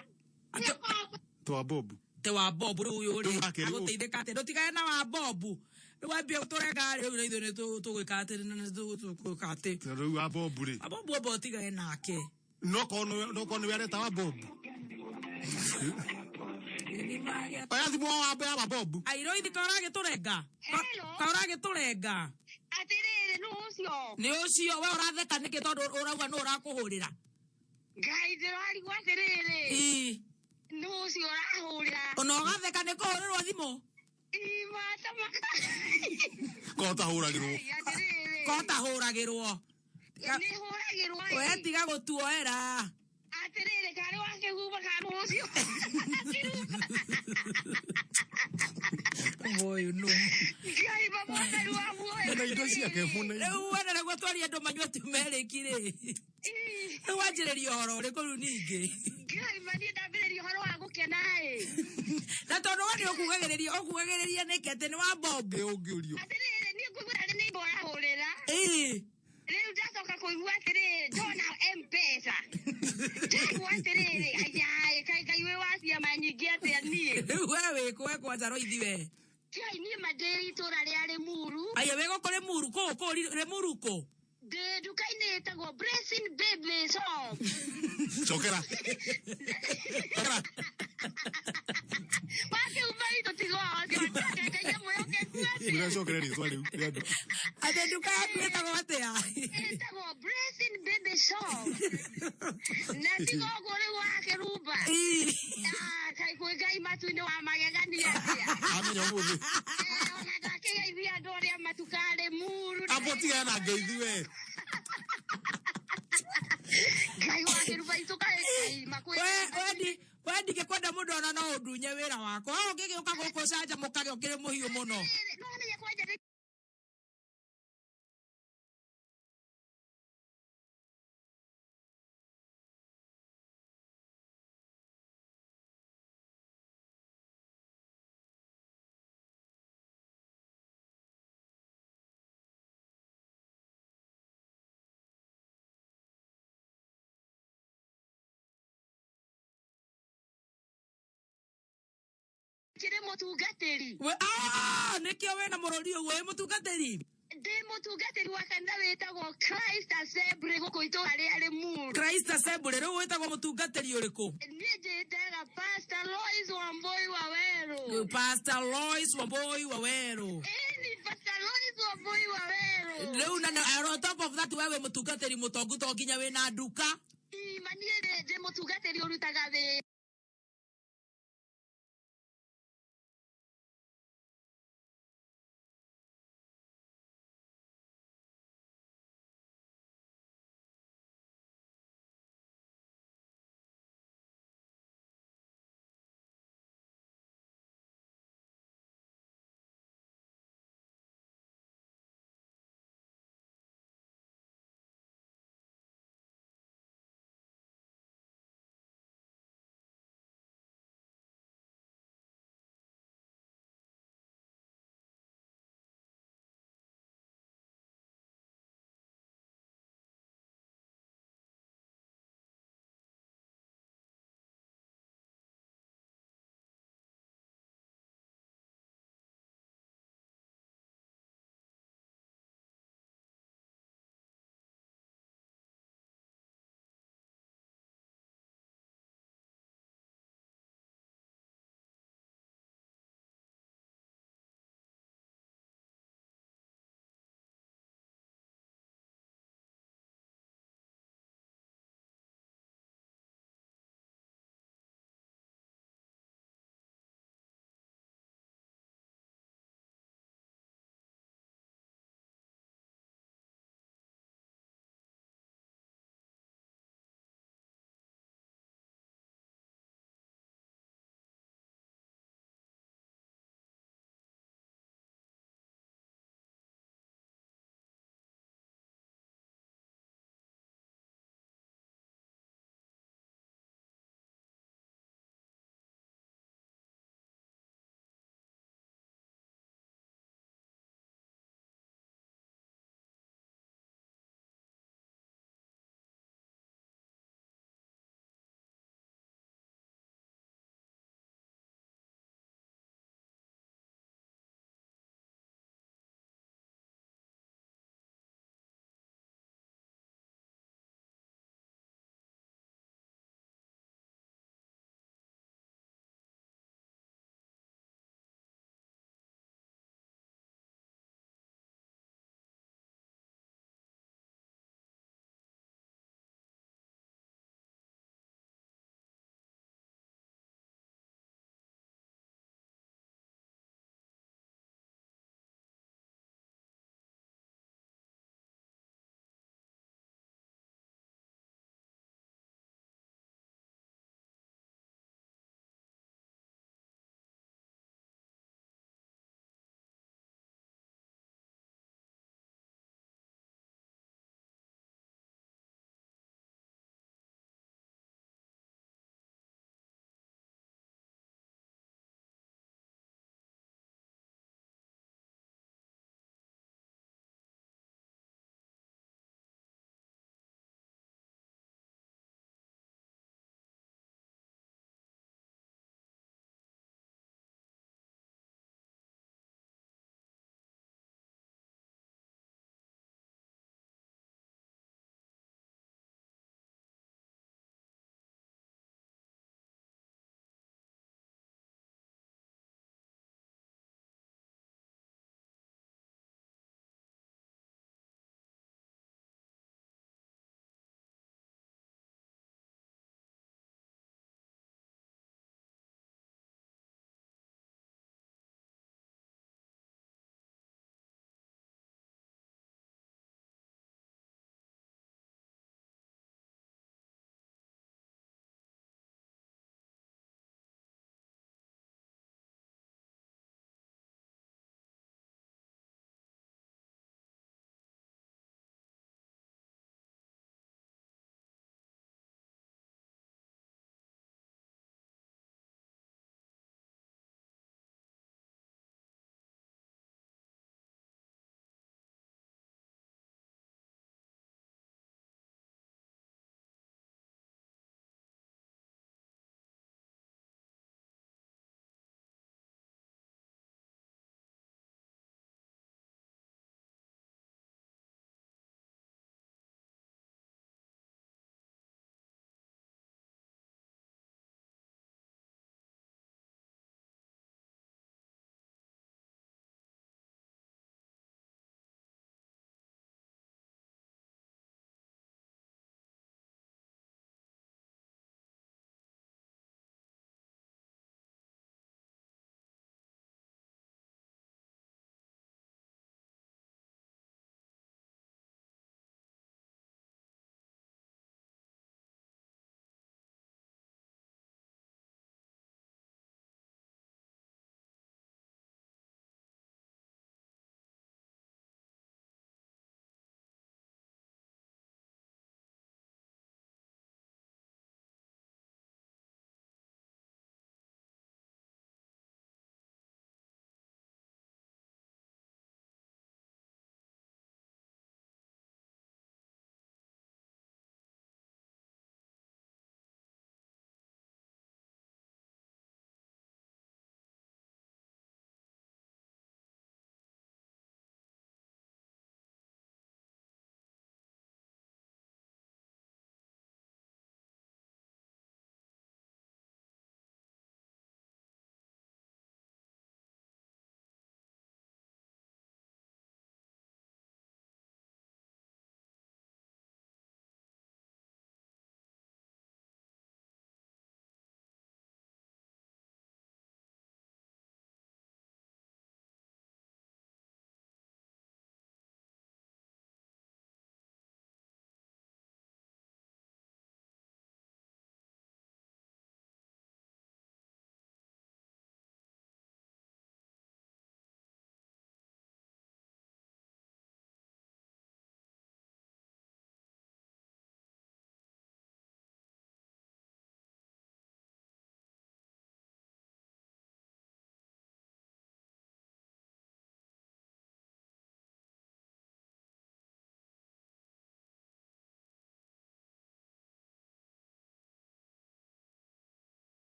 Twa Bobu. Te wa Bobu rĩu ũyũ rĩ. Agũteithĩka atĩa? Ndũtigane na wa Bobu. Rĩu wambia gũtũrenga rĩ, rĩu na ithuĩ nĩ tũgwĩka atĩ, na nĩ tũgwĩka atĩ. Rĩu wa Bobu rĩ. Wa Bobu amba ũtigane nake. No korwo nĩwe areta wa Bobu. Oya thimũ wambe ya wa Bobu. Ai, Roithi, ka ũragĩtũrenga? Ka ũragĩtũrenga? Atĩrĩrĩ, nũ ũcio? Nĩ ũcio, we ũratheka nĩkĩ tondũ ũrauga nũ ũrakũhũrĩra? Ngai ndĩrarigwo atĩrĩrĩ. Ii. Nũ ũcio ũrahũrĩra? Ona ũgatheka nĩ kũhũrĩrwo thimũ? Ii, matamaka. Ko ũtahũragĩrwo. Atĩrĩrĩ. Ko ũtahũragĩrwo. Nĩ hũragĩrwo. We tiga gũtuoera. Atĩrĩrĩ, karĩ wa kĩhuba ka nũ ũcio? Ũyũ nũ? Ngai mamotheru wa muoyo. Na indo ciake mũno. Rĩu wena nĩguo twarie andũ manyue turmeric rĩ. Rĩu wanjĩrĩria ũhoro ũrĩkũ rĩu ningĩ? Ngai ma niĩ ndambĩrĩria ũhoro wa gũkena ĩ. Na tondũ we nĩ ũkugagĩrĩria, ũkugagĩrĩria nĩkĩ atĩ nĩ wa Bobu? Ĩ ũngĩũrio. Atĩrĩrĩ, niĩ ngũigua tarĩ nĩ imbo ũrahũrĩra. Ĩ. Rĩu ndacoka kũigua atĩrĩrĩ, ndona M-Pesa. Ndaigua atĩrĩrĩ, aya, kaĩ Ngai wĩ wa ciama nyingĩ atĩa niĩ? Rĩu we wĩ kũ we kwanja Roithi we? Ngai niĩ ma ndĩ itũũra rĩa Rĩmuru. Aya wĩ gũkũ Rĩmuru kũ? Kũ Rĩmuru kũ? Ndĩ nduka-inĩ ĩtagwo Blessing Baby Shop. Cokera. Cokera. Wakiuma itũ tiga ũcio, Ngai amwĩhokeku atĩa? Ndĩracokera rĩtwa rĩu rĩa andũ. Atĩ nduka yaku ĩtagwo atĩa? Ĩtagwo Blessing Baby Shop. Na tiga ũguo rĩu wa Kĩrumba. Ii. Ah, kaĩ kwĩ Ngai matu-inĩ wa magegania atĩa? Amenya ũmũthĩ. Ona ndakĩgeithia andũ arĩa matuka Rĩmuru. Amba ũtigane na ngeithi we. Ngai wa Kĩrumba itũ kaĩ Ngai makwĩ- We ndingĩkwenda mũndũ ona no ũndunye wĩra wakwa. We ũngĩgĩũka gũkũ ũcanjamũkage ũkĩrĩ mũhiũ mũno. No nĩye kwanja nĩ Kĩrĩ mũtungatĩri. We, nĩkĩo wĩna mũrũri ũguo wĩ mũtungatĩri? Ndĩ mũtungatĩri wa kanitha wĩtagwo Christ Assembly gũkũ itũũra rĩa Rĩmuru. Christ Assembly, rĩu wĩtagwo mũtungatĩri ũrĩkũ? Niĩ njĩtaga Pastor Lois Wambui wa Werũ. Pastor Lois Wambui wa Werũ. Ĩni, Pastor Lois Wambui wa Werũ. Rĩu na on top of that we wĩ mũtungatĩri mũtongu to nginya wĩna nduka. Mũgima niĩ ndĩ mũtungatĩri ũrutaga wĩra.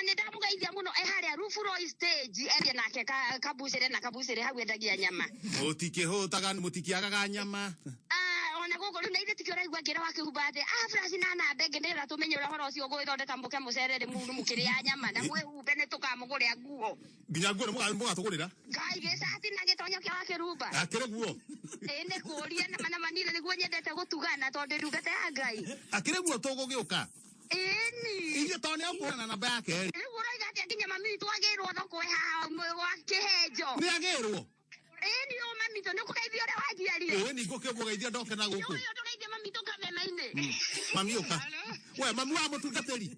Nĩ ndamũgeithia mũno e harĩa Rufuroi stage erie nake kabucĩre na kabucĩre hau endagia nyama. Mũtikĩhũtaga mũtikĩagaga nyama. Ah, ona gũkũ rĩu na ithuĩ tikĩo ũraigua ngĩra wakĩhumba atĩ ah flash na namba ĩngĩ nĩgetha tũmenye ũrĩa ũhoro ũcio ũgũgĩthondeka mũke mũcere rĩmuru mũkĩrĩa nyama na mwĩhumbe nĩ tũkamũgũrĩra nguo. Nginya nguo nĩ mũgatũgũrĩra. Ngai gĩcati na gĩtonyo kĩa wakĩrumba. Akĩrĩ guo. Ĩĩ nĩ kũũria na manire nĩguo nyendete gũtugana tondũ ndungata ya Ngai. Akĩrĩ guo tũgũgĩũka. Ĩni. Ithuĩ tondũ nĩ akũhũra na namba yake rĩ. Rĩu ũroiga atĩa nginya mami witũ agĩrwo thoko ĩ haha gwa kĩhenjo. Nĩ agĩrwo. Ĩni ũ mami witũ nĩ ũkũgeithia ũrĩa wanjiarire. Ĩĩ ni ngũkĩmũgeithia ndoke na gũkũ. Nĩ ũyũ ndũgeithie mami witũ kameme-inĩ. Mami ũka. We mami wa mũtungatĩri.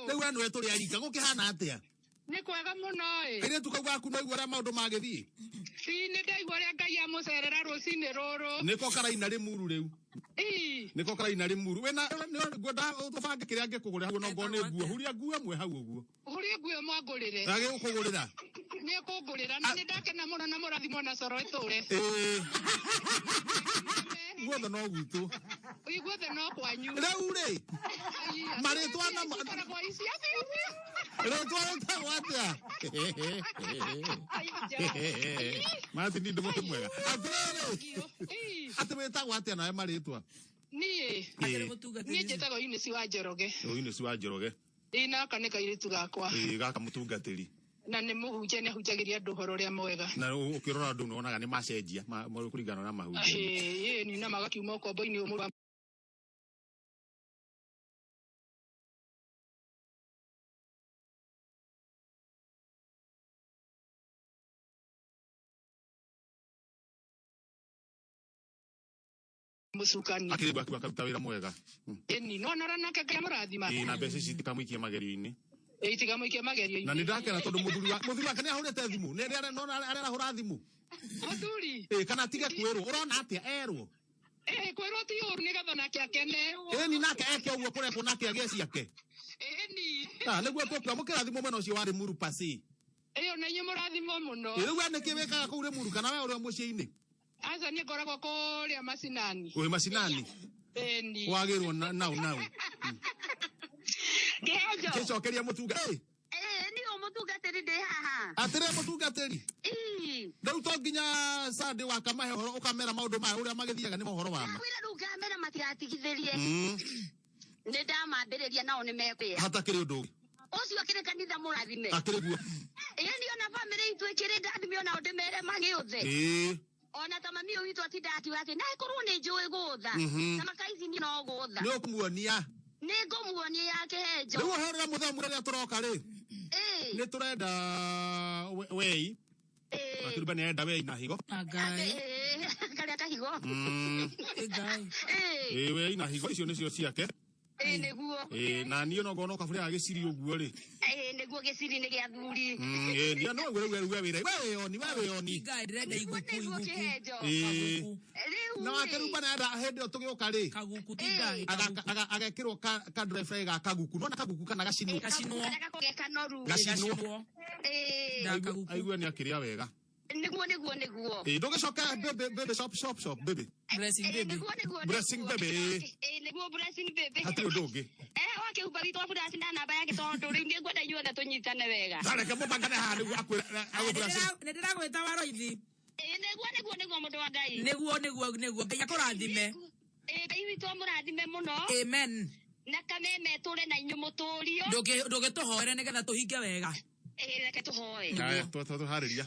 Rĩu we nĩwe tũrĩ arika gũkĩhana atĩa? Nĩ kwega mũno ĩ. Kairĩtu kau gaku no igua ũrĩa maũndũ magĩthiĩ. Si nĩ ndaigua ũrĩa Ngai amũcerera rũcinĩ rũrũ. Nĩko karaina rĩmuru rĩu. Ii. Nĩko karaina rĩmuru. Wĩna ngwenda tũbange kĩrĩa ngĩkũgũrĩra hau no ngorwo nĩ nguo. Huria nguo ĩmwe hau ũguo. Hurie nguo ĩmwe ngũrĩre. Agĩgũkũgũrĩra. Nĩ ekũngũrĩra na nĩ ndakena mũno na mũrathimwo na coro ĩtũre. Ĩĩ. Guothe no gwitũ. Guothe no kwanyu. Rĩu rĩ. Marĩtwa na rĩtwa rĩtagwo atĩa? Martin ndĩ mũndũ mwega. Atĩrĩrĩ. Atĩ wĩtagwo atĩa nawe marĩtwa? Niĩ. Niĩ njĩtagwo Eunice wa Njoroge. Eunice wa Njoroge. Ĩĩ naka nĩ kairĩtu gakwa. Ĩĩ gaka mũtungatĩri. Na nĩ mũhunjia nĩ ahunjagĩria andũ ũhoro ũrĩa mwega. Na ũkĩrora andũ nĩwonaga nĩ macenjia kũringana na mahunjia. Ĩĩ ni na magakiuma ũkombo-inĩ ũmwe. Mũcukani. Akĩrĩ gwaku akaruta wĩra mwega. Ĩni no nora nake Ngai amũrathima. Ĩĩ na mbeca ici itikamũikie magerio-inĩ. Ĩĩ itikamũikie magerio-inĩ. Na nĩ ndakena tondũ mũthuri wake nĩ ahũrĩte thimũ. Nĩ arahũra thimũ. Mũthuri. Ĩĩ kana atige kwĩrwo. Ũrona atĩa erwo? Ĩĩ kwĩrwo ti ũru nĩgetha nake akene. Ĩni nake eke ũguo kũrekwo nake agĩe ciake. Ĩni. Ah nĩguo tũkwamũkĩra thimũ mwena ũcio wa Limuru pasi. Ĩĩ ona inyuĩ mũrathimwo mũno. Ĩĩ rĩu we nĩkĩ wĩkaga kũu Limuru kana we ũrĩ o mũciĩ-inĩ? Aca niĩ ngoragwo kũrĩa macinani. Wĩ macinani? Ĩni. Wagĩrwo nau nau. Kĩhenjo. Kĩcokeria mũtunga. Ĩĩ niĩ mũtungatĩri ndĩ haha. Atĩrĩ mũtungatĩri. Ĩĩ. Rĩu to nginya Sunday wakamahe ũhoro ũkamera maũndũ maya ũrĩa magĩthiaga nĩ mohoro wa ma. Ndamwĩra rĩu ngamera matigatigithĩrie. Nĩ ndamambĩrĩria nao nĩ mekwĩra. Hatakĩrĩ ũndũ ũngĩ. Ũcio akĩrĩ kanitha mũrathime. Akĩrĩ guo. Ĩĩ niĩ ona bamĩrĩ itũ ĩkĩrĩ ndathime onao ndĩmere magĩũthe. Ĩĩ. Ona ta mami ũyũ witũ atinda akiuga atĩ na ĩkorwo nĩ njũĩ gũtha. Na makaici niĩ no gũtha. Nĩ ũkũmuonia. Nĩ ngũmuonia ya kĩhenjo. Rĩu ũhoro ũrĩa mũthenya rĩrĩa tũroka rĩ. Ĩĩ. Nĩ tũrenda wei. Ĩĩ. Akĩruba nĩ arenda wei na higo. Ngai. Karĩa kahigo. Ngai. Ĩĩ. Ĩĩ wei na higo icio nĩcio ciake. Ĩĩ nĩguo. Ĩĩ na niĩ no ngona kaburia ga gĩciri ũguo rĩ. Ĩĩ nĩguo gĩciri nĩ gĩa thuri. Ĩĩ nĩ no rĩu rĩu wĩra. We wĩoni we wĩoni. Ngai ndĩrenda iguku Nĩguo kĩhenjo. Ĩĩ. Rĩu Na wakĩruba na enda hĩndĩ ĩyo tũgĩũka rĩ. Kaguku ti Ngai. Agekĩrwo ka dry fry ga kaguku. Nona kaguku kana gacinwo. Gacinwo. Karĩa gakoragwo ge kanoru. Gacinwo. Ĩĩ. Aigue nĩ akĩrĩa wega. Nĩguo nĩguo nĩguo. Ĩĩ ndũgĩcoke baby baby shop shop shop baby. Blessing baby. Nĩguo nĩguo. Blessing baby. Ĩĩ nĩguo blessing baby. Hatirĩ ũndũ ũngĩ. Wakĩhumba witũ wa Blessing na namba yake tondũ rĩu nĩngwenda inyuothe tũnyitane wega. Tareke mũbangane haha nĩguo akwĩre agũblessing. Nĩ ndĩragwĩta Waroithi. Ĩĩ nĩguo nĩguo nĩguo mũndũ wa Ngai. Nĩguo nĩguo nĩguo Ngai akũrathime. Ĩĩ Ngai witũ amũrathime mũno. Amen. Na kameme tũre na inyuĩ mũtũrio. Ndũgĩtũhoere nĩgetha tũhinge wega. Ĩĩ reke tũhoe. Haya tũharĩria.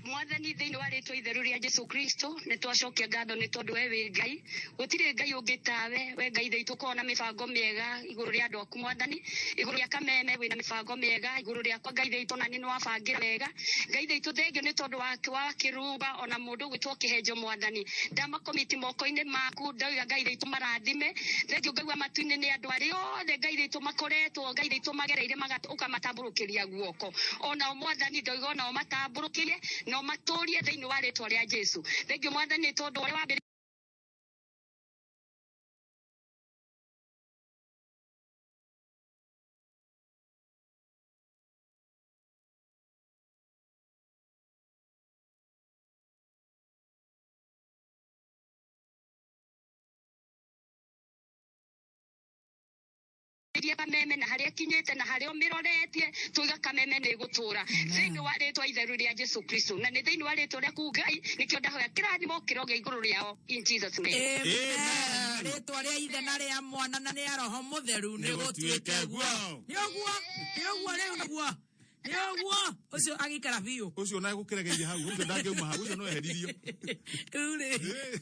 Mwathani thĩinĩ wa rĩtwa itheru rĩa Jesu Kristo nĩ twacokia ngatho nĩ tondũ we wĩ Ngai gũtirĩ Ngai ũngĩ tawe we Ngai thĩ tũkorwo na mĩbango mĩega igũrũ rĩa andũ aku Mwathani igũrũ rĩa kameme wĩna mĩbango mĩega igũrũ rĩakwa Ngai thĩ na nĩ wabangĩra wega Ngai thĩ thengio nĩ tondũ wa kĩrumba ona mũndũ ũgwĩtwo kĩhenjo Mwathani ndamakomiti moko-inĩ maku ndauga Ngai thĩ marathime thengio Ngai wa matu-inĩ nĩ andũ arĩa othe Ngai thĩ makoretwo Ngai thĩ magereire ũkamatambũrũkĩria guoko onao Mwathani ndauga onao matambũrũkĩrie no matũrie thĩinĩ wa rĩtwa rĩa Jesu thengio Mwathani tondũ ũrĩa wambĩrĩirie Iria Kameme na harĩa ĩkinyĩte na harĩa ũmĩroretie, tuiga Kameme nĩ ĩgũtũra thĩinĩ wa rĩtwa itheru rĩa Jesu Kristo, na nĩ thĩinĩ wa rĩtwa rĩaku Ngai nĩkĩo ndahoya kĩrathimo kĩrogĩa igũrũ rĩao in Jesus name. Amen. Rĩtwa rĩa ithe na rĩa mwana na rĩa roho mũtheru nĩ gũtuĩke guo. Nĩ ũguo, nĩ ũguo rĩu nĩguo. Nĩ ũguo. Ũcio agĩikara biũ. Ũcio na gũkĩregeire hau, ũcio ndangĩuma hau, ũcio no eheririo. Rĩu rĩ,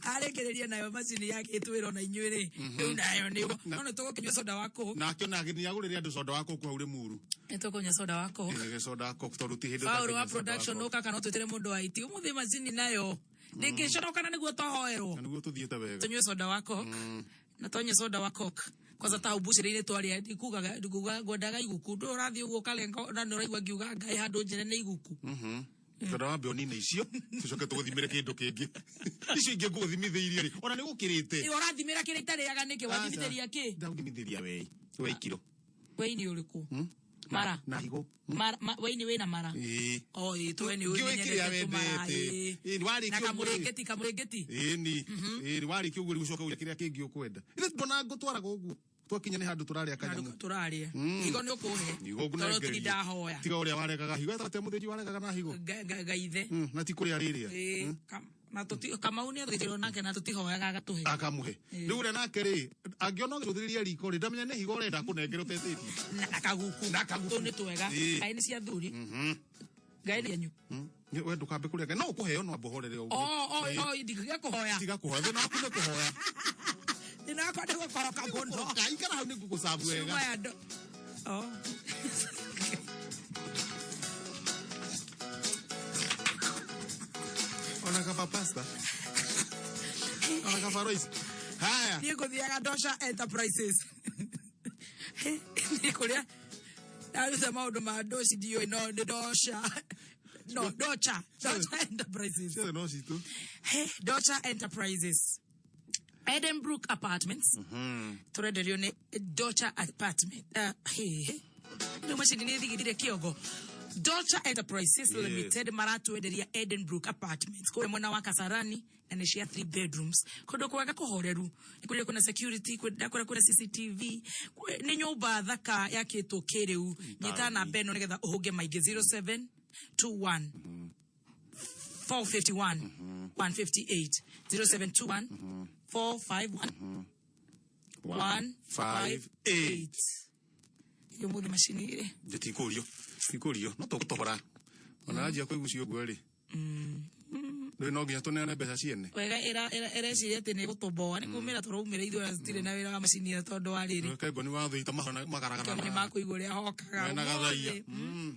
arĩkĩrĩria nayo macini yake ĩtwĩrwo na inyuĩ rĩ. Rĩu nayo nĩ ũguo. No nĩ tũgũkĩnyua soda wa Coke. Nake ona nĩ agũrĩre andũ soda wa Coke hau Rĩmuru. Nĩ tũkũnyua soda wa Coke. Ĩĩ, soda wa Coke tondũ ti hĩndĩ Paul wa ũtangĩnyua soda wa production Coke. ũka kana ũtwĩtĩre mũndũ wa IT. Ũmũthĩ macini nayo. Ndĩngĩconoka na nĩguo twahoerwo. Na nĩguo tũthiĩte wega. Tũnyue soda wa Coke. Na twanyua soda wa Coke. Kwanza ta mbucĩrĩ-inĩ twarĩa ndikugaga ndikuga ngwendaga iguku ndũ ũrathiĩ ũguo ũkarenga na nĩ ũraigua ngiuga ngai handũ njene nĩ iguku. Tondũ wambe ũnine icio tũcoke tũgũthimĩre kĩndũ kĩngĩ. Icio ingĩ ngũgũthimithĩirie rĩ, ona nĩ gũkĩrĩte. Ĩ, ũrathimĩra kĩrĩa itarĩaga nĩkĩ? Wathimithĩria kĩ? Ndagũthimithĩria wei. Wei kiro. Wei nĩ ũrĩkũ? Mara. Na higo. Mara, wei nĩ wĩna mara. Ĩĩ. O ĩ, tũwe nĩ Ngĩũĩ ũmenyerete kĩrĩa tũmara, wendete. ĩ. Ĩ, nĩ warĩkia Na ũguo rĩ. kamũrĩngĩti, kamũrĩngĩti. Ĩni. Ĩni warĩkia ũguo rĩ ũcoke ũrĩe kĩrĩa kĩngĩ ũkwenda. Ithe ndona ngũtwaraga ũguo. Twakinya nĩ handũ tũrarĩa kanyamũ. Tũrarĩa. Higo nĩ ũkũhe. Higo Tondũ ngũnengerie. ti ndahoya. Tiga ũrĩa waregaga higo. Etaga mũthĩnji waregaga na higo. Gaithe. Na ti kũrĩa rĩrĩa. Ĩ, na tũti Kamau nĩ athĩnjirwo nake na tũtihoyaga agatũhe. Akamũhe. Rĩu ũrĩa nake rĩ, angĩona ũgĩcũthĩrĩria riko rĩ, ndamenya nĩ higo ũrenda kũnengera ũtetĩtie. Na kaguku. Na kaguku. Tũu nĩ twega. Ĩ. Ngai nĩ cia thuri. Ngai nĩ yanyu. We ndũkambe kũrĩa Ngai. No ũkũheo no amba ũhorere ũguo. O, o, o, ndiga kũhoya. Tiga kũhoya. Thĩna waku nĩ kũhoya. Thĩna wakwa nĩ gũkoroka mũno. Ikara hau nĩ ngũgũcabu wega. Cuma ya ndo. Oh. Ona kaba pasta. Ona kaba rice. Haya. Niĩ ngũthiaga Ndosha Enterprises. Niĩ kũrĩa ndaruta maũndũ ma ndoci ndiũĩ no nĩ Ndosha. No, Docha. Docha Enterprises. Ciothe no citũ. Hey, Docha Enterprises. Edenbrook Apartments. Tũrenderio nĩ Docha Apartment. Hey. Rĩu macini nĩ thigithire kĩongo. Docha Enterprises Yes. Limited maratwenderia Edenbrook Apartments kũrĩa mwena wa Kasarani na nĩ cia 3 bedrooms kũndũ kwega kũhoreru nĩ kũrĩa kwĩna security kũrĩa kwĩna CCTV nĩ nyũmba thaka yakĩtwo kĩrĩu. Nyita namba ĩno nĩgetha ũhũnge maingĩ 0721 451 158 0721 451 158. Ũmũthĩ macini rĩ Nditikũrio. Tikũrio. No tũgũtobora. Ona anjia kũigucio ũguo rĩ. Rĩu no nginya tũneane mbeca ciene. Wega ĩreciria atĩ nĩ gũtũmboa nĩ kumĩra tũraumĩra ithuĩ ona tũtirĩ na wĩra wa macini ĩyo tondũ wa rĩrĩ. Kengo nĩ wathũita magaragara. Nĩ makũigua ũrĩa hokaga. Mena gathaia. Ũmũthĩ.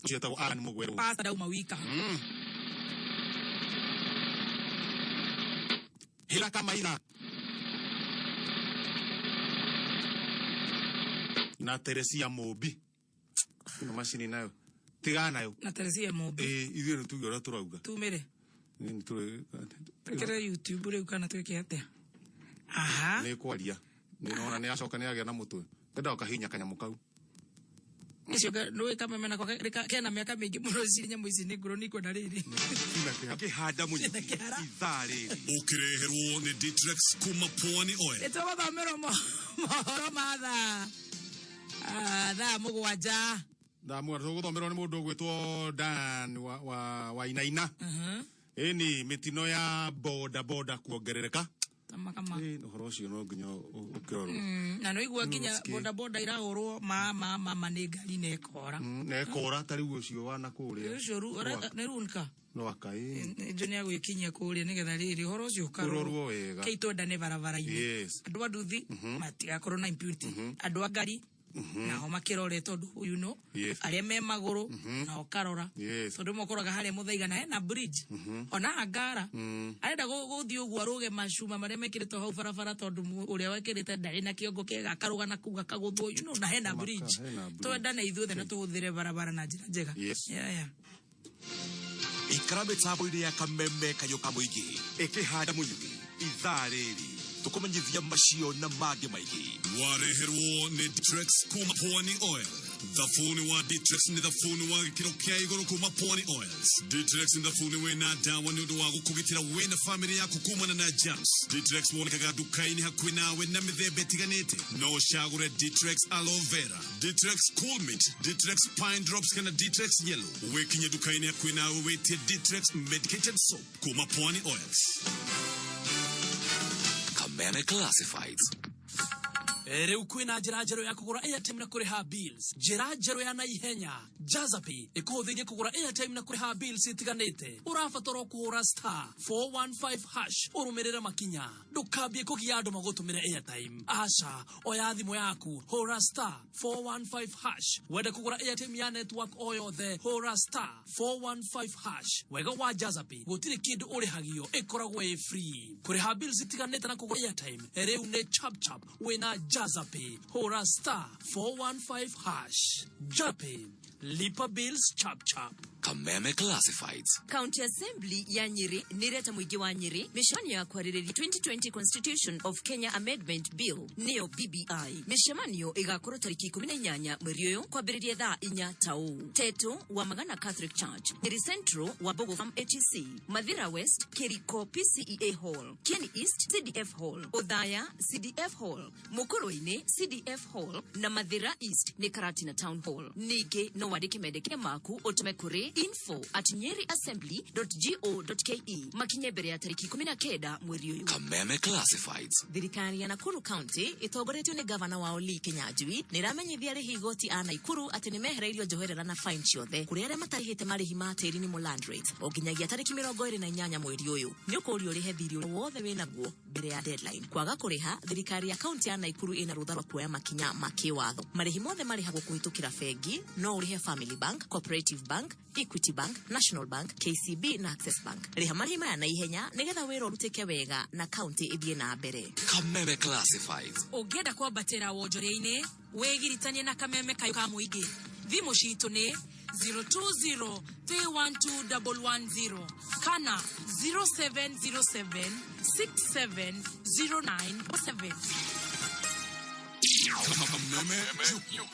Cietagwo Alan Mugweru. Pastor ndauma wika. Hila kama ila. Na Teresia Mũmbi. Ĩno macini nayo. Tigana nayo. Na Teresia Mũmbi. Ĩĩ, ithuĩ nĩ tuge ũrĩa tũrauga. Tumĩre. Nĩ tũrĩ Twĩkĩre YouTube rĩu kana twĩke atĩa? Aha. Nĩ kwaria. Nĩ nona nĩ acoka nĩ agĩa na mũtwe. Ndenda ũkahinya kanyamũ kau. Icio nĩũĩ kameme nako kena mĩaka mĩingĩ mũno ici nyamũ ici nĩ ngũrũ nĩkwenda rĩrĩ. Kĩhanda mũnyuki ithaa rĩrĩ. Ũkĩreherwo nĩ Ditrex kuma Pwani Oil. Nĩ tũgũthomerwo mohoro ma thaa 7. Thaa 7 tũgũthomerwo nĩ mũndũ ũgwĩtwo Dan wa Inaina. Ĩni mĩtino ya boda boda kuongerereka. Kama. Ĩ, ũhoro ũcio no nginya ũkĩrorwo. Na nĩ ũigua nginya Nũcikie. boda boda irahũrwo ma nĩ ngari na ĩkora. Na ĩkora ta rĩu ũcio wa na kũrĩa. Ũcio nĩ runka. Rwaka, ĩ. Njo nĩ agwĩkinyia kũrĩa nĩgetha rĩrĩ ũhoro ũcio ũkarorwo. Ũrorwo wega. Kĩi twendane barabara-inĩ. Yes. Andũ a nduthi matigakorwo na impunity. Andũ a ngari Nao makĩrore tondũ you know arĩa me magũrũ nao karora tondũ mokoraga harĩa Muthaiga na hena bridge ona Ngara arenda gũthiĩ ũguo arũge macuma marĩa mekĩrĩtwo hau barabara tondũ ũrĩa wekĩrĩte ndarĩ na kĩongo kĩega akarũga na kũu akagũthwo you know na hena bridge. Hena bridge. Twendane ithuothe na tũhũthĩre barabara na njĩra njega. Yeah. Ikara mĩtambo-inĩ ya Kameme kayũ ka mũingĩ ĩkĩhanda mũnyugĩ ithaa rĩrĩ tũkũmenyithia macio na mangĩ maingĩ. Wareherwo nĩ Ditrex kuma Pwani Oil. Thabuni wa Ditrex nĩ thabuni wa gĩkĩro kĩa igũrũ kuma Pwani Oils. Ditrex nĩ thabuni wĩna ndawa nĩ ũndũ wa gũkũgitĩra we na famĩlĩ yaku kumana na germs. Ditrex wonekaga nduka-inĩ hakuhĩ nawe na mĩthemba ĩtiganĩte. No ũcagũre Ditrex Aloe Vera, Ditrex Cool Mint, Ditrex Pine Drops kana Ditrex Yellow. Wĩkinye nduka-inĩ hakuhĩ nawe wĩtie Ditrex Medicated Soap kuma Pwani Oils. Kameme Classifieds. Rĩu kwĩna njĩra njerũ ya kũgũra airtime na kũrĩha bills, njĩra njerũ ya naihenya. Jazapay ĩkũhũthĩrie kũgũra airtime na kũrĩha bills itiganĩte. Ũrabatara kũhũra star 415 hash ũrũmĩrĩre makinya. Ndũkambie kũgia andũ magũtũmĩre airtime, aca. Oya thimũ yaku, hũra star 415 hash. Wenda kũgũra airtime ya network o yothe, hũra star 415 hash. Wega wa Jazapay, gũtirĩ kĩndũ ũrĩhagio, ĩkoragwo ĩ free. Kũrĩha bills itiganĩte na kũgũra airtime rĩu nĩ chap chap wĩna Jazapay. Hũra star 415 hash. Jazapay, lipa bills chap chap. Kameme Classifieds. County Assembly ya Nyeri nĩreta mũingĩ wa Nyeri mĩcemanio ya kwarĩrĩria 2020 Constitution of Kenya Amendment Bill nĩyo BBI. Mĩcemanio ĩgakorwo tarĩki 18 mweri ũyũ kwambĩrĩria thaa 4 ta ũũ. Teto wa Magana Catholic Church, Nyeri Central wa Bogo Farm HEC, Mathira West Kiriko PCEA Hall, Kieni East CDF Hall, Othaya CDF Hall, Mukurwe-inĩ CDF Hall na Mathira East nĩ Karatina Town Hall. Ningĩ no wandĩke mendekithia maku ũtũme kũrĩ info@nyeriassembly.go.ke makinye mbere ya tarĩki 19 mweri ũyũ. Kameme Classifieds. Thirikari ya Nakuru County ĩtongoretio nĩ gavana wao Lee Kinyanjui nĩ ĩramenyithia arĩhi igoti a Nakuru atĩ nĩ mehereirio njoherera na fine ciothe kũrĩ arĩa matarĩhĩte marĩhi ma tĩri nĩmo land rates o nginyagia tarĩki 28 mweri ũyũ. Nĩ ũkũũrio ũrĩhe thirĩ ũrĩa wothe wĩnaguo mbere ya deadline. Kwaga kũrĩha, thirikari ya kaunti ya Nakuru ĩna rũtha rwa kuoya makinya ma kĩwatho. Marĩhi mothe marĩhagwo kũhĩtũkĩra bengi, no ũrĩhe Family Bank, Cooperative Bank, Equity Bank, National Bank, KCB na Access Bank. Rĩha marĩhi maya na ihenya nĩgetha wĩra ũrutĩke wega na kaunti ĩthiĩ na mbere. Kameme Classifieds. Ũngĩenda kwambatĩra wonjoria-inĩ, wĩgiritanie na Kameme kayũ ka mũingĩ. Thimũ citũ nĩ 020 312 110 kana 0707 6709 Kameme Jukebox.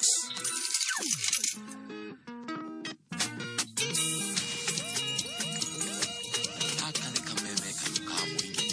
Gaka nĩ Kameme kayũ ka mũingĩ.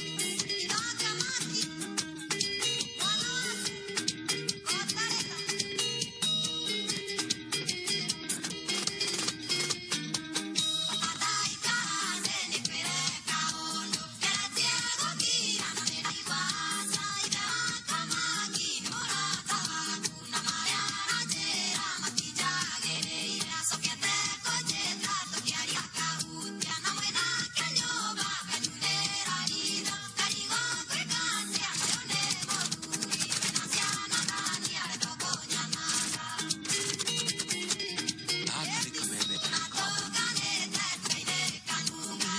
Gaka nĩ Kameme kayũ ka mũingĩ.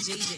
JJ.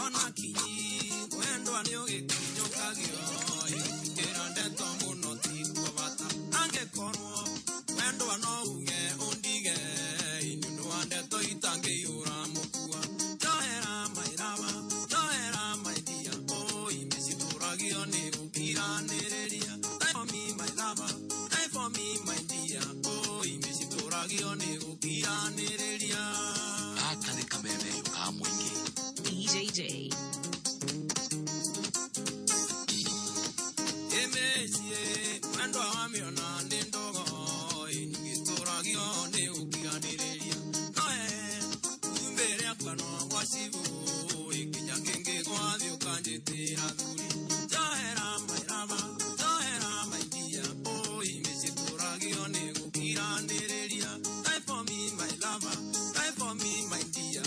Ona kinyi wendwa nĩ ũgĩkinyũkagio ĩra ndeto mũno tiguo bata angĩkorwo wendwa no uge ũndige nĩ ũndũ wa gũkiranĩrĩria. Gaka nĩ kameme ka mũingĩ. DJJ. Ĩmĩciĩ mwendwa wa mĩona nĩ ndogo ĩnigĩtũragio nĩ gũkiranĩrĩria. Noe cumbĩ rĩakwa no gwa cibũ ĩkinya kĩngĩ gwathiĩ ũkanjĩtĩra thuri. Njohera mairaba, njohera maidia, oi mĩciĩ tũragio nĩ gũkiranĩrĩria. Die for me my lover, die for me my dear,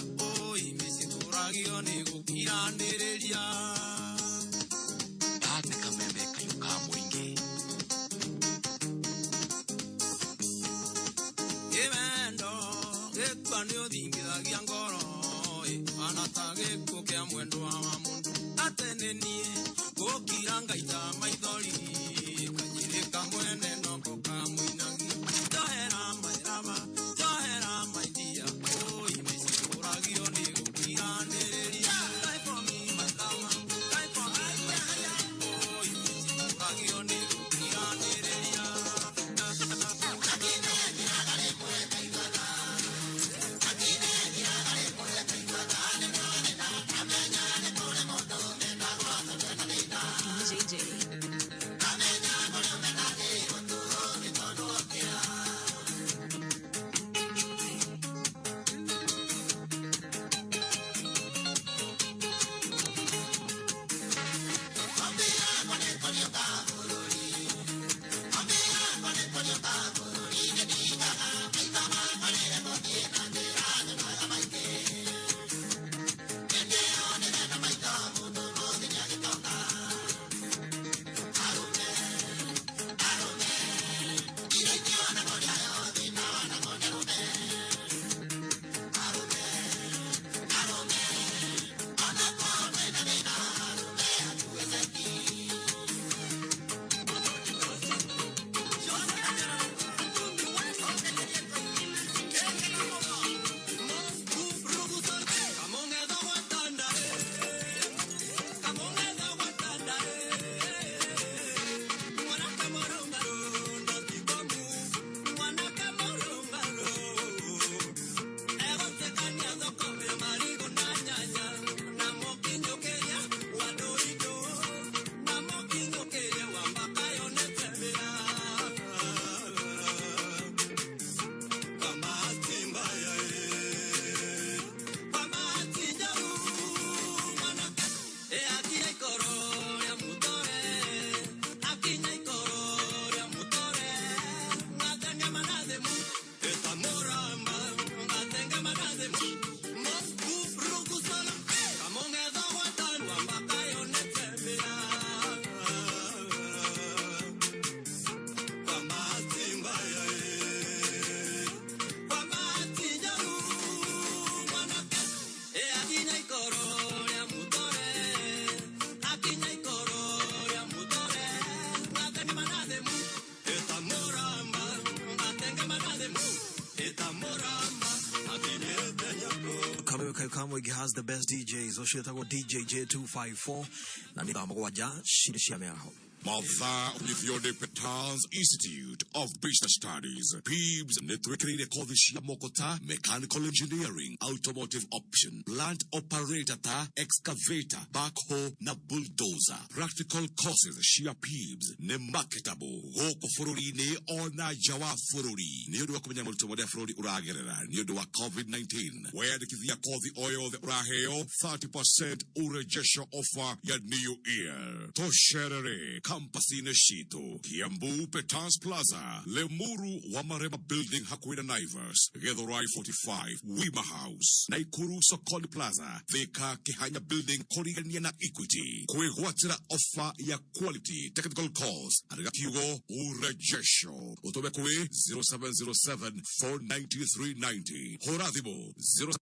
oi mĩciĩ tũragio nĩ gũkiranĩrĩria. Gaka nĩ kameme kayũ ka mũingĩ. Kĩwendo gĩkua nĩ ũthingithagia ngoro ĩ, hana ta gĩkuũ kĩa mwendwa wa mũndũ. Ate nĩ niĩ gũkira ngaita maithori, kanyĩrĩ kamwene noko kamũinagia. Njohera mairaba, njohera maidia, oi mĩciĩ tũragio nĩ gũkiranĩrĩria. Die for me my lover, die for me my dear, oi mĩciĩ tũragio nĩ gũkiranĩrĩria. DJJ. Kameme kayo ka mũingĩ has the best DJs ũcio etagwo DJ J254 na nĩ thaa 7 cirĩ cia mĩaraho. Mathaa Ũnyithio Petals Institute of Business Studies PIBS nĩ twĩkĩrĩire kothi cia moko ta mechanical engineering, automotive option, plant operator ta excavator, backhoe na bulldozer. Practical courses cia PIBS nĩ marketable gũkũ bũrũri-inĩ ona nja wa bũrũri. Nĩ ũndũ wa kũmenya moritũ marĩa bũrũri ũragerera nĩ ũndũ wa COVID-19, weyandĩkithia kothi o yothe ũraheo 30% urejesho offer ya New Year. Tũcerere kampasi-inĩ citũ Kiambu Petals Plaza, Limuru wa Marema Building hakuhĩ na Naivas, Githurai 45 Wima House, Naikuru Sokoni Plaza, Thika Kihanya Building kũrigania na Equity. Kwĩgwatĩra offer ya quality technical course andĩka kiugo urejesho ũtũme kwĩ 0707 49390. Hũra thimũ 0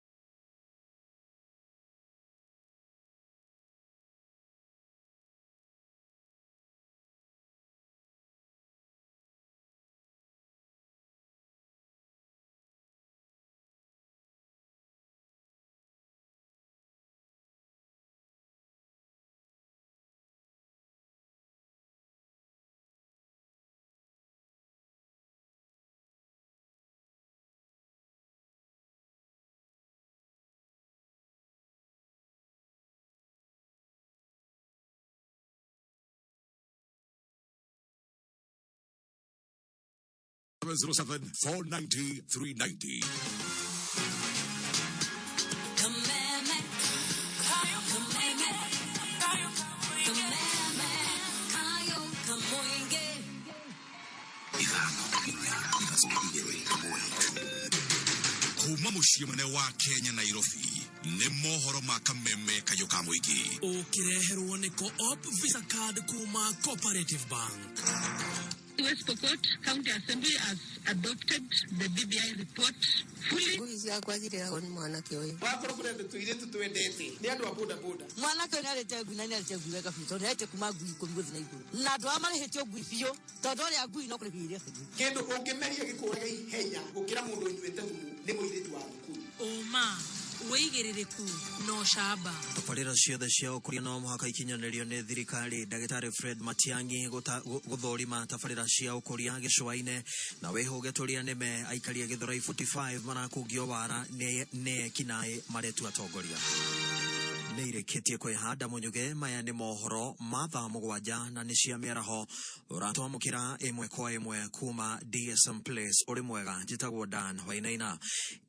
0707 490 390. Kameme, kayo, kameme, kayo, kameme, kayo, kamoinge. Kuma muciĩ mũnene wa Kenya Nairobi nĩ mohoro ma kameme kayũ ka mũingĩ. Ũkĩreherwo nĩ Co-op Visa Card kuma Cooperative Bank. West Pokot County Assembly has adopted the BBI report fully. Ngui ciakwa cirĩagwo nĩ mwanake ũyũ. Wakorwo kũrĩ andũ tũirĩtu twendete nĩ andũ a boda boda. Mwanake ũyũ nĩarĩte ngui na nĩarĩte ngui wega biũ tondũ nĩarĩte kuma ngui 10 gũthiĩ na igũrũ. Na andũ aya marĩhĩtio ngui biũ tondũ ũrĩa ngui no kũrĩhia iria ngui. Kĩndũ ũngĩmeria gĩkũraga ihenya gũkĩra mũndũ ũnyuĩte thumu nĩ mũirĩtu wa thukuru. Ũma, wĩigĩrĩrĩku na ũcamba. Tabarĩra ciothe cia ũkũria no mũhaka ikinyanĩrio nĩ thirikari. Ndagĩtarĩ Fred Matiang'i gũthũrima tabarĩra cia ũkũria gĩcũa-inĩ na wĩhũge tũrĩa nĩme aikari a Gĩthũrai 45 marakungio wara nĩ ekinaĩ maretua atongoria. Nĩ irĩkĩtie kwĩhanda mũnyuge. Maya nĩ mohoro ma thaa 7 na nĩ cia mĩaraho. Ũratwamũkĩra ĩmwe kwa ĩmwe kuma DSM Place. Ũrĩ mwega, njĩtagwo Dan Wainaina.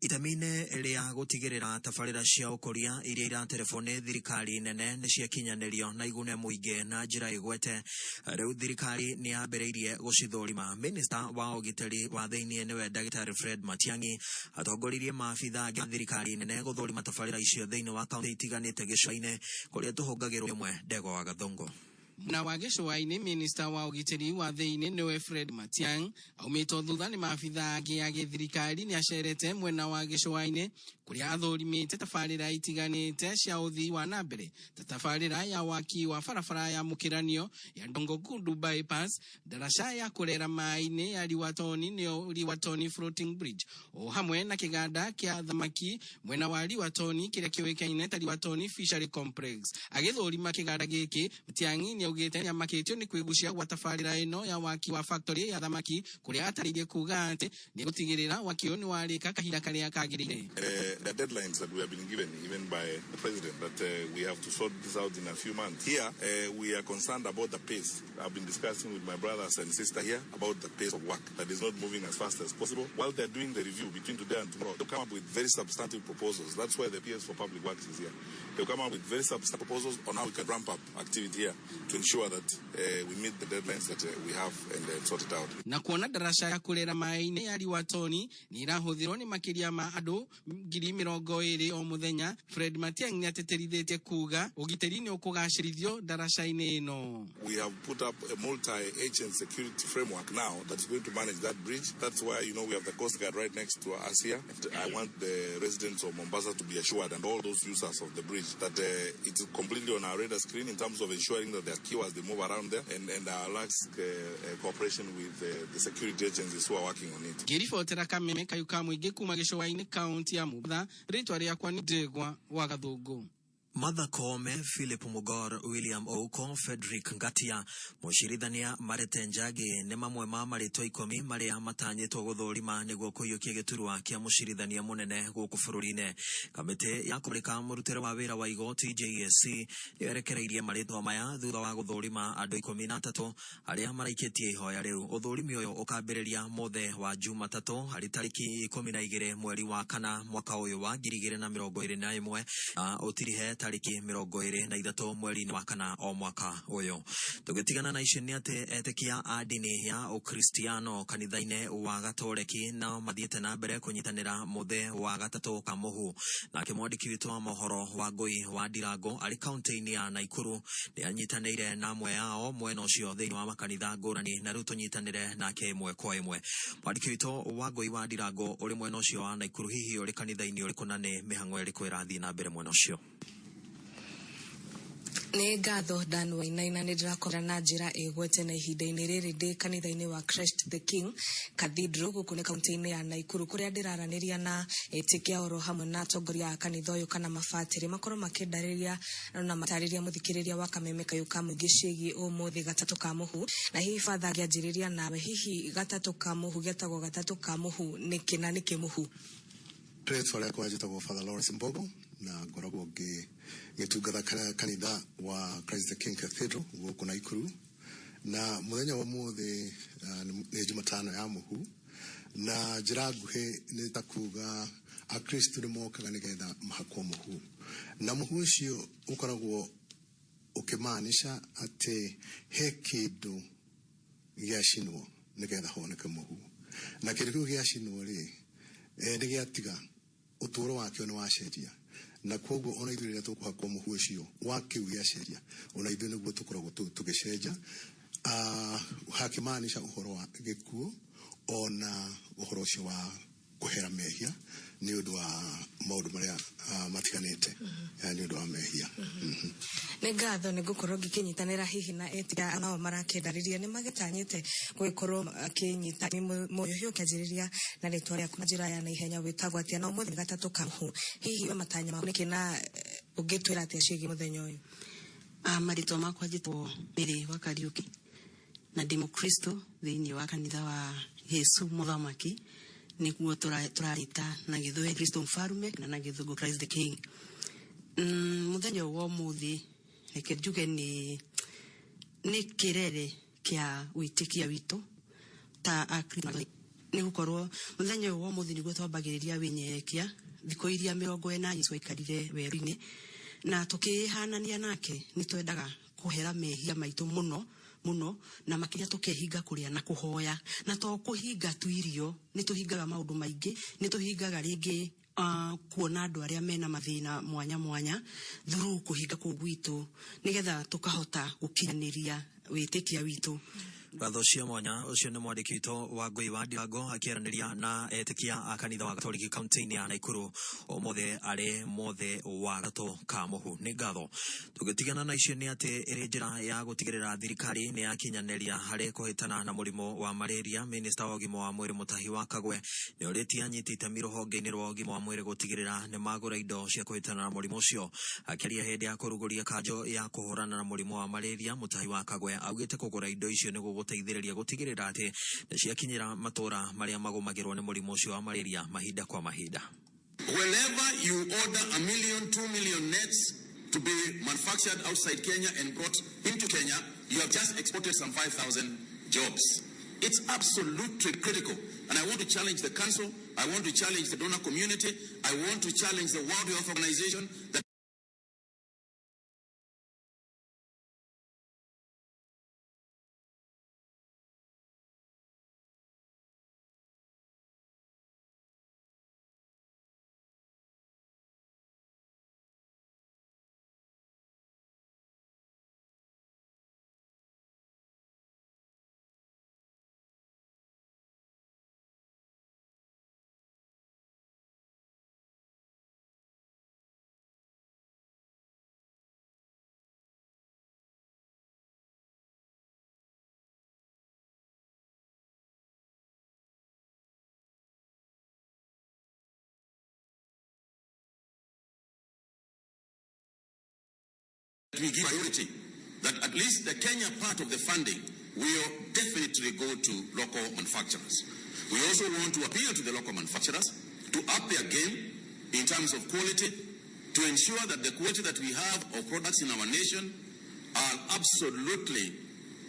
Itemi-inĩ rĩa gũtigĩrĩra tabarĩra cia ũkũria iria iraterebwo nĩ thirikari nene nĩ ciakinyanĩrio na igune mũingĩ na njĩra ĩgwete, rĩu thirikari nĩ yambĩrĩirie gũcithũrima. Minista wa ũgitĩri wa thĩiniĩ nĩwe Ndagĩtarĩ Fred Matiang'i atongoririe maabitha angĩ a thirikari nene gũthũrima tabarĩra icio thĩinĩ wa kaunti itiganĩte gĩcũa-inĩ kũrĩa tũhũngagĩrwo ĩmwe. Ndegwa wa Gathũngũ. Na wa gĩcũa-inĩ, minista wa ũgitĩri wa thĩinĩ nĩwe Fred Matiang'i aumĩtwo thutha nĩ maabitha angĩ a gĩthirikari nĩ acerete mwena wa gĩcũa-inĩ kũrĩa athũrimĩte tabarĩra itiganĩte cia ũthii wa na mbere ta tabarĩra ya waki wa barabara ya mũkĩranio ya Ndongo Kundu bypass, ndaraca ya kũrera maĩ-inĩ ya Liwatoni nĩyo Liwatoni floating bridge, o hamwe na kĩganda kĩa thamaki mwena wa Liwatoni kĩrĩa kĩũĩkaine ta Liwatoni Fishery Complex. Agĩthũrima kĩganda gĩkĩ, Matiang'i nĩaugĩte nĩamakĩtio nĩ kwĩgucia gwa tabarĩra ĩno ya waki wa factory ya thamaki kũrĩa atarĩirie kuga atĩ nĩegũtigĩrĩra waki ũyũ nĩwarĩka kahinda karĩa kagĩrĩire. The deadlines that we have been given, even by the president, that we have to sort this out in a few months. Here, we are concerned about the pace. I've been discussing with my brothers and sister here about the pace of work that is not moving as fast as possible. While they're doing the review between today and tomorrow, they'll come up with very substantive proposals. That's why the PS for Public Works is here. They'll come up with very substantive proposals on how we can ramp up activity here to ensure that we meet the deadlines that we have and sort it out. Na kuona ndaraca ya kũrera maĩ-inĩ ya Liwatoni nĩ ĩrahũthĩrwo nĩ makĩria ma andũ 20,000 o mũthenya, Fred Matiang'i nĩatĩtĩrithĩtie kuga ũgitĩri nĩ ũkũgacĩrithio ndaraca-inĩ ĩno. We have put up a multi-agent security framework now that's going to manage that bridge. That's why, you know, we have the Coast Guard right next to us here. And I want the residents of Mombasa to be assured, and all those users of the bridge, that it's completely on our radar screen in terms of ensuring that they are secure as they move around there, and our lax cooperation with the security agencies who are working on it. Ngĩribotera kameme kayũ ka mũingĩ kuma gĩcũa-inĩ kaunti ya Mombatha, rĩtwa rĩakwa nĩ Ndegwa wa Gathũngũ. Martha Koome, Philip Mugor, William Ouko, Frederick Ngatia, mũcirithania Marete Njagi nĩ mamwe ma marĩtwa 10 marĩa matanyĩtwo gũthũrima nĩguo kũiyũkia gĩturwa kĩa mũcirithania mũnene gũkũ bũrũri-inĩ. Kamĩtĩ ya kũmũrĩka mũrutĩre wa wĩra wa igoti JSC nĩyerekereirie marĩtwa maya thutha wa gũthũrima andũ 13 arĩa maraikĩtie ihoya rĩu. Ũthũrimi ũyũ ũkambĩrĩria mũthĩ wa Jumatatũ harĩ tarĩki 12 mweri wa 4 mwaka ũyũ wa 2021 na ũtirihe tarĩki 23 mweri-inĩ wa 4 o mwaka ũyũ. Tũgĩtigana na icio nĩ atĩ etĩkia a ndini ya Ũkristiano kanitha-inĩ wa Gatoreki nao mathiĩte na mbere kũnyitanĩra mũthĩ wa gatatũ ka mũhu. Nake mwandĩki witũ wa mohoro wa Ngũi wa Ndirango arĩ kaunti-inĩ ya Naikuru nĩ anyitanĩire na amwe ao mwena ũcio thĩinĩ wa makanitha ngũrani, na rĩu tũnyitanĩre nake ĩmwe kwa ĩmwe. Mwandĩki witũ wa Ngũi wa Ndirango ũrĩ mwena ũcio wa Naikuru, hihi ũrĩ kanitha-inĩ ũrĩkũ na nĩ mĩhang'o ĩrĩkũ ĩrathiĩ na mbere mwena ũcio? Nĩ ngatho Dan Wainaina, nĩ ndĩrakora na njĩra ĩgwete na ihinda-inĩ rĩrĩ ndĩ kanitha-inĩ wa Christ the King Cathedral gũkũ nĩ kaunti-inĩ ya Naikuru kũrĩa ndĩraranĩria na etĩkia oro hamwe na atongoria a kanitha ũyũ kana mabatĩrĩ makorwo makĩndarĩria na matarĩria mũthikĩrĩria wa kameme kayũ ka mũingĩ ciĩgiĩ ũmũthĩ gatatũ ka mũhu. Na hihi batha ngĩanjĩrĩria nawe, hihi gatatũ ka mũhu getagwo gatatũ ka mũhu nĩkĩ na nĩkĩ mũhu? Rĩtwa rĩakwa njĩtagwo Father Lawrence Mbogo na ngoragwo ngĩtungata kanitha wa Christ the King Cathedral gũkũ Naikuru. Na mũthenya wa ũmũthĩ nĩ Jumatano ya mũhu, Na njĩra nguhĩ nĩ ta kuga akristo nĩ mokaga nĩgetha mahakwo mũhu, na mũhu ũcio ũkoragwo ũkĩmaanisha atĩ he kĩndũ gĩacinwo nĩgetha honeke mũhu, na kĩndũ kĩu gĩacinwo rĩ, nĩ gĩatiga ũtũũro wakĩo nĩ wacenjia, na koguo ona ithuĩ rĩrĩa tũkũhakwo mũhu ũcio wa kĩu gĩacenjia, ona ithuĩ nĩguo tũkoragwo tũgĩcenjia. Hakĩmaanisha ũhoro wa gĩkuũ ona ũhoro ũcio wa kũhera mehia nĩ ũndũ wa maũndũ marĩa matiganĩte, nĩ ũndũ wa mehia. Nĩ ngatho nĩ ngũkorwo ngĩkĩnyitanĩra hihi na etia nao marakĩndarĩria nĩ magĩtanyĩte gũgĩkorwo akĩnyita mũhiũ ũkĩanjĩrĩria na rĩtwa rĩaku na njĩra ya naihenya wĩtagwo atĩa, na ũmũthĩ nĩ gatatũ ka mũhu, hihi we matanya maku nĩkĩ na ũngĩtwĩra atĩa ciĩgiĩ mũthenya ũyũ? Marĩtwa makwa njĩtagwo Mary wa Kariũki na ndĩ mũkristo thĩinĩ wa kanitha wa Yesu Mũthamaki, nĩguo tũrarĩta na gĩthweri Kristo Mfalme na na gĩthũngũ Christ the King. Mũthenya ũyũ wa ũmũthĩ reke njuge nĩ kĩrere kĩa wĩtĩkia witũ ta Akristo, nĩ gũkorwo mũthenya ũyũ wa ũmũthĩ nĩguo twambagĩrĩria wĩnyerekia thikũ iria 40 Yesu aikarire werũ-inĩ, na tũkĩhanania nake nĩ twendaga kũhera mehia maitũ mũno mũno, na makĩria tũkehinga kũrĩa na kũhoya, na to kũhinga tu irio, nĩ tũhingaga maũndũ maingĩ, nĩ tũhingaga rĩngĩ kuona andũ arĩa mena mathĩna mwanya mwanya through kũhinga kũu gwitũ, nĩgetha tũkahota gũkinyanĩria wĩtĩkia witũ. Ngatho cia mwanya. Ũcio nĩ mwandĩki witũ wa Ngũi wa Ndirango akĩaranĩria na etĩkia a kanitha wa Katoliki kaunti-inĩ ya Naikuru ũmũthĩ arĩ mũthĩ wa gatatũ ka mũhu. Nĩ ngatho. Tũgĩtigana na icio nĩ atĩ ĩrĩ njĩra ya gũtigĩrĩra thirikari nĩ yakinyanĩria harĩ kũhĩtana na mũrimũ wa malaria, minista wa ũgima wa mwĩrĩ Mutahi wa Kagwe nĩ orĩtie anyiti itemi rũhonge-inĩ rwa ũgima wa mwĩrĩ gũtigĩrĩra nĩ magũra indo cia kũhĩtana na mũrimũ ũcio. Akĩaria hĩndĩ ya kũrugũria kanjo ya kũhũrana na mũrimũ wa malaria, Mutahi wa Kagwe augĩte kũgũra indo icio nĩ gũgũteithĩrĩria gũtigĩrĩra atĩ nĩ ciakinyĩra matũũra marĩa magũmagĩrwo nĩ mũrimũ ũcio wa malaria mahinda kwa mahinda. Whenever you order 1 million, 2 million nets to be manufactured outside Kenya and brought into Kenya, you have just exported some 5,000 jobs. It's absolutely critical. And I want to challenge the council, I want to challenge the donor community, I want to challenge the World Health Organization that we give priority, that at least the Kenya part of the funding will definitely go to local manufacturers. We also want to appeal to the local manufacturers to up their game in terms of quality, to ensure that the quality that we have of products in our nation are absolutely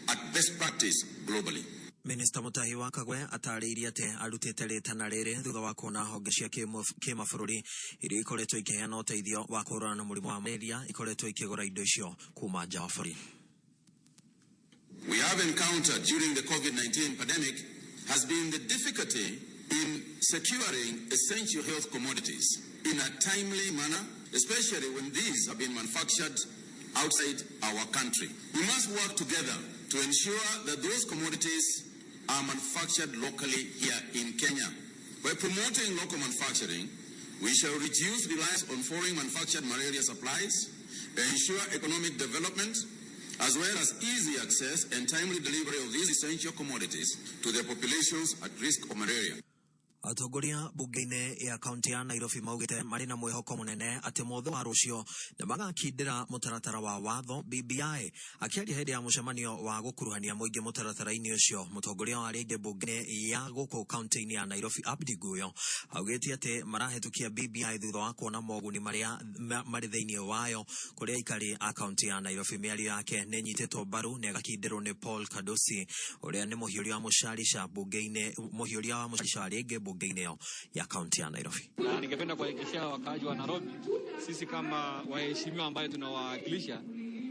at best practice globally. Minista Mutahi wa Kagwe atarĩirie atĩ arutĩte rĩtana rĩrĩ thutha wa kuona honge cia kĩmabũrũri iria ikoretwo ikĩheana ũteithio wa kũhũrana na mũrimũ wa malaria ikoretwo ikĩgũra indo icio kuma nja wa bũrũri. We have encountered during the COVID-19 pandemic has been the difficulty in securing essential health commodities in a timely manner, especially when these have been manufactured outside our country. We must work together to ensure that those commodities are manufactured locally here in Kenya. By promoting local manufacturing, we shall reduce reliance on foreign manufactured malaria supplies, ensure economic development, as well as easy access and timely delivery of these essential commodities to the populations at risk of malaria. Atongoria bunge-inĩ ya kaunti ya Nairobi maugĩte marĩ na mwĩhoko mũnene atĩ mũthĩ wa rũciũ nĩ magakindĩra mũtaratara wa watho BBI. Akĩaria hĩndĩ ya mũcemanio wa gũkuruhania mũingĩ mũtaratara-inĩ ũcio, mũtongoria wa arĩa aingĩ bunge-inĩ ya gũkũ kaunti-inĩ ya Nairobi Abdi Guyo augĩte atĩ marahĩtũkia BBI thutha wa kuona moguni marĩa marĩ thĩinĩ wayo kũrĩ aikari a kaunti ya Nairobi. Mĩario yake nĩ ĩnyitĩtwo mbaru na ĩgakindĩrwo nĩ Paul Kadosi ũrĩa nĩ mũhiũria wa mũcarica bunge-inĩ, mũhiũria wa mũcarica arĩa aingĩ bunge-inĩ ĩyo ya kaunti ya Nairobi. Na ningependa kuhakikishia wakaaji wa Nairobi, sisi kama waheshimiwa ambaye tunawawakilisha,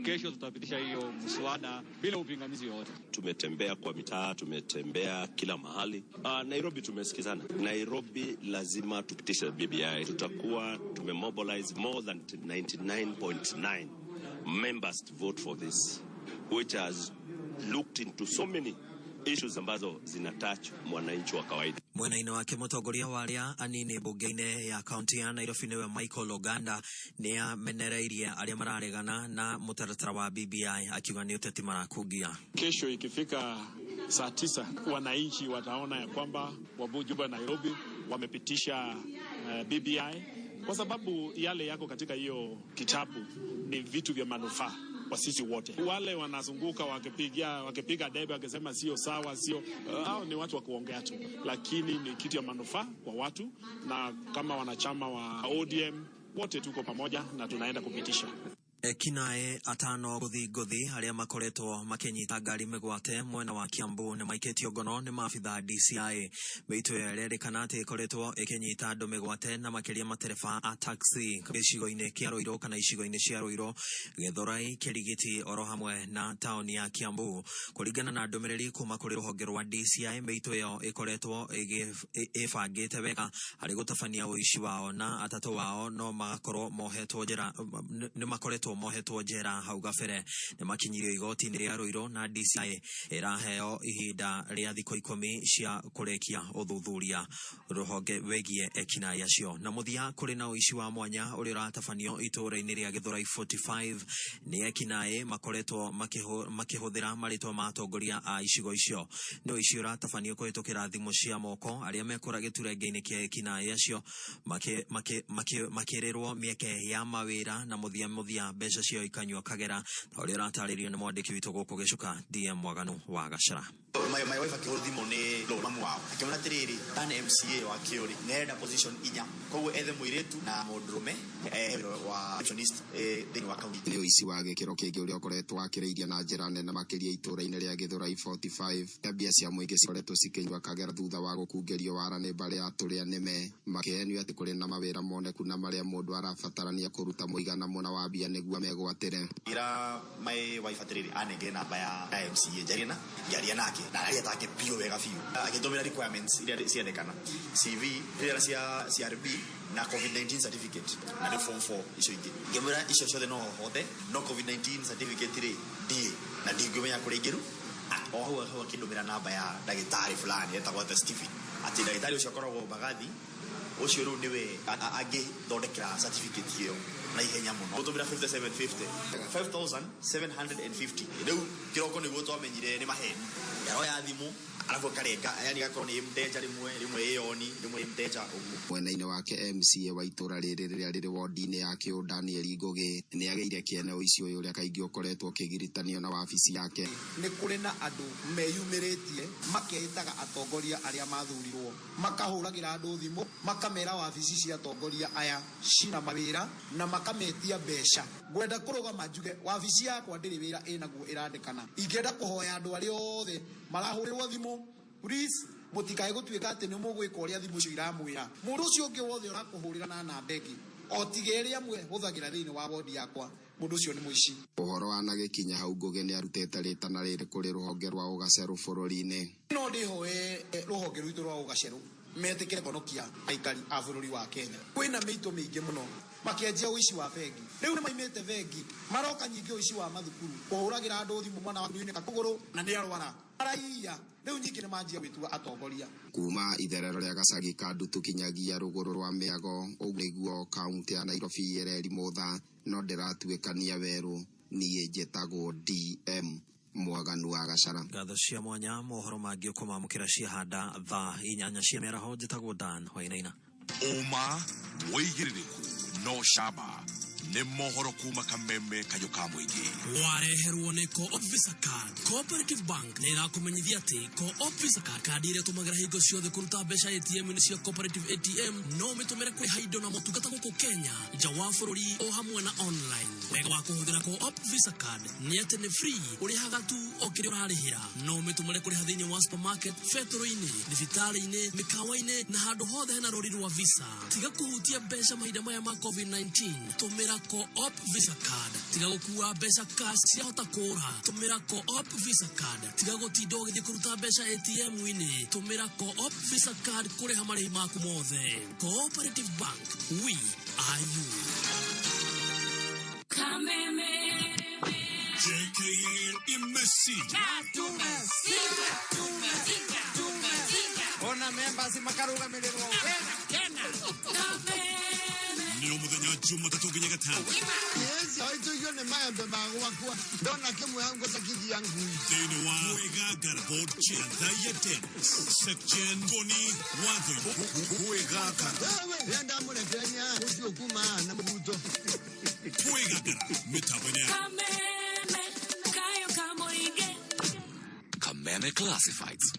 kesho tutapitisha hiyo mswada bila upingamizi yoyote. Tumetembea kwa mitaa, tumetembea kila mahali. Nairobi tumesikizana. Nairobi lazima tupitishe BBI. Tutakuwa tumemobilize more than 99.9 members to vote for this, which has looked into so many issues ambazo zinatouch mwananchi wa kawaida. Mwena-inĩ wake mũtongoria wa arĩa anini bunge-inĩ ya kaunti ya Nairobi nĩwe Michael Oganda nĩ amenereirie arĩa mararegana na mũtaratara wa BBI akiuga nĩ ũteti marakungia. Kesho ikifika saa 9 wananchi wataona ya kwamba wabunge wa Nairobi wamepitisha BBI kwa sababu yale yako katika hiyo kitabu ni vitu vya manufaa kwa sisi wote. Wale wanazunguka wakipiga debe wakisema sio sawa, sio hao ni watu wa kuongea tu, lakini ni kitu ya manufaa kwa watu, na kama wanachama wa ODM wote tuko pamoja na tunaenda kupitisha. Ekinae atano guthi nguthi aria makoretwo makinyita ngari migwate mwena wa Kiambu ni maikitio ngono ni maabitha DCI. Mĩito ĩyo ĩrerĩkana atĩ ĩkoretwo ĩkĩnyita andũ mĩgwate na makĩria matereba a taxi gĩcigo-inĩ kĩa Ruiru kana icigo-inĩ cia Ruiru, Gĩthũrai, Kĩrigiti oro hamwe na taũni ya Kiambu. Kũringana na ndũmĩrĩri kuma kũrĩ rũhonge rwa DCI, mĩito ĩyo ĩkoretwo ĩbangĩte wega harĩ gũtabania ũici wao na atatũ wao no magakorwo mohetwo njera, nĩ makoretwo mohetwo njera hau gabere. Nĩ makinyirio igoti-inĩ rĩa Ruiru na DCI ĩraheo ihinda rĩa thikũ 10 cia kũrĩkia ũthuthuria rũhonge wĩgiĩ ekinaĩ acio. Na mũthia kũrĩ na ũici wa mwanya ũrĩa ũratabanio itũũra-inĩ rĩa Gĩthũrai 45 nĩ ekinaĩ makoretwo makĩhũthĩra marĩtwa ma atongoria a icigo icio. Nĩ ũici ũratabanio kũhĩtũkĩra thimũ cia moko arĩa mekũra gĩturenge-inĩ kĩa ekinaĩ acio makĩrĩrwo mĩeke ya mawĩra na mũthia mũthia mbeca ciao ikanyua kagera, ta ũrĩa ũratarĩrio nĩ mwandĩki witũ gũkũ Gĩcuka DM Mwaganu wa Gacara. My wife akĩhũra thimũ nĩ mamu wao akĩmwĩra atĩrĩrĩ, tane MCA wa Kĩũrĩ nĩarenda position inya, koguo ethe mũirĩtu na mũndũrũme wa receptionist thĩinĩ wa kaunti. Nĩ ũici wa gĩkĩro kĩngĩ ũrĩa ũkoretwo wakĩrĩirie na njĩra nene makĩria itũũra-inĩ rĩa Gĩthũrai 45. Mbia cia mũingĩ cikoretwo cikĩnyua kagera thutha wa gũkungĩrio wara nĩ mbarĩ ya tũrĩa nĩme, makĩhenio atĩ kũrĩ na mawĩra moneku na marĩa mũndũ arabatarania kũruta mũigana mũna wa mbia nĩguo megwatĩre. Ira my wife atĩrĩrĩ, anengere namba ya MCA njarie na ngĩaria nake na aria take biũ wega biũ, agĩtũmĩra requirements iria ciendekana, CV iria cia CRB na COVID-19 certificate na nĩ form 4 icio ingĩ. Ngĩmwĩra icio ciothe no hote, no COVID-19 certificate rĩ ndiĩ na ndingĩmenya kũrĩa ingĩru. O hau hau akĩndũmĩra namba ya ndagĩtarĩ fulani etagwo ta Stephen, atĩ ndagĩtarĩ ũcio akoragwo Mbagathi, ũcio rĩu nĩwe angĩthondekera certificate ĩyo na ihenya mũno. Gũtũmĩra 5750, 5750. Rĩu kĩroko nĩguo twamenyire nĩ maheni. Aroya thimũ arabu akarenga, yani gakorwo nĩ mteja rĩmwe, rĩmwe ĩyoni, rĩmwe mteja ũguo. Mwena-inĩ wake MCA wa itũũra rĩrĩ rĩrĩa rĩrĩ wodi-inĩ ya Kĩũ Daniel Ngũgĩ nĩ agĩire kĩene ũici ũyũ ũrĩa kaingĩ ũkoretwo ũkĩgiritanio na wabici yake. Nĩ kũrĩ na andũ meyumĩrĩtie makeĩtaga atongoria arĩa mathurirwo, makahũragĩra andũ thimũ makamera wabici cia atongoria aya cina mawĩra na makametia mbeca. Ngwenda kũrũgama njuge wabici yakwa ndĩrĩ wĩra ĩnaguo ĩrandĩkana. Ingĩenda kũhoya andũ arĩa othe marahũrĩrwo thimũ, please mũtikae gũtuĩka atĩ nĩ mũgwĩka ũrĩa thimũ icio iramwĩra. Mũndũ ũcio ũngĩ wothe ũrakũhũrĩra na namba ĩngĩ o tiga ĩrĩa mwehũthagĩra thĩinĩ wa wodi yakwa, mũndũ ũcio nĩ mũici. Ũhoro wanagĩkinya hau Ngũgĩ nĩarutĩte rĩtana rĩrĩ kũrĩ rũhonge rwa ũgacerũ bũrũri-inĩ. No ndĩhoe rũhonge rwitũ rwa ũgacerũ metĩkĩre kũhonokia aikari a bũrũri wa Kenya. Kwĩna mĩito mĩingĩ mũno makĩanjia ũici wa bengi. Rĩu nĩmaimĩte bengi maroka nyingĩ ũici wa mathukuru, kũhũragĩra andũ thimũ mwana waku nĩaunĩka kũgũrũ na nĩarwara, maraiya. Rĩu nyingĩ nĩmanjia gwĩtua atongoria. Kuma itherero rĩa gacagi ka Ndutu kinyagia rũgũrũ rwa Mĩago, ũguo nĩguo kaunti ya Nairobi ĩrerimũtha, no ndĩratuĩkania werũ. Niĩ njĩtagwo DM Mwaganu wa Gachara. Ngatho cia mwanya mohoro mangĩ ũkũmamũkĩra ciahanda thaa 8 cia mĩaraho. Njĩtagwo Dan Wainaina. Ũma wĩigĩrĩrĩku no camba nĩ mohoro kuma Kameme kayũ ka mũingĩ. Wareherwo nĩ Co-op Visa Card. Cooperative Bank nĩ ĩrakũmenyithia atĩ Co-op Visa Card, kandi ĩrĩa ũtũmagĩra hingo ciothe kũruta mbeca ATM-inĩ cia Cooperative ATM, no ũmĩtũmĩre kũrĩha indo na motungata gũkũ Kenya, nja wa bũrũri o hamwe na online. Wega wa kũhũthĩra Co-op Visa Card nĩ atĩ nĩ free, ũrĩhaga tu o kĩrĩa ũrarĩhĩra. No ũmĩtũmĩre kũrĩha thĩinĩ wa supermarket, betũrũ-inĩ, thibitarĩ-inĩ, mĩkawa-inĩ na handũ hothe hena rũri rwa Visa. Tiga kũhutia mbeca mahinda maya ma COVID-19, tũmĩra Co-op Visa Card. Tiga gũkua mbeca cash, ciahota kũra, tũmĩra Co-op Visa Card. Tiga gũtinda ũgĩthiĩ kũruta mbeca ATM-inĩ, tũmĩra Co-op Visa Card kũrĩha marĩhi maku mothe. Cooperative Bank, we are you. Kameme. JKL imeshinda. Ona members makarugamĩrĩrwo wega. Nĩ o mũthenya Jumatatũ nginya Gatano. Yes, aitũigio nĩ maembe ma gwakwa ndona kĩmwe hau ngũtakithia ngui. Thĩinĩ wa Kwĩgangara Board Chair Thaiya Dennis Section Tony Watho Kwĩgangara. Wewe rĩrĩa ndamũrekerania ũcio kuma na mũbuto. Kwĩgangara mĩtambo-inĩ ya Kameme kayo kamoige. Kameme Classifieds.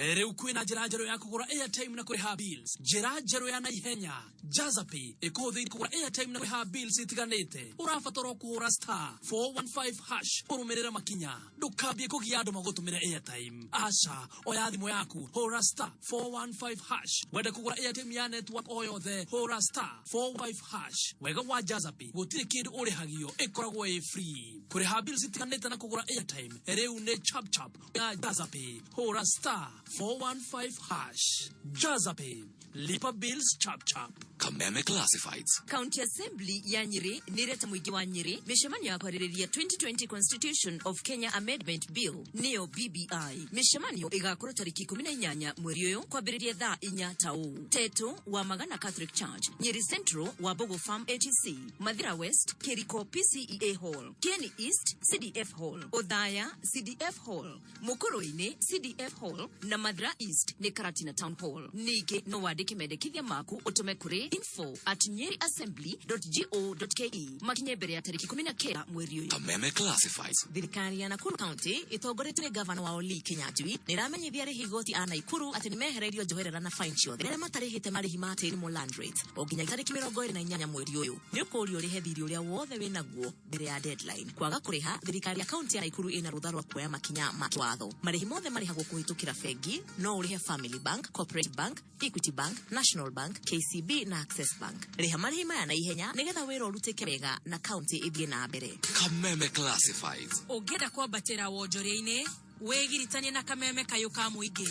Rĩu kwĩna njĩra njerũ ya kũgũra airtime na kũrĩha bills, njĩra njerũ ya naihenya. Jazapay ĩkũhũthĩire kũgũra airtime na kũrĩha bills itiganĩte. Ũrabatara kũhũra star 415 hash ũrũmĩrĩre makinya. Ndũkambie kũgia andũ magũtũmĩre airtime, aca. Oya thimũ yaku, hũra star 415 hash. Wenda kũgũra airtime ya network o yothe, hũra star 45 hash. Wega wa Jazapay, gũtirĩ kĩndũ ũrĩhagio, ĩkoragwo ĩ free. Kũrĩha bills itiganĩte na kũgũra airtime rĩu nĩ chap chap ya Jazapay. Hũra star 415 hash. Jazapay, lipa bills chap chap. Kameme Classifieds. County Assembly ya Nyeri nĩreta mũingĩ wa Nyeri mĩcemanio ya kwarĩrĩria 2020 Constitution of Kenya Amendment Bill, nĩyo BBI. Mĩcemanio ĩgakorwo tarĩki 18 mweri ũyũ kwambĩrĩria thaa 4 ta ũũ: Teto wa Magana Catholic Church, Nyeri Central wa Bogo Farm ATC, Mathira West Kiriko PCEA Hall, Kieni East CDF Hall, Othaya CDF Hall, Mukurwe-inĩ CDF Hall na Mathira East nĩ Karatina Town Hall. Ningĩ no wandĩke mendekithia maku ũtũme kũrĩ info@nyeriassembly.go.ke makinye mbere ya tarĩki 19 mweri ũyũ. Kameme Classifieds. Thirikari ya Nakuru County ĩtongoretio nĩ gavana wao Lee Kinyanjui nĩ ĩramenyithia arĩhi igoti a Nakuru atĩ nĩ mehereirio njoherera na fine ciothe arĩa matarĩhĩte marĩhi ma tĩri mo land rates o nginya tarĩki 28 mweri ũyũ. Nĩ ũkũũrio ũrĩhe thirĩ ũrĩa wothe wĩ naguo mbere ya deadline. Kwaga kũrĩha, thirikari ya kaunti ya Nakuru ĩna rũtha rwa kuoya makinya ma kĩwatho. Marĩhi mothe marĩhagwo kũhĩtũkĩra bengi. No ũrĩhe Family Bank, Cooperative Bank, Equity Bank, National Bank, KCB na Access Bank. Rĩha marĩhi maya na ihenya nĩgetha wĩra ũrutĩke wega na kaunti ĩthiĩ na mbere. Kameme Classifieds. Ũngĩenda kwambatĩra wonjoria-inĩ, wĩgiritanie na Kameme kayũ ka mũingĩ.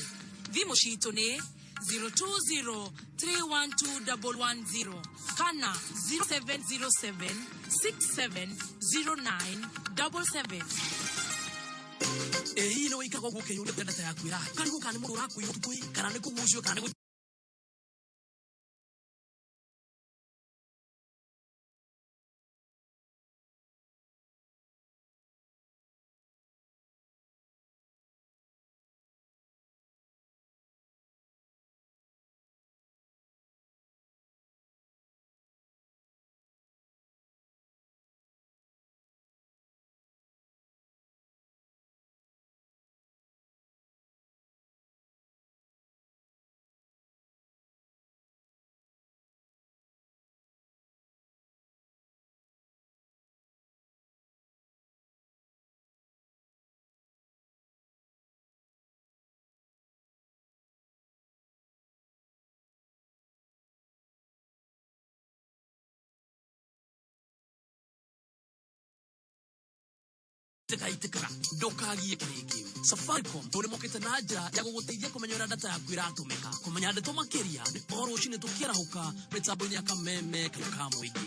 Thimũ citũ nĩ 020312110 kana 0707670977. Ĩ hihi nĩ wĩikaga ũguo ũkeyũria data yaku ĩrahi karigũ, kana nĩ mũndũ ũrakũiya ũtukũ, kana nĩ kũgucio, kana nĩ gũtĩka ndũkagie rĩngĩ. Safaricom tũ nĩmokĩte na njĩra ya gũgũteithia kũmenya ũrĩa data yaku ĩratũmĩka. Kũmenya ndeto makĩria nĩ o rũcinĩ tũkĩarahũka mĩtambo-inĩ ya Kameme kayũ ka mũingĩ.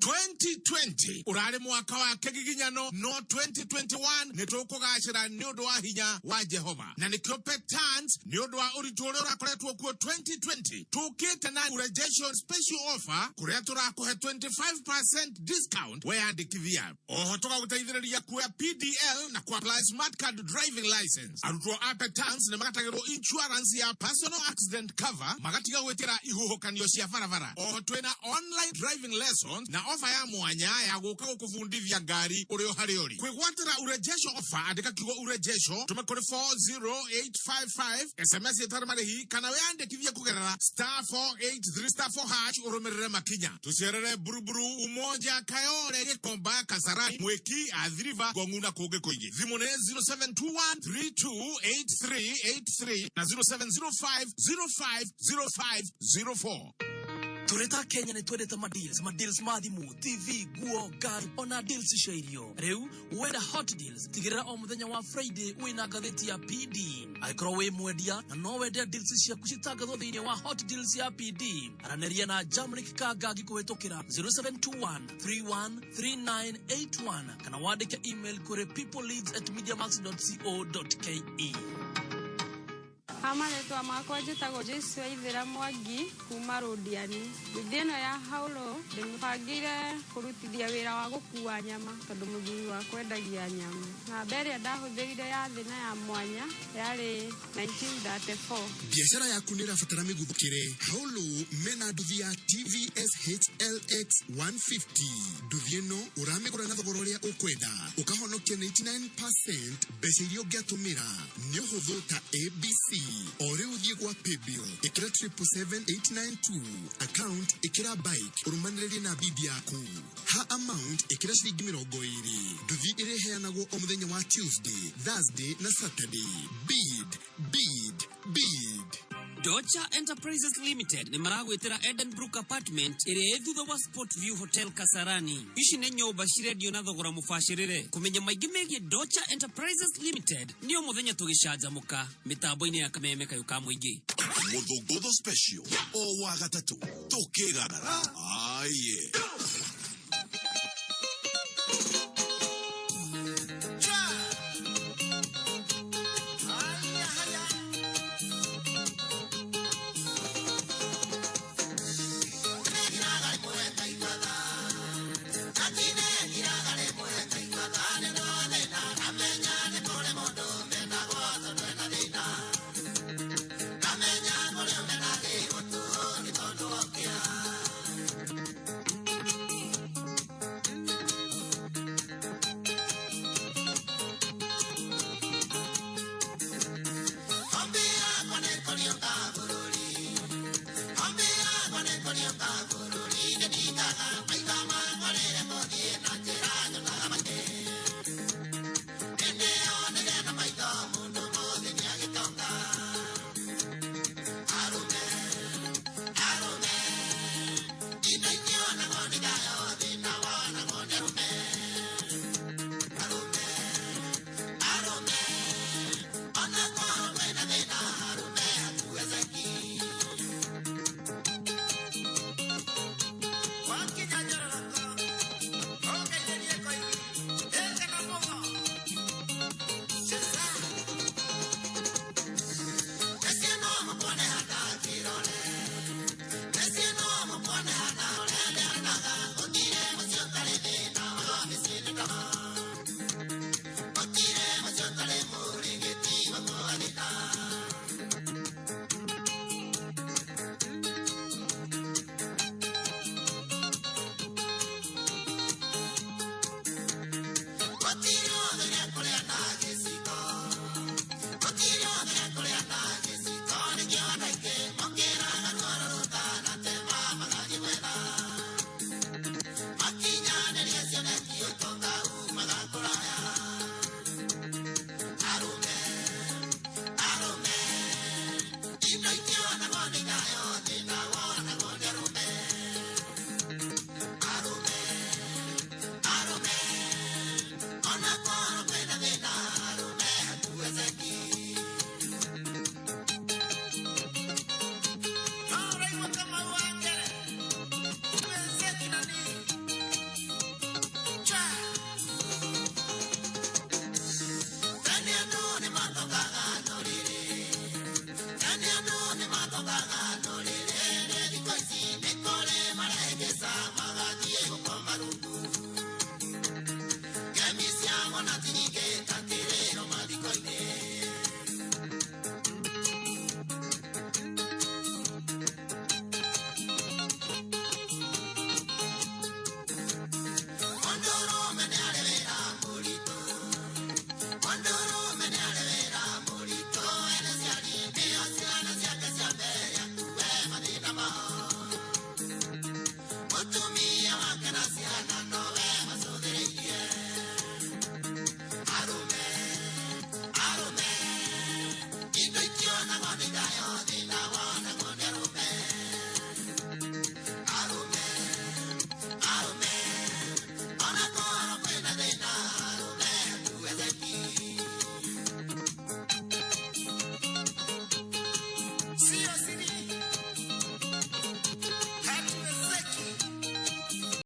2020 urari mwaka wa kigiginyano no 2021 nĩ tũkũgacĩra nĩ ũndũ wa hinya wa Jehova na nĩkĩo Petans nĩ ũndũ wa ũritũ ũrĩa ũrakoretwo kuo 2020 tũkĩte na urejesho special offer kũrĩa tũrakũhe 25% discount weyandĩkithia. Oho tũgagũteithĩrĩria kuoya PDL na ku apply smart card driving license. Arutwo a Petans nĩ magatagĩrwo insurance ya personal accident cover, magatiga gwĩtĩra ihuhũkanio cia barabara. Oho twĩna online driving lessons na ofa ya mwanya ya gũka gũkũbundithia ngari ũrĩ o harĩa ũrĩ. Kwĩgwatĩra urejesho offer, andĩka kiugo urejesho tũme kũrĩ 40855 SMS ĩtarĩ marĩhi, kana wĩyandĩkithie kũgerera star 483 star 4 hash ũrũmĩrĩre makinya. Tũcerere Buruburu, Umoja, Kayole, Gĩkomba, Kasarani, Mwĩki, Athi River, Ngong'u na kũngĩ kũingĩ. Thimũ nĩ 0721 328383 na 0705 050504. Tũrĩ ta Kenya nĩ twendete madeals, madeals ma thimũ, TV, nguo, ngari ona deals cia irio. Rĩu wenda hot deals, tigĩrĩra o mũthenya wa Friday wĩna ngathĩti ya PD. Angĩkorwo wĩ mwendia na no wende deals ciaku citangathwo thĩinĩ wa hot deals ya PD, aranĩria na Jamrick Kangangi kũhĩtũkĩra 0721 313981 kana wandĩke email kũrĩ peopleleads@mediamax.co.ke. Ha marĩtwa makwa njĩtagwo Joyce Waithĩra Mwangi kuma Rũndiani. Nduthi ĩno ya Haũlũ ndĩmĩbangĩire kũrutithia wĩra wa gũkua nyama tondũ mũthuri wakwa endagia nyama. Namba ĩrĩa ndahũthĩrire ya thĩ na ya mwanya yarĩ 1934. Biacara yaku nĩ ĩrabatara mĩguthũkĩre. Haũlũ mena nduthi ya TVS HLX 150. Nduthi ĩno ũramĩgũra na thogora ũrĩa ũkwenda, ũkahonokia 99% mbeca iria ũngĩatũmĩra. Nĩ ũhũthũ ta ABC. O rĩu thiĩ gwa paybill, ĩkĩra 777892, account ĩkĩra bike, ũrũmanĩrĩrie na bid yaku. Ha amount ĩkĩra ciringi 20. Nduthi ĩrĩheanagwo o mũthenya wa Tuesday, Thursday na Saturday. Bid, bid, bid. Docha Enterprises Limited nĩ maragwĩtĩra Edenbrook Apartment ĩrĩa ĩ thutha wa Sport View Hotel Kasarani. Ici nĩ nyũmba cirendio na thogora mũbacĩrĩre. Kũmenya maingĩ megiĩ Docha Enterprises Limited nĩ o mũthenya tũgĩcanjamũka mĩtambo-inĩ ya Kameme Kayũ ka Mũingĩ. Mũthũngũtho special o wa gatatũ tũkĩgagara aye.